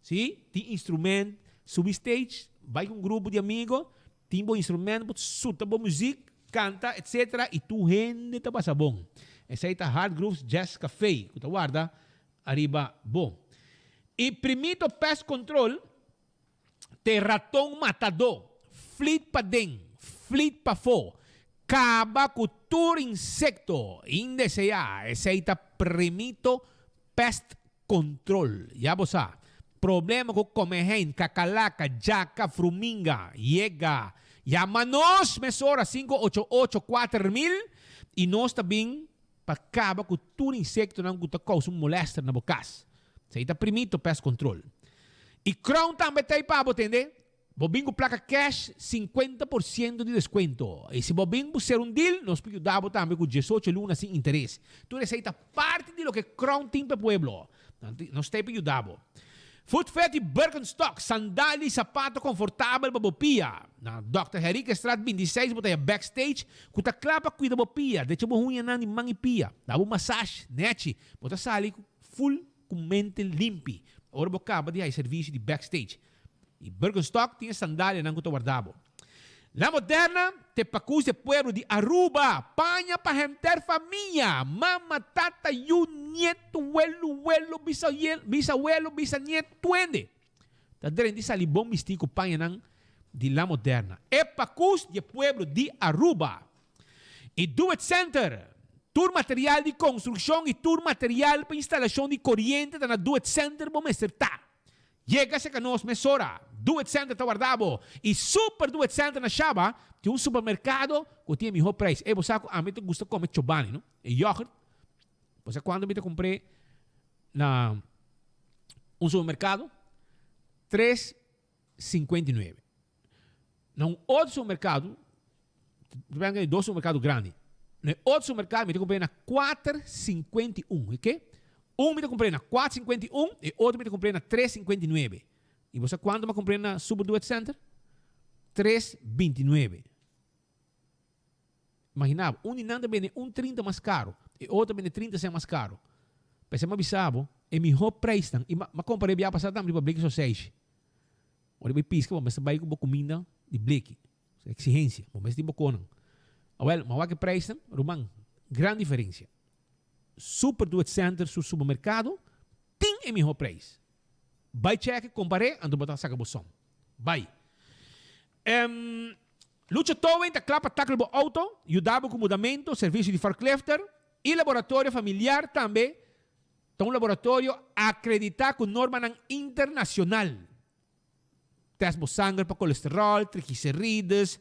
Sí, tin instrument, subi stage, bai ku un grupo di amigo, tin bo instrument, bo ta suta bo muzik, kanta, etc. I tur hende ta pasa bon. Esei ta Hard Grooves Jazz Café ku ta warda ariba bo. I Primito Pest Control te raton matadó, flit paden, flit pafó, kaba ku tur insekto indeseá. Esei ta Primito Pest Control. Ya bo sa. Problema ku komehein, kakalaka, djaka, fruminga, yega. Yama nos mesora 588 4000 i nos ta bin pa kaba ku tur insektonan ku ta kousa un molèster na bo kas. Esei ta Primito Pest Control. I Crown tambe ta ei pa bo, tende. Bo bin ku plaka cash, 50% di deskuento. I si bo bin bu ser un deal, nos por yuda bo tambe ku 18 luna sin interes. Tur esei ta parti di loke Crown tin pa e pueblo. Nos ta ei pa yuda bo. Footfet i Birkenstock, sandalia i sapato konfortabel pa bo pia. Na Dòkter Henriquezstraat 26 bo ta haña Backstage ku ta kla pa kuida bo pia, drecha bo huñanan di man i pia, da bo masash nechi. Bo ta sali full ku mente limpi ora bo kaba di haña servisio di Backstage. I Birkenstock tin e sandalianan ku ta warda bo. La Moderna te pakus e pueblo di Aruba, paña pa henter famia, mama, tata, yu, nieto, welo, welo, bisawelo, bisanieto, tuende ta drenta i sali bon bistí ku pañanan di La Moderna. E pakus di e pueblo di Aruba. I Do It Center, tur material di konstrukshon i tur material pa instalashon di koriente ta na Do It Center bo mester ta. Yega serka nos mesora. Do It Center ta warda bo. I Super Do It Center na Shaba tin un supermerkado ku tin e mihó preis. Ey bo sa ku ami ta gusta kome chobani no? E yoghurt. Bo sa kuantu mi ta kumpr'é na un supermerkado? 3,59. Na un otro supermerkado, ta dos supermerkado grandi. Na e otro supermerkado mi ta kumpr'é na 4,51. E ke? Un mi ta kumpr'é na 4,51, e otro mi ta kumpr'é na 3,59. I bo sa kuantu mi a kumpr'é na Super Do It Center? 3,29. Imagina bo, un di nan ta bende un 30 mas karo, e otro ta bende 30 sen mas karo. P'esei mi a bisa bo, e mihó preisnan, i mi a kompar'é bia pasá tambe riba Bleki Soseishi. Ora bo piska bo mester bai ku bo kuminda di bleki. Eksigensia, bo mester tin bo konan. Awel, ma wak e preisnan, ruman, gran diferensia. Super Do It Center su supermerkado tin e mihó preis. Bai chèke, kompar'é, anto bo ta saka bo som. Bai. Em, Lucho Towing ta kla pa tackle bo outo, yuda bo ku mudamentu, servisio di forklifter i laboratorio familiar tambe Ta un laboratorio akreditá ku normanan internashonal. Tèst bo sanger pa kolesteròl, triglicerides,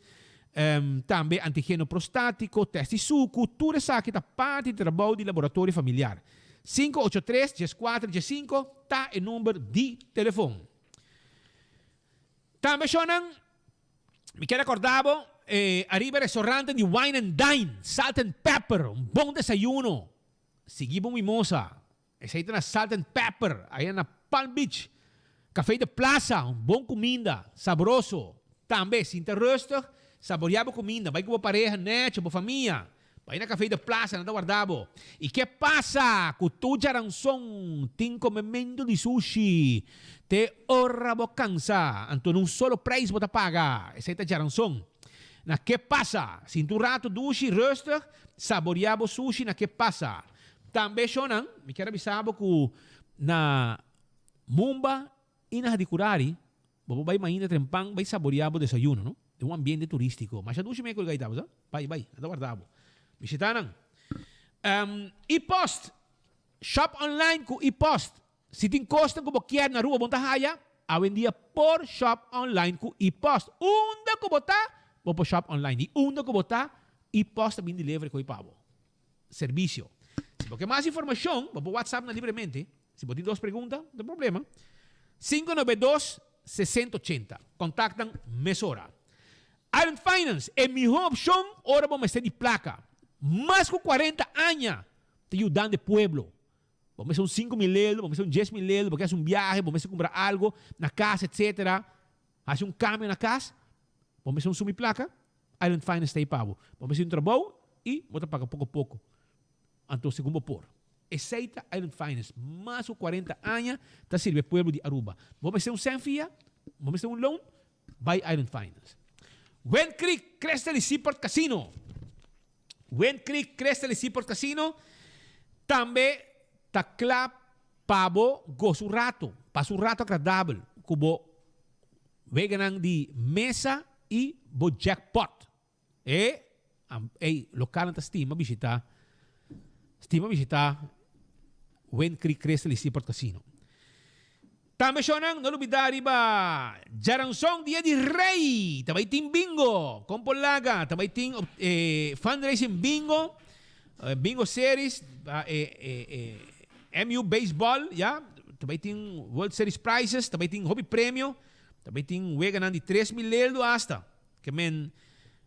tambe antigeno prostátiko, tèst di suku, tur esaki ta parti di trabou di laboratorio familiar. 583 14 15 ta e number di telefon. Tambe shownan, mi kier rekordá bo, ariba e restaurante di Wine and Dine, Salt and Pepper, un bon desayuno. Sigui bo mimosa. Esei ta na Salt and Pepper, aya na Palm Beach. Café de Plaza, un bon cuminda, sabroso. Tambe, sinta rustig, saborea bo cuminda, bai cu bo pareha necho, bo famia. Bai na Café de Plaza, nan ta warda bo. Y ke pasa cu tur djaranson tin comemento di sushi te ora bo cansa? Anto na un solo prijs bo ta paga. Esei ta djaranson. Na ke pasa? Sinta un rato dushi, rustig, Saboria bo sushi na ke pasa. Tambe shownan, mi kier a bisa bo ku na Mumba i na Hadicurari bo por bai mainta trempan bai saboria bo desayuno no, den un ambiente turistico. Masha dushi mi e colga ita bo sa. Bai bai, nan ta warda bo. Bishita nan. E-post, shop online ku e-post. Si tin kosnan ku bo kier na Aruba bo no ta haya, awendia por shop online ku e-post. Unda ku bo ta, bo por shop online. I unda ku bo ta, e-post ta bin deliver koe pa bo. Servisio. Si bo ke mas informashon, bo por WhatsApp nan libremente. Si bo tin dos pregunta, no tin problema. 592 6080. Kontak nan mesora. Island Finance, e mihó opshon ora bo mester di plaka. Mas ku 40 aña ta yudando e pueblo. Bo mester un 5000 euro, bo mester un 10000 euro, bo ke hasi un biahe, bo mester kumpra algo na kas etcetera, hasi un kambio na kas, bo mester un suma di plaka, Island Finance ta ei pa bo. Bo mester un trabou i bo ta paga poko poko, anto segun bo por. Esey ta Island Finance. Mas cu 40 aña ta sirbi e pueblo di Aruba. Bo mester un cen fia? Bo mester un loan? Bay Island Finance. Wind Creek Crystal y Seaport Casino. Wind Creek Crystal y Seaport Casino tambe ta cla pa bo goza un rato, pasa un rato agradabel cu bo weganan di mesa y bo jackpot. E ey localnan ta stima bishita stima bishita Wind Creek Crystal y Seaport Casino. Tambe shownan no lubida riba djaranson dia di Rey ta bay tin bingo con por laga ta bay tin fundraising bingo bingo series pa e MU baseball ya ta bay tin World Series prizes ta bay tin hopi premio ta bay tin weganan di 3000 leldo hasta. Ke men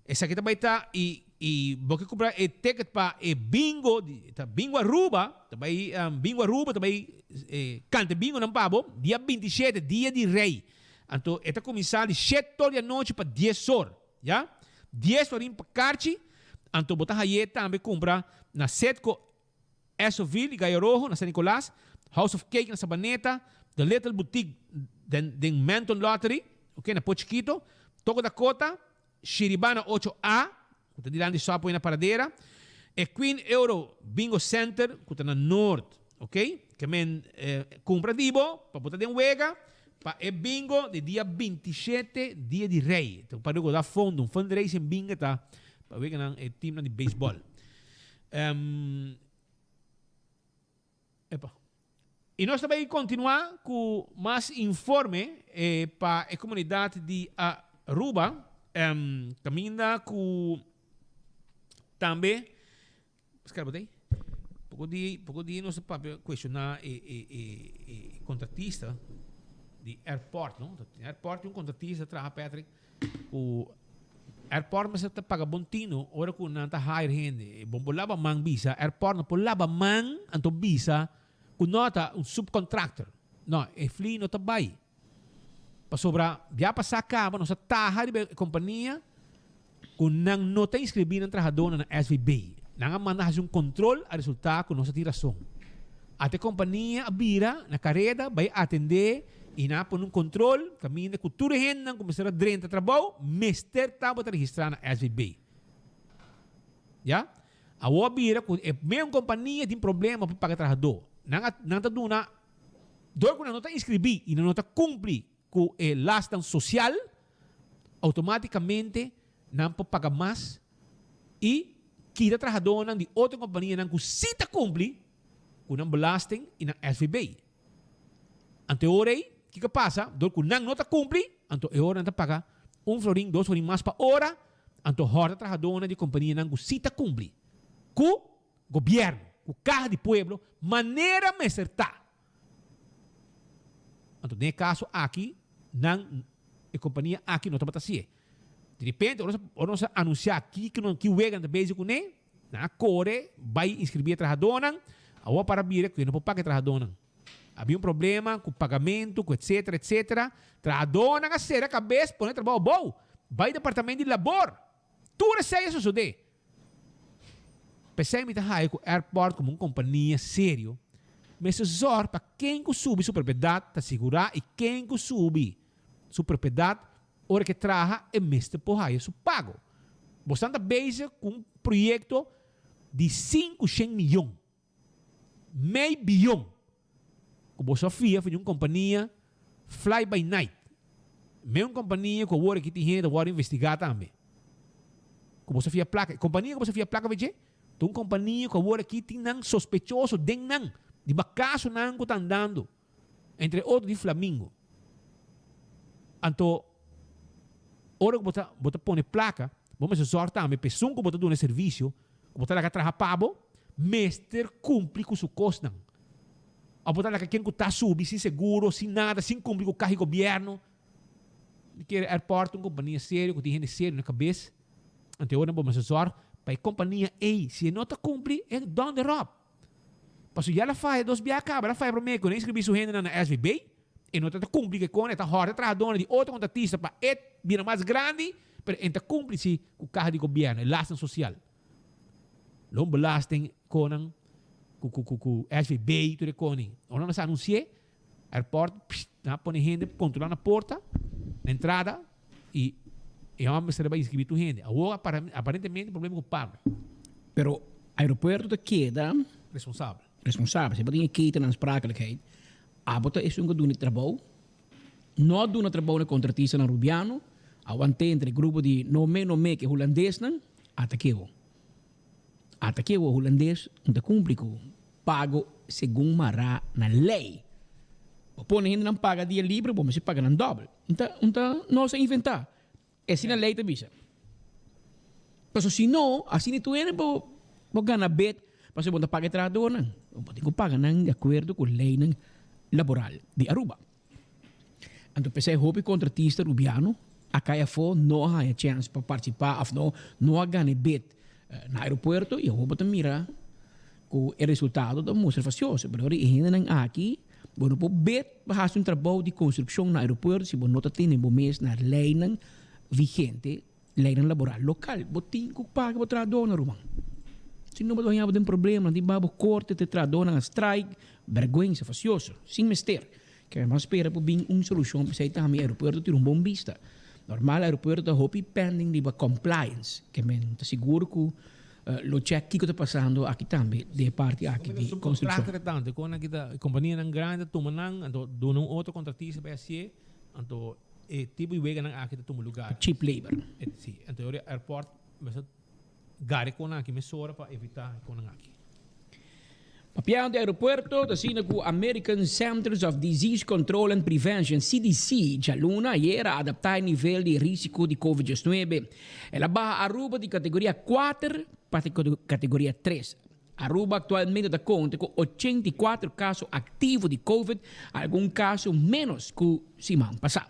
esaki ta bai ta y y bo ke kumpra e ticket pa e bingo di ta bingo Aruba ta bai bingo Aruba ta bai kanta e bingonan pa bo dia 27 dia di rey anto e ta kuminsa di shete or di anochi pa dies or ya dies orin pa karchi anto bo ta haye tambe kumpra na Setco Esoville y Gallo Rojo na San Nicolas, House of Cake na Sabaneta, The Little Boutique den den Menton Lottery, ok, na Port Chiquito, Toco Dakota, Shiribana ocho A, cu ta dilanti Subway na Paradera, e Queen Euro Bingo Center cu ta na Noord, ok. Ke men cumpra di bo pa bo ta den wega pa e bingo di dia 27, dia di Rey. Ta pa recorda fondo, un fundraising bingo ta pa weganan e teamnan di baseball. Um, epa. Y nos ta bay continua cu mas informe eh, pa e comunidad di Aruba. Um, caminda cu tambe, Oscar, botei? Poco di, poco di nos papia cuestiona e, e, e, e contratista di airport, no? Airport un contratista traha Patrick Ku airport mester ta paga bon tino ora ku nan ta hire hende. Bo por laba man bisa, airport no por laba man anto bisa ku no ta un subcontractor. No, e fli no ta bai. Pasobra bia pasá kaba nos a taha riba e kompania ku nan no ta inskribí nan trahadónan na SVB. Nan a manda hasi un kontrol a resultá ku nos a tin rason. Ata e kompania a bira na kareda bai atendé i nan a pone un kontrol kaminda ku tur e hendenan ku mester a drenta trabou mester tabata registrá na SVB. Ya. Awor a bira ku e mesun kompania tin problema pa paga trahadó. Nan a nan ta duna dor ku nan no ta inskribí i nan no ta kumpli ku e lasnan sosial outomátikamente nan por paga mas i kita trahadónan di otro kompanianan ku sí ta kumpli ku nan belasting i nan SVB. Anto e ora ei, kiko a pasa? Dor ku nan no ta kumpli, anto e ora nan ta paga un florin, dos florin mas pa ora, anto hòrta trahadónan di kompanianan ku sí ta kumpli ku gobièrnu, ku kaha di pueblo, manera mester ta. Anto den e kaso aki, nan, e kompania aki no tabata hasié. Di repente, ora nos, ora nos a anunsiá kiko nan, ki wega nan ta bezig kuné, nan a kore bai inskribí e trahadónan, awor para bira ku e no por paga e trahadónan. Habia un problema ku pagamentu, ku etsetera, etsetera. Trahadónan a sera kabes pone trabou abou, bai departamento di labor. Tur esei a sosodé. P'esei mi ta haya ku airport komo un kompania serio mester zòrg pa ken ku subi su propiedat ta sigurá i ken ku subi su propiedat ora ke traha e mester por haya su pago. Bosnan ta bezig ku un proyekto di 500 miyon. Mei biyon ku boso a fia for di un kompania fly by night. Mei un kompania ku awor aki tin hende ta wòrdu investigá tambe. Ku boso a fia plaka. E kompania ku boso a fia plaka for dje ta un kompania ku awor aki tin nan sospechoso den nan di bakasonan ku ta andando. Entre otro di Flamingo. Anto ora ku bo ta bo ta pone plaka, bo mester zòrg tambe pa esun ku bo ta duna e servisio, ku bo ta laga traha pa bo, mester kumpli ku su kosnan. Òf bo ta laga ken ku ta subi sin seguro, sin nada, sin kumpli ku kaha di gobièrnu. Mi kere airport ta un kompania serio ku tin hende serio na kabes. Anto e ora bo mester zòrg pa e kompania ei, si e no ta kumpli, e dònder òp. Pasobra ya el a faya dos bia caba, el a faya prome cu el a inscribi su hendenan na SVB, e no ta ta cumpli cu e con, e ta horta trahadornan di otro contratista pa e bira mas grandi, pero e no ta cumpli si cu caha di gobierno, e lasten social. Loonbelasting conan. Ku ku ku ku SVB tur e koni. Ora nan sa anunsi'é, airport psh, nan a pone hende kontrolá na porta, na entrada, i e hòmber mester a bai inskribí tur hende. Awor aparentemente problema ku pago. Pero aeropuerto ta keda. Responsabel. Responsabel. Si bo tin e ketenaansprakelijkheid, abo ta esun ku duna e trabou. No a duna trabou na kontratistanan Rubiano, awant'é entre grupo di no me no me ku e hulandesnan, atak'é bo. Ata ke bo hulandes no ta kumpli ku pago segun mará na lei. Bo pone hendenan paga dia libre, bo mester paga nan dòbel. Un ta un ta nos a inventá. E asina lei ta bisa. Pasobra si no, asina tur hende bo bo gana bet pasobra bo no ta paga e trahadornan. Bo tin ku paga nan di akuerdo ku leinan laboral di Aruba. Anto p'esei hopi kontratista rubiano a kai afó, no a haña chèns pa partisipá òf no no a gana e bid na aeropuerto i awor bo ta mira ku e resultado ta mustra fasioso. Pero ora e hendenan aki bo no por bid pa hasi un trabou di konstrukshon na aeropuerto si bo no ta tene bo mes na leinan vigente, leinan laboral lokal. Bo tin ku paga bo trahadónan ruman. Si no bo ta haña bo den problema, nan tin baha bo korte, te trahadónan a strike, bèrgwensa, fasioso, sin mester. Ke mas spera por bin un solushon p'esei tambe aeropuerto tin un bon bista. Normal aeropuerto ta hopi pending riba compliance, ke men ta sigur ku lo check kiko ta pasando aki tambe den e parti aki di konstrukshon. Subcontractor tanto, kon nan kita kompanianan grandi ta tuma nan, anto duna un otro kontratista pa e hasié, anto e tipo di weganan aki ta tuma lugar. Cheap labor. Si, anto e airport mester Gari e konan aki mesora pa evita e konan aki. Papiando di aeropuerto, ta asina ku American Centers of Disease Control and Prevention, CDC, djaluna ayer a adaptá e nivel di risiko di Covid diesnuebe. El a baha Aruba di kategoria kuater pa kategoria tres. Aruba aktualmente ta konta ku 84 kaso aktivo di Covid, algun kaso ménos ku siman pasá.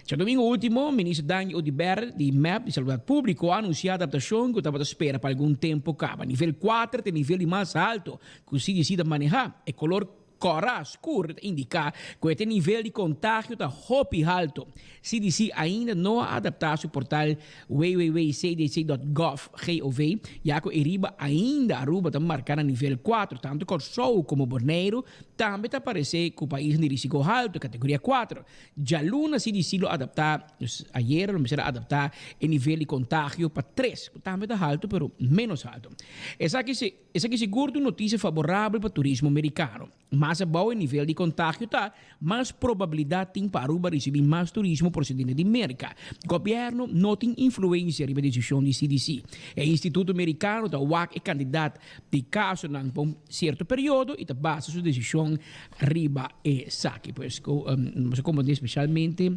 Djadomingo ultimo, Minister Dangui Oduber di mep di Salubridad Publico a anuncia adaptacion cu tabata spera pa algun tempo caba. Nivel cuater ta e nivel di mas alto cu CDC ta maneha. E color cora scur ta indica cu e nivel di contagio ta hopi halto. CDC ainda no a adapta su portal www.cdc.gov, gov, ya cu eriba ainda Aruba ta marca na nivel cuatro. Tanto Corsou como Boneiru Tambe ta aparece cu paisnan di risico halto, categoria cuatro. Djaluna CDC lo adapta, dus ayera lo mester a adapta e nivel di contagio pa tres, cu tambe ta halto pero menos halto. Esaki esaki sigur ta un noticia faborabel pa turismo mericano. Mas abao e nivel di contagio ta, mas probabilidad tin pa Aruba ricibi mas turismo procedente di Merca. Gobierno no tin influencia riba e decision di CDC. E instituto mericano ta wak e cantidad di kasonan pa un sierto periodo i ta basa su desishon riba esaki. Pues ku nos a komprondé spesialmente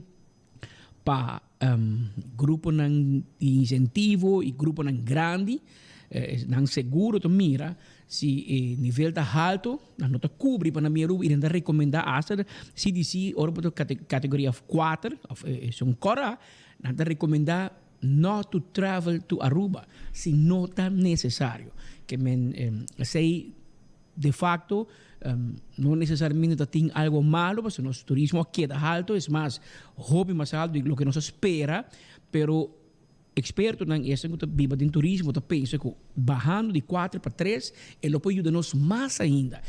pa gruponan di insentivo i gruponan grandi, nan seguro ta mira si e nivel ta halto, nan no ta kubri pa nan mira i nan ta rekomendá asta CDC ora bo ta kategoria kuater òf esun kòrá, nan ta rekomendá Not to travel to Aruba si no ta necesario. Ke men esey de facto no necesariamente ta tin algo malo pasobra nos turismo a keda halto, es mas hopi mas halto di loke nos a spera, pero expertonan esnan cu ta biba den turismo ta pensa cu bahando di cuater pa tres e lo por yuda nos mas ainda.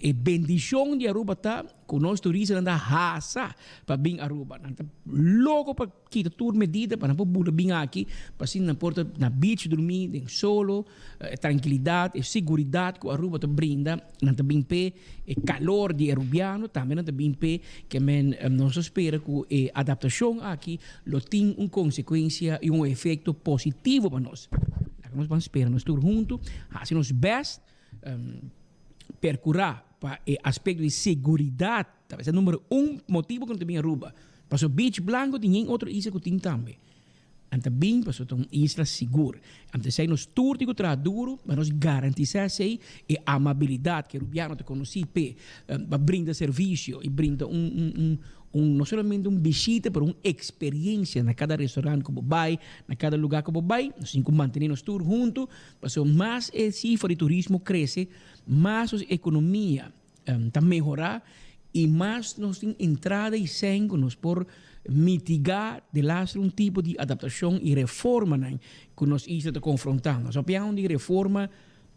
E bendicion di Aruba ta cu nos turistanan ta hasa pa bin Aruba, nan ta loco pa. Kita tur medida pa nan por bula bin aki pa asina nan por ta na beach drumi den solo, e trankilidat, e seguridat ku Aruba ta brinda, nan ta bin p'e e kalor di e Rubiano, tambe nan ta bin p'e ke men nos ta spera ku e adaptashon aki lo tin un konsekuensia i un efekto positivo pa nos. Laga nos ban spera nos tur huntu hasi nos bèst perkurá pa e aspekto di seguridat. Ta bisa numero un motibo ku no ta bin Aruba. Pasobra Beach Blanco tin yen otro isla ku tin tambe. Nan ta bin pasobra ta un isla sigur. Anto esei nos tur tin ku traha duru pa nos garantisa esei e amabilidat ku e rubiano ta konosí p'e pa brinda servisio i brinda un un un un no solamente un bishita pero un eksperiencia na kada restaurant ku bo bai, na kada luga ku bo bai. Nos tin ku mantené nos tur huntu pasobra mas e sifra di turismo krese mas nos ekonomia ta mehorá i mas nos tin entrada i sèn ku nos por mitigá delastre un tipo di adaptashon i reformanan ku nos isla ta konfrontando. Nos a papia di reforma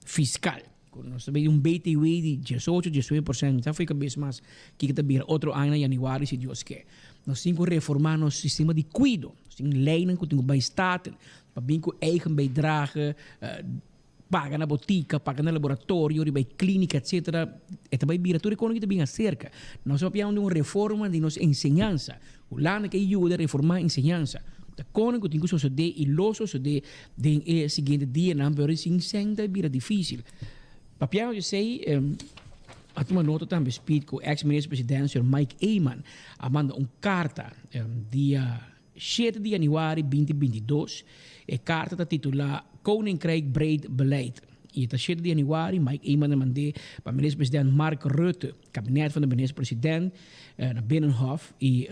fiskal. Ku nos ta bay un BTW di diesocho, diesnuebe por sènt, mi sa fo'i kabes mas kiko ta bira otro aña na yanüari si Dios ke. Nos tin ku reformá nos sistema di kuido. Nos tin leinan ku tin ku bai Staten pa bin ku eigen bijdrage, paga na botika, paga na laboratorio, riba e klínika etcetera. E ta bai bira tur e kono ki ta bin aserka. Nos ta papiando di un reforma di nos enseñansa. Hulanda ke yuda reformá enseñansa. Ta kono ku tin ku sosodé i lo sosodé den e siguiente dianan, pero sin sèn ta bira difísil. Papiando di esei, a tuma nota tambe Speed ku eks minister president señor Mike Eman a manda un karta dia shete di yanüari binti 22. E karta ta titulá Koninkrijk Breed Beleid i e ta shete di yanüari Mike Eman a mand'é pa minister president Mark Rutte, kabinet van de minister president na Binnenhof i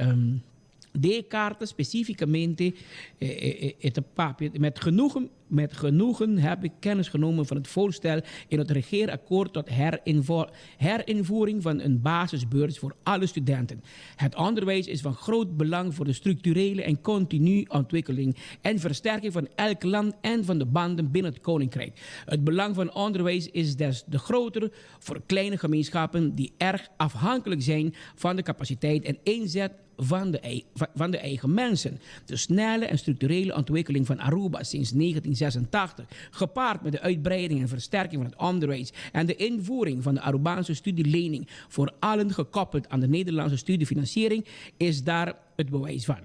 Den e karta spesífikamente e ta papia, Met genoegen, met genoegen heb ik kennis genomen van het voorstel in het regeerakkoord tot herinvoering van een basisbeurs voor alle studenten. Het onderwijs is van groot belang voor de structurele en continue ontwikkeling en versterking van elk land en van de banden binnen het Koninkrijk. Het belang van onderwijs is des te groter voor kleine gemeenschappen die erg afhankelijk zijn van de capaciteit en inzet van de, van de eigen mensen. De snelle en structurele ontwikkeling van Aruba sinds 1986, gepaard met de uitbreiding en versterking van het onderwijs en de invoering van de Arubaanse studielening voor allen gekoppeld aan de Nederlandse studiefinanciering, is daar het bewijs van.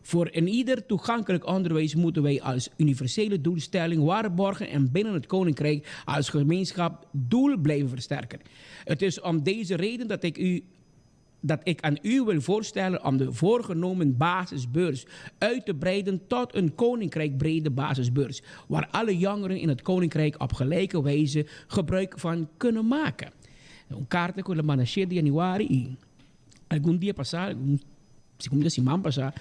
Voor een ieder toegankelijk onderwijs moeten wij als universele doelstelling waarborgen en binnen het Koninkrijk als gemeenschap doel blijven versterken. Het is om deze reden dat ik u dat ik aan u wil voorstellen om de voorgenomen basisbeurs uit te breiden tot een koninkrijkbrede basisbeurs, waar alle jongeren in het koninkrijk op gelijke wijze gebruik van kunnen maken. Un karta ku el a manda shete di januari i algun dia pasá, algun segun dia siman pasá,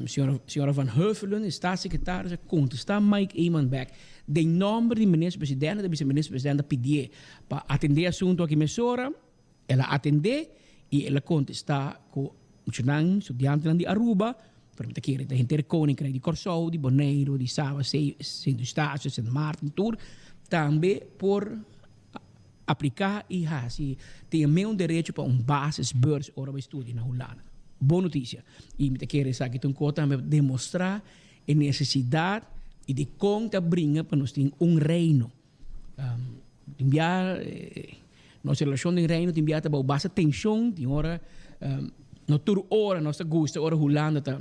señora Van Huffelen, e staatssecretaris, a kontestá Mike Eman bèk den nòmber di minister presidente, ta bisa minister presidente a pidié pa atendé e asuntu aki mesora. El a atendé i el a kontestá ku muchanan, studiantenan di Aruba, pero mi ta kere ta henter Koninkrijk di Kòrsou, di Boneiru, di Saba, Sint Eustatius, Sint Maarten, tur tambe por apliká i hasi tin e meun derecho pa un basisbeurs ora bo studia na Hulanda. Bon notisia. I mi ta kere esaki ta un kos tambe pa demostrá e nesesidat i dikon ta bringa pa nos tin un reino. Tin bia nos relashon den Reino tin bia ta bou basta tenshon, tin ora no tur ora nos ta gusta ora Hulanda ta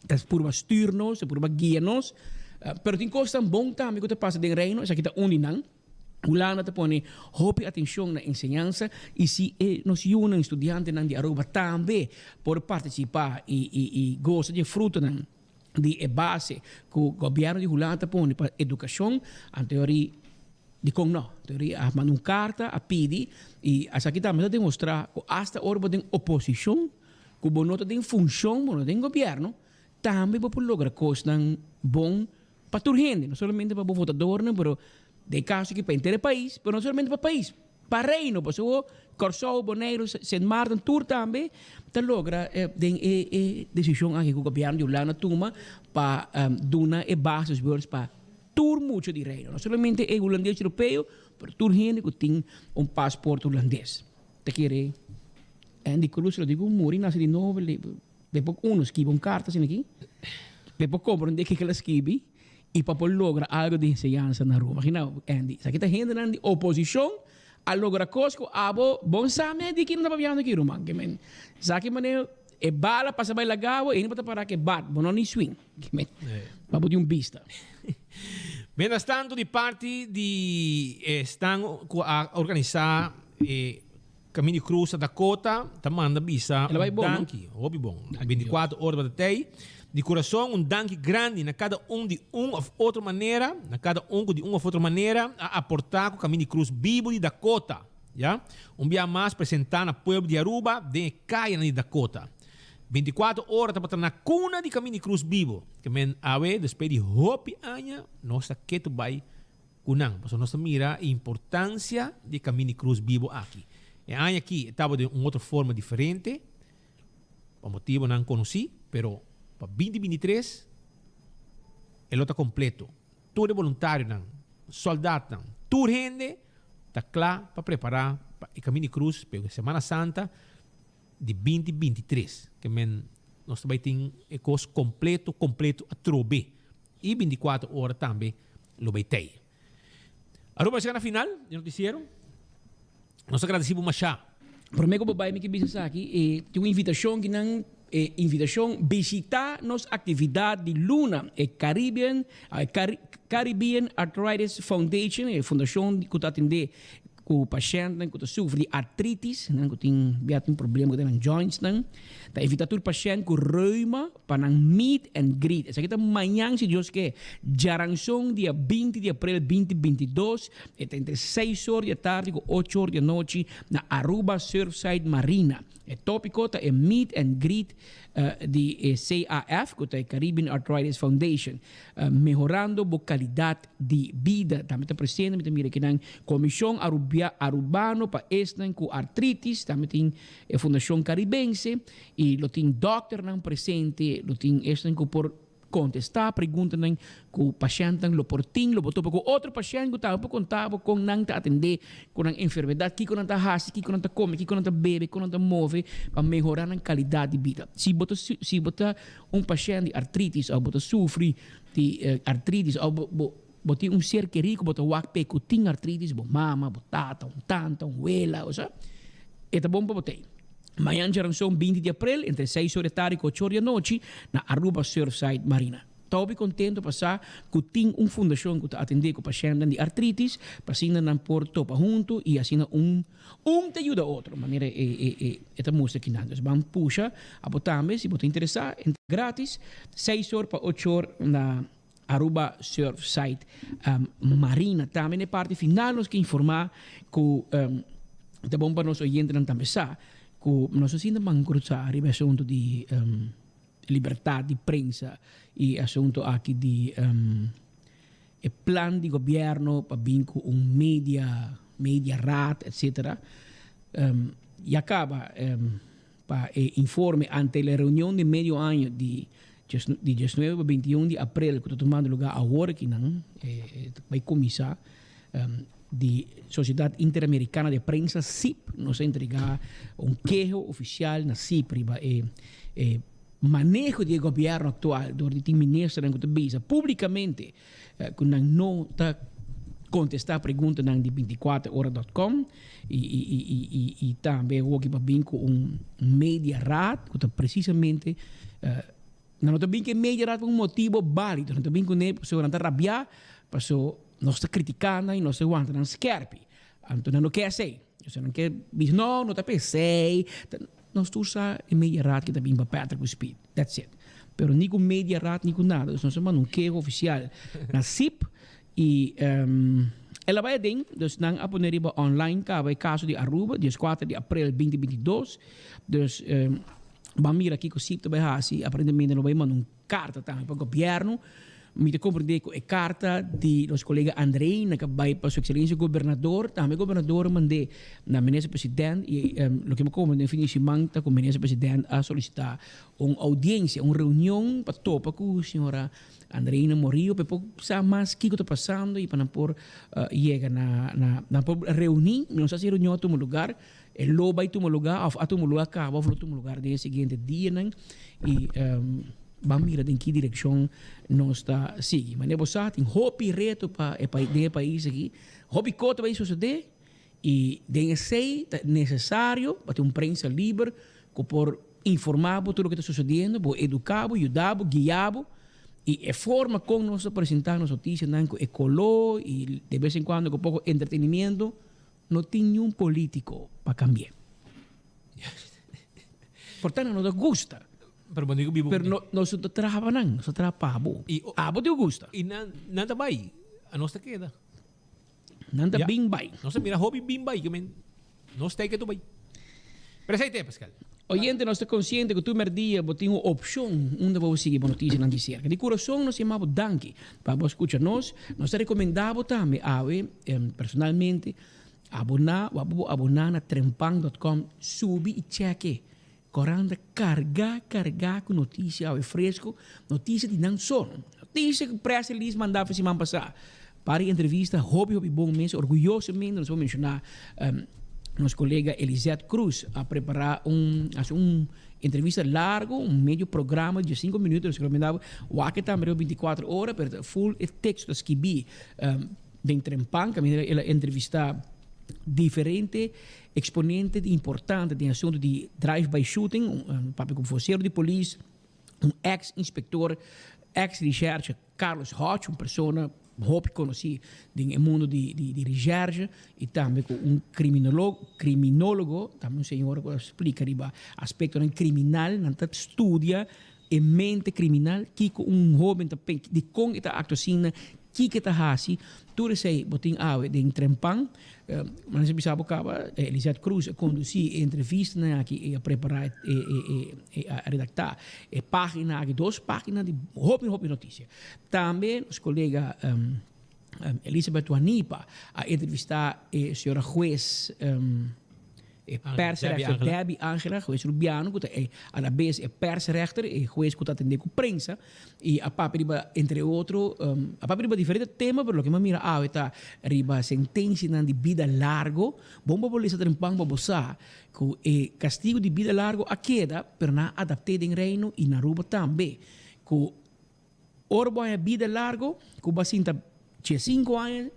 ta purba stuur nos, ta purba guia nos, pero tin kosnan bon tambe ku ta pasa den Reino, esaki ta un di nan. Hulanda ta pone hopi atenshon na enseñansa i si e nos yunan, studiantenan di Aruba tambe por partisipá i i i gosa di e frutonan di e base ku gobièrnu di Hulanda ta pone pa edukashon, anto yori dikon no? Anto yori a manda un karta a pidi i esaki tambe ta demostrá ku asta ora bo den oposishon, ku bo no ta den funshon, bo no ta den gobièrnu, tambe bo por logra kosnan bon pa tur hende, no solamente pa bo votadornan, pero den e kaso aki pa henter e pais, pero no solamente pa pais, Pa Reino, pasobra Kòrsou, Boneiru, Sint Maarten tur tambe ta logra den e e desishon aki ku gobièrnu di Hulanda tuma pa duna e basisbeurs pa tur mucha di Reino, no solamente e hulandes europeo, pero tur hende ku tin un pasport hulandes. Ta kere Andy Cruz lo digu muri nase di nobo, bo por uno skibi un karta asina aki, bo por komprende kiko el a skibi. I pa por logra algo di enseñansa na Aruba. Imagina bo, Andy, esaki ta hendenan di oposicion a logra cos cu abo bon sa me di kinan ta papiando aki, ruman. Ke men, esaki manera e bala pasa bay laga bo, e no ta para ke bat, bo no ni swing. Ke men, pa bo tin un bista. Mientras tanto di parti di esnan cu a organisa e Caminda di Cruz na Dakota ta manda bisa El a bai un bon, no? danki, hopi bon. 24 ora tabata tei. Di kurason un danki grandi na kada un di un of otro manera, na kada un ku di un of otro manera a aportá ku Caminda di Cruz bibu di Dakota, ya. Un bia mas presentá na pueblo di Aruba den e kayanan di Dakota. 24 ora tabata na kuna di Caminda di Cruz bibu. Ke men awe despues di hopi aña nos ta ketu bai Ku nan, pasobra nos ta mira e importansia di e Kamin di Krus bibu aki. E aña aki e tabata den un otro forma diferente, pa motibonan konosí, pero pa binti 23 e lo ta kompleto. Tur e boluntarionan, sòldatnan, tur hende. ta kla pa prepará pa e Kaminda di Krus pa e Semana Santa di binti binti tres. Ke men nos ta bai tin e kos kompleto kompleto atrobe i binti kuater ora tambe lo bai tei. Aruba a chega na final di noticiero. Nos ta gradeci bo masha. Prome ku bo bai mi ke bisa esaki, e tin un invitashon ki nan e invitashon bishita nos aktividat di luna e Caribbean Caribbean Arthritis Foundation e fundashon ku ta atende ku pashèntnan ku ta sufri di artritis nan ku tin bia tin problema ku nan jointsnan ta invita tur pashènt ku reuma pa nan meet and greet. Esaki ta mañan si Dios ke, djaranson dia binti di aprel binti binti dos, e ta entre seis or di atardi ku ocho or di anochi na Aruba Surfside Marina. E topiko ta e meet and greet di e CAF ku ta e Caribbean Arthritis Foundation. Mehorando bo kalidat di bida. Tambe ta presente, mi ta mira kinan Komishon Arubano pa esnan ku artritis, tambe tin e Fundashon Karibense. I lo tin dòkternan presente, lo tin esnan ku por kontestá preguntanan ku pashèntnan lo por tin, lo por topa ku otro pashènt ku tambe por konta bo kon nan ta atendé ku nan enfermedat, kiko nan ta hasi, kiko nan ta kome, kiko nan ta bebe, kon nan ta move pa mehorá nan kalidat di bida. Si bo ta si bo ta un pashènt di artritis òf bo ta sufri di artritis òf bo bo bo tin un ser kerí ku bo ta wak p'e ku tin artritis, bo mama, bo tata, un tanta, un wela, osea, e ta bon pa bo tei. Mañan djaranson binti di aprel entre seis or di tardi ku ocho or di anochi na Aruba Surfside Marina. Ta hopi kontento pa sa ku tin un fundashon ku ta atendé ku pashèntnan di artritis pa asina nan por topa huntu i asina un un ta yuda otro manera e e e e ta mustra kinan. Dus ban pusha abo tambe si bo ta interesá entra gratis seis or pa ocho or na Aruba Surfside Marina. Tambe na e parti final nos ke informa ku ta bon pa nos oyentenan tambe sa ku nos a sinta bankrutá riba e asuntu di libertat di prensa i e asuntu aki di e plan di gobièrnu pa bin ku un media media raad etcetera. Ya kaba Pa e informe ante la reunion di medio año di di diesnuebe pa bintiun di aprel ku ta tumando lugá awor akinan, e ta bai kuminsá, di Sociedad Interamericana de Prensa, sip, nos a entregá un keho ofisial na sip riba e e maneho di e gobièrnu aktual dor di tin ministernan ku ta bisa públikamente ku nan no ta kontestá preguntanan di bintikuater ora dòt kòm i i i i i i tambe hopi pa bin ku un media raad ku ta presisamente nan no ta bin ku e media raad pa un motibo bálido nan ta bin kuné pasobra nan ta rabiá paso nos ta kritiká nan i nos ta wanta nan skèrpi anto nan no ke esei pasobra nan ke bisa no no ta p'esei Nos tur sa e media raad ki ta bin pa Patrick ku Speed. That's it. Pero ni ku media raad ni ku nada. Dus nos a manda un keho ofisial na sip i el a bai aden. Dus nan a pone riba online kaba e kaso di Aruba dieskuater di aprel binti binti dos. Dus ban mira kiko sip ta bai hasi. Aparentemente lo bai manda un Karta tambe pa gobièrnu. Mi ta komprendé ku e karta di nos kolega Andreina ku a bai pa su ekselensia gobernador, tambe gobernador a mand'é na minister president i loke mi a komprendé fin di siman ta ku minister president a solisitá un oudiensia, un reunion pa topa ku señora Andreina Morillo pa e por sa mas kiko ta pasando i pa nan por yega na nan por reuní. Mi no sa si e reunion a tuma lugar. E lo bai tuma lugar of a tuma lugar caba of lo tuma lugar den e siguiente dianan y ban mira den ki direccion nos ta sigui. Manera bo sa tin hopi reto pa e den e pais aki, hopi cos ta bai sucede y den esey ta necesario pa tin un prensa liber cu por informa bo tur loke ta sucediendo, por educa bo, yuda bo, guia bo y e forma con nos ta presenta nos noticianan cu e color y de bes en cuando cu poco entretenimiento. No tin niun politico pa cambi'é. Por tanto no ta gusta. Pero bo no biba Pero no, nos no ta traha pa nan, nos ta traha pa bo. I, Abo tin ku gusta. I nan, nan ta bai, anos ta keda. Nan ta Ya. bin bai. Nos ta mira hopi bin bai, ke men nos ta e ke tu bai. Pero esei te, Pascal. Oyente, nos ta konsiente ku tur merdia bo tin un opshon unda bo por sigui bo notisianan di serka. Di kurason nos yama bo danki pa bo a skucha nos. Nos ta rekomendá bo tambe awe personalmente aboná o abo bo aboná na trempan dòt kòm subi i chèk'e. Koran ta kargá kargá ku notisia awe fresku, notisia di nan so. Notisia ku press release mandá for siman pasá. Par di entrevista hopi hopi bon mes, orguyosamente nos por menciona nos colega Elisette Cruz a prepara un haci un entrevista largo, un medio programa di diescinco minuto, nos recomenda bo wak e tambe riba binticuatro ora, pero ta full e texto ta skibi den trempan caminda el a entrevista diferente exponente importante den asunto di drive by shooting, un papia cu vocero di polis, un ex inspector, ex recherche Carlos Hodge, un persona hopi conoci den e mundo di di recherche y tambe cu un criminologo, criminologo, tambe un señora cu a splica riba aspectonan criminal, nan ta studia e mente criminal, kico un hoben ta pensa, dicon e ta actua asina, kico e ta haci, tur esey bo tin awe den Trempan. Manera si bisa bo caba, Elisette Cruz a conduci e entrevistanan aki y a prepara e a redacta e pagina aki, dos pagina di hopi hopi noticia. Tambe nos colega Elizabeth Wanipa a entrevista e señora huez E persrechter Debbie Angela, hues Rubiano ku ta e a la bes e persrechter, e hues ku ta atendé ku prensa i a papia riba entre otro a papia riba diferente tema pero loke mi a mira awe ta riba sentensianan di bida largo. Bon pa bo lesa trempan pa bo sa ku e kastigu di bida largo a keda pero nan a adapt'é den Reino i na Aruba tambe ku Ora bo haña bida largo, ku bo a sinta diesinku aña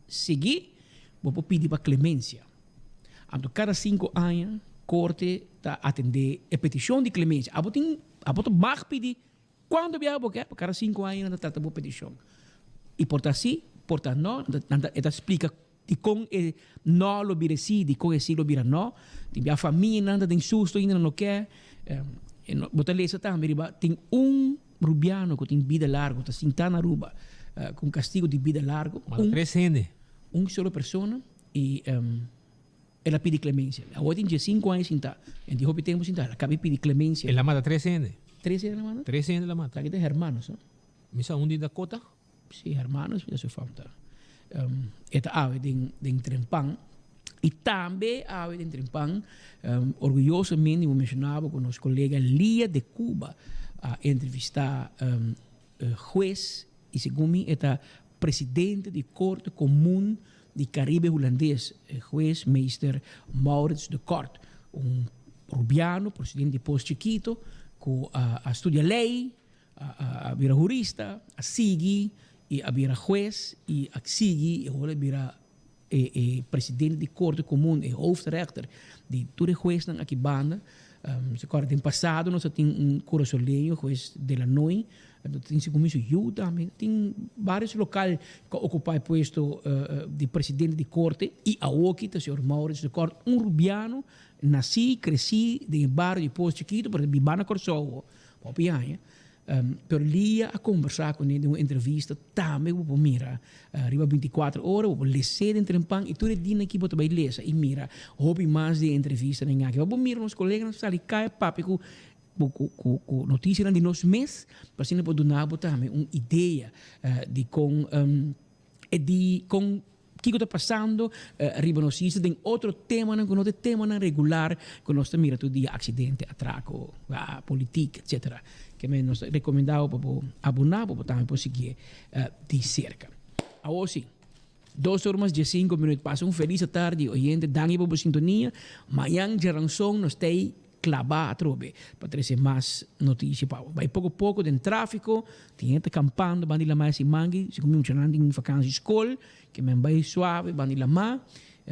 sigui, bo por pidi pa klemensia. Anto kada sinku aña korte ta atendé e petishon di klemensia. Abo tin, abo ta mag pidi kuantu biaha bo ke, pa kada sinku aña nan ta trata bo petishon. I por ta si, por ta no, nan ta, e ta splika dikon e no lo bira si, dikon e si lo bira no. Tin bia famianan ta den susto ainda nan no ke. Bo ta lesa tambe riba tin un Rubiano ku tin bida largo ta sintá na Aruba ku un kastigu di bida largo. Mata tres hende. Un solo persona i el a pidi klemensia. Awor tin diesinku aña sintá. En di hopi tempu sintá. El a kaba di pidi klemensia. El a mata tres hende. Tres hende el a mata? Tres hende el a mata. Esaki ta hermanos, no? Mi sa un di Dakota. Si, hermanos mi ta su fam ta. E ta awe den den Trempan. I tambe awe den Trempan orguyosamente mi por menshoná bo ku nos kolega Lia de Cuba a entrevistá hues i segun mi e ta presidente di Korte Komun di Karibe Hulandes, hues meester Maurits de Kort, un rubiano prosedente di Pos Chikito ku a studia lei, A bira hurista, a sigui i a bira hues i a sigui i awor a bira e e presidente di Korte Komun, e hoofdrechter di tur e huesnan aki banda. Si kòrda den pasado nos a tin un kurasoleño, hues Delanoy, tin segun mi su yu tambe. Tin varios lokal ku a okupá e puesto di presidente di korte i awoki ta señor Maurits de Kort, un rubiano, nasí, kresí den e bario di Pos Chikitu, pero ta biba na Kòrsou. Hopi aña, pero Lia a kombersá kuné den un entrevista tambe ku bo por mira riba bintikuater ora, bo por les'é den Trempan i tur e dianan aki bo ta bai lesa i mira hopi mas di e entrevistanan aki. Bo por mira nos koleganan sali kai papia ku ku notisianan di nos mes pa asina por duna bo tambe un idea di kon e di kon Kiko ta pasando riba nos isla den otro temanan ku no ta e temanan regular ku nos ta mira tur dia, aksidente, atrako, politik, etsetera. Ke men nos ta rekomendá bo pa bo aboná pa bo tambe por siguié di serka. Awor si, dos ora mas diesinko minüt. Pasa un felis atardi, oyente. Danki pa bo sintonia. Mañan djaranson nos ta ei Klabá atrobe pa trese mas notisia pa bo. Bai poko poko den tráfiko, tin hende ta kampando banda di lamá e siman aki, segun mi muchanan tin vakansi skol, ke men bai suave banda di lamá.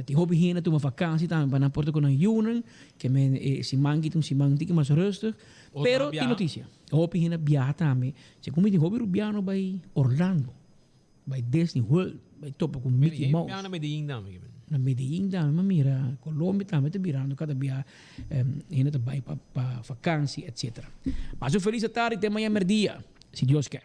Tin hopi hende tuma vakansi tambe pa nan por ta ku nan yunan, ke men e siman aki ta un siman un tiki mas rustig. Pero tin notisia, hopi hende a biaha tambe, segun mi tin hopi rubiano bai Orlando. Bai Disney World, bai topa ku Mickey Mouse. Na Medellin tambe. Na Medellin tambe mi a mira, Colombia tambe ta birando kada bia hende ta bai pa pa vakansi etcetera. Pasa un felis atardi te maña merdia, si Dios ke.